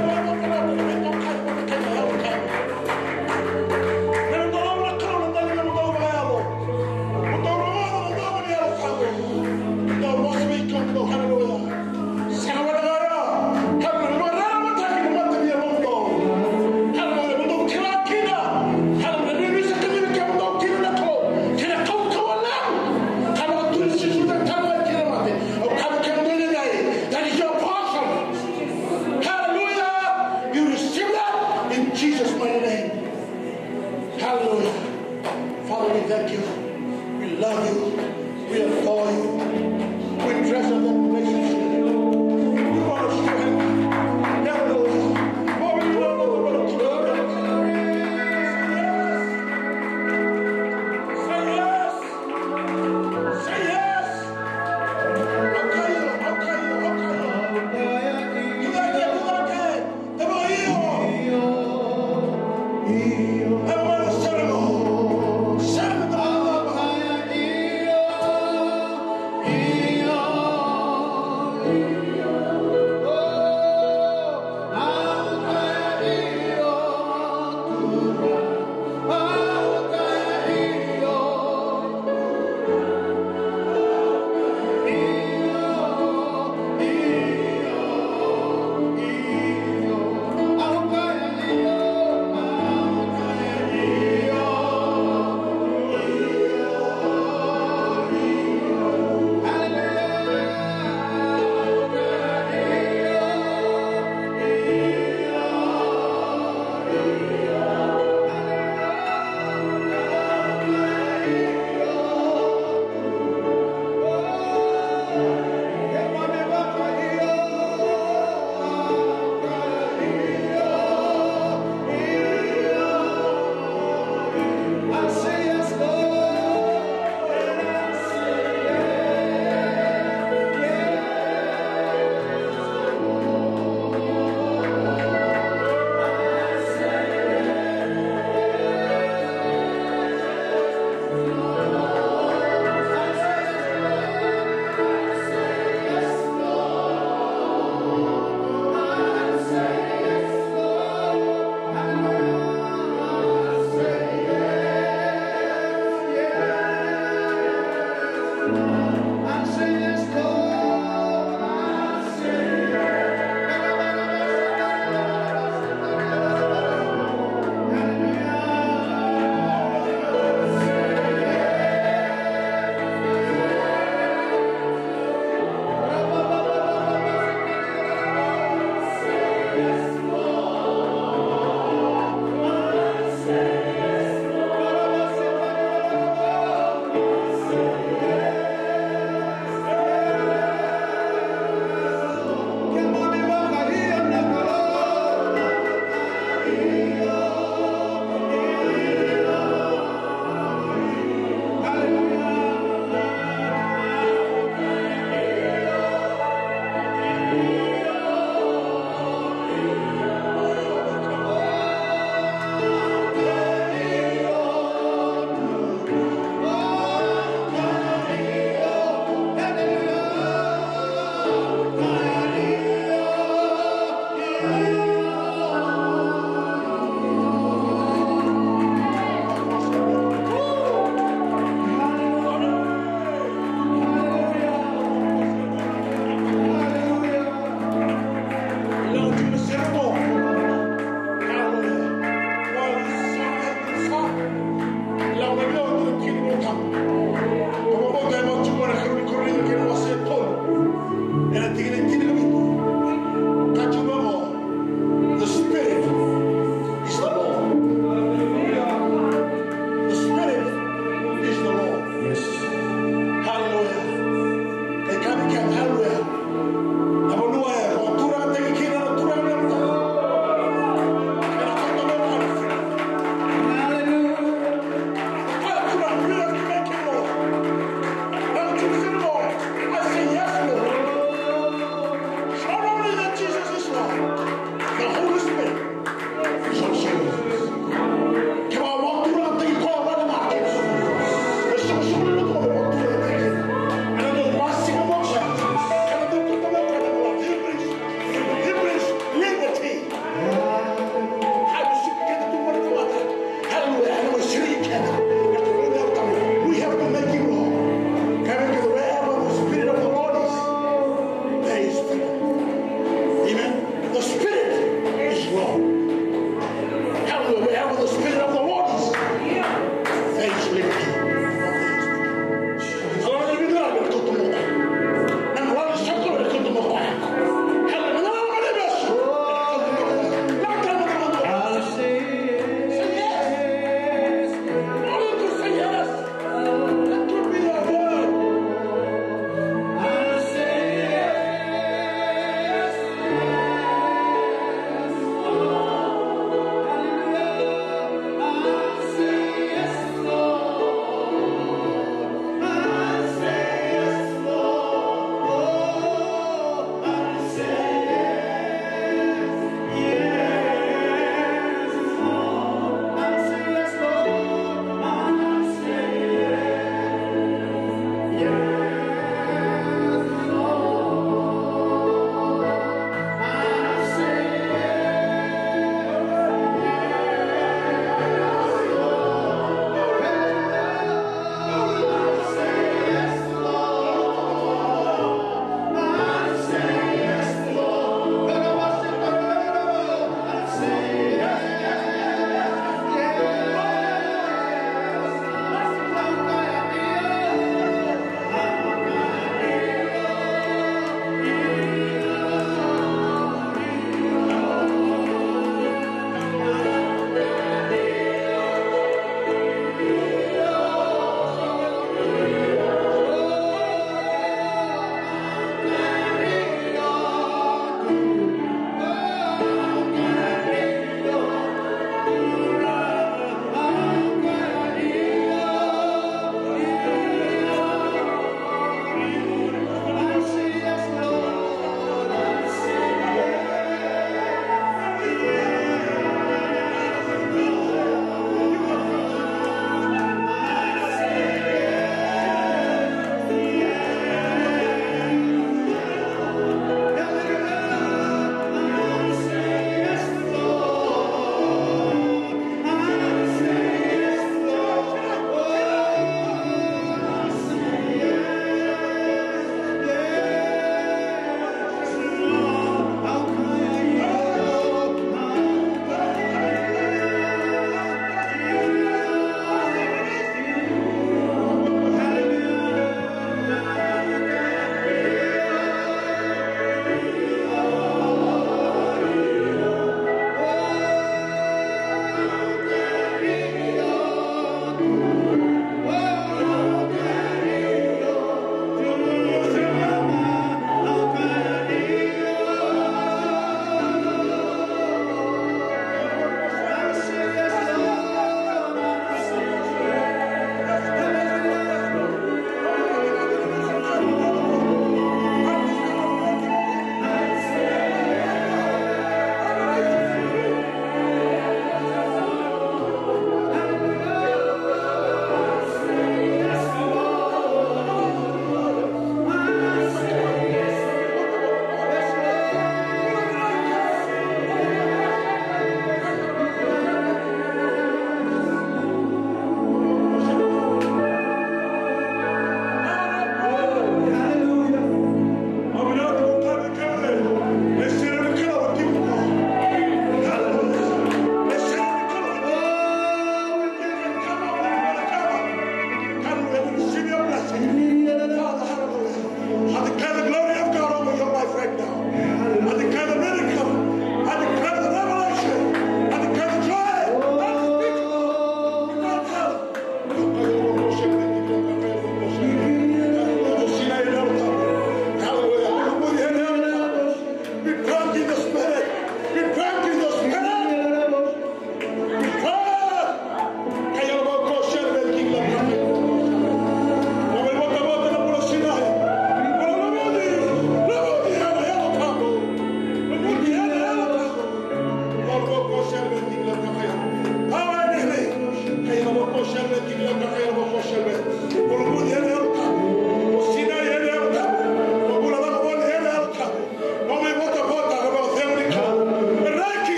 That is your portion. Hallelujah. You receive that in Jesus' mighty name. Hallelujah. Father, we thank you. We love you. We adore you. We treasure that relationship. We want to show you. Hallelujah. Glory, glory, glory, glory. Say yes. Say yes. Say yes. I'll tell you, I'll tell you, I'll tell you. You like it, you like it. Ka vakabauta e vakatubura na Karua ni Korinica na wase e tolu, ena tikina e tinikavitu. Ka tukuna vaqo, the Spirit is the Lord. The Spirit is the Lord. Yes. Hallelujah. Kaya vei keda, hallelujah. Na vanua e vakaturagataki kina na Turaga na Yalo Tabu. Ena koto mai na Hallelujah. Koya Turaga, we have to make him Lord. Now, to say, Lord, I say yes, Lord. Not only that Jesus is Lord, the Holy Spirit. We have to make him Lord. Wherever the Spirit of the Lord is, there is freedom. Amen. The Spirit is Lord. Hallelujah. Wherever the Spirit of the Lord is, there is liberty.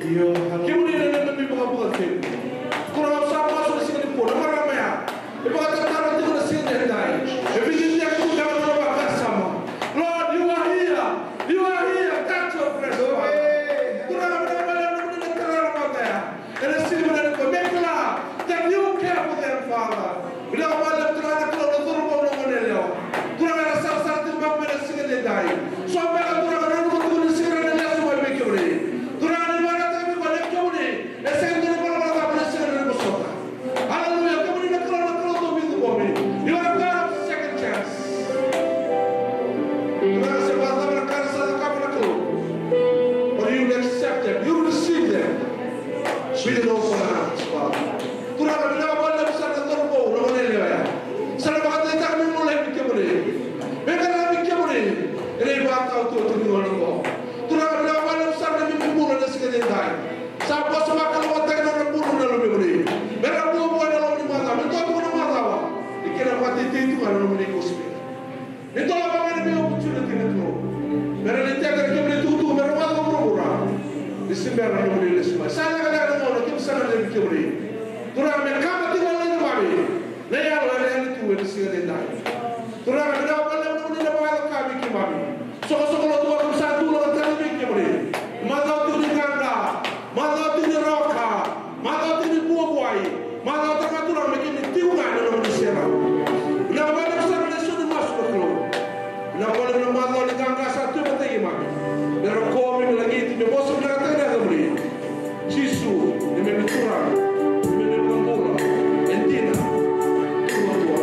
Kemuni na neimami vakabauta. Turaga, au sa masu ena siga nikua, na marama ya e vakatataro tiko ena siga edaidai. E vakatataro tiko ena vakasama. Lord, you are here. You are here. Touch your friends, Father. Turaga, vinaka vakalevu na nomuni na tara na mata ya. Ena siga vinaka nikua, make sure that you care for them, Father. Vinaka vakalevu Turaga na Kalou na cauravou, na goneyalewa. Turaga, era sarasara tiko mai ena siga edaidai. So beka Turaga, nanuma tiko ni sega ni lesu mai vei kemuni. Turaga, ni vakaraitaka vei koya ni kemuni e sega ni dua na ivalavala ca ena siga ni vosota. Hallelujah. Kemuni na Kalou, na Kalou dau veiciqomi. You are a God of second chance. Turaga, se vakacava na ka era sa cakava na Kalou, but you will accept them, you will receive them with an open heart, Father. Turaga, vinaka vakalevu sara na cauravou, na goneyalewa ya. Sa na vakadeitaka me bula vei kemuni, me qaravi kemuni ena ivakataotioti ni gauna oqo. Turaga, vinaka vakalevu sara na neimami bula ena siga edaidai. Sa vosa vakalougatataki na nodra bula na luvemuni. Me ra vuavuai ena loma ni macawa, me dua tiko na macawa ni kena vakatetei tu ga na nomuni kosipeli. Ni tola vaka na vei opportunity na Kalou. Me ra lai teka na kemuni itukutuku, me ra waca vuravura ni se bera na nomuni lesu mai. Sa lekaleka na gauna, keimami sa gadrevi kemuni. Turaga, me kaba tiko na lai keimami na yalo yaleyale tu ena siga edaidai. Turaga, vinaka vakalevu na nomuni na vakayacora vei keimami. Soqosoqo lotu vaka sa tu, lako tale vei kemuni. Macawa tiko ni qaqa, macawa tiko ni rawa ka, macawa tiko ni vuavuai, macawa tale ga Turaga me kemuni tiko ga na nomuni serau. Vinaka vakalevu sara na isau ni masu na Kalou. Vinaka vakalevu na macawa ni qaqa sa tu e matai keimami. Me rokovi, me lagiti, me vosa vinaka tale na yacamuni. Jisu, neimami Turaga, neimami iVakabula, e dina, duadua.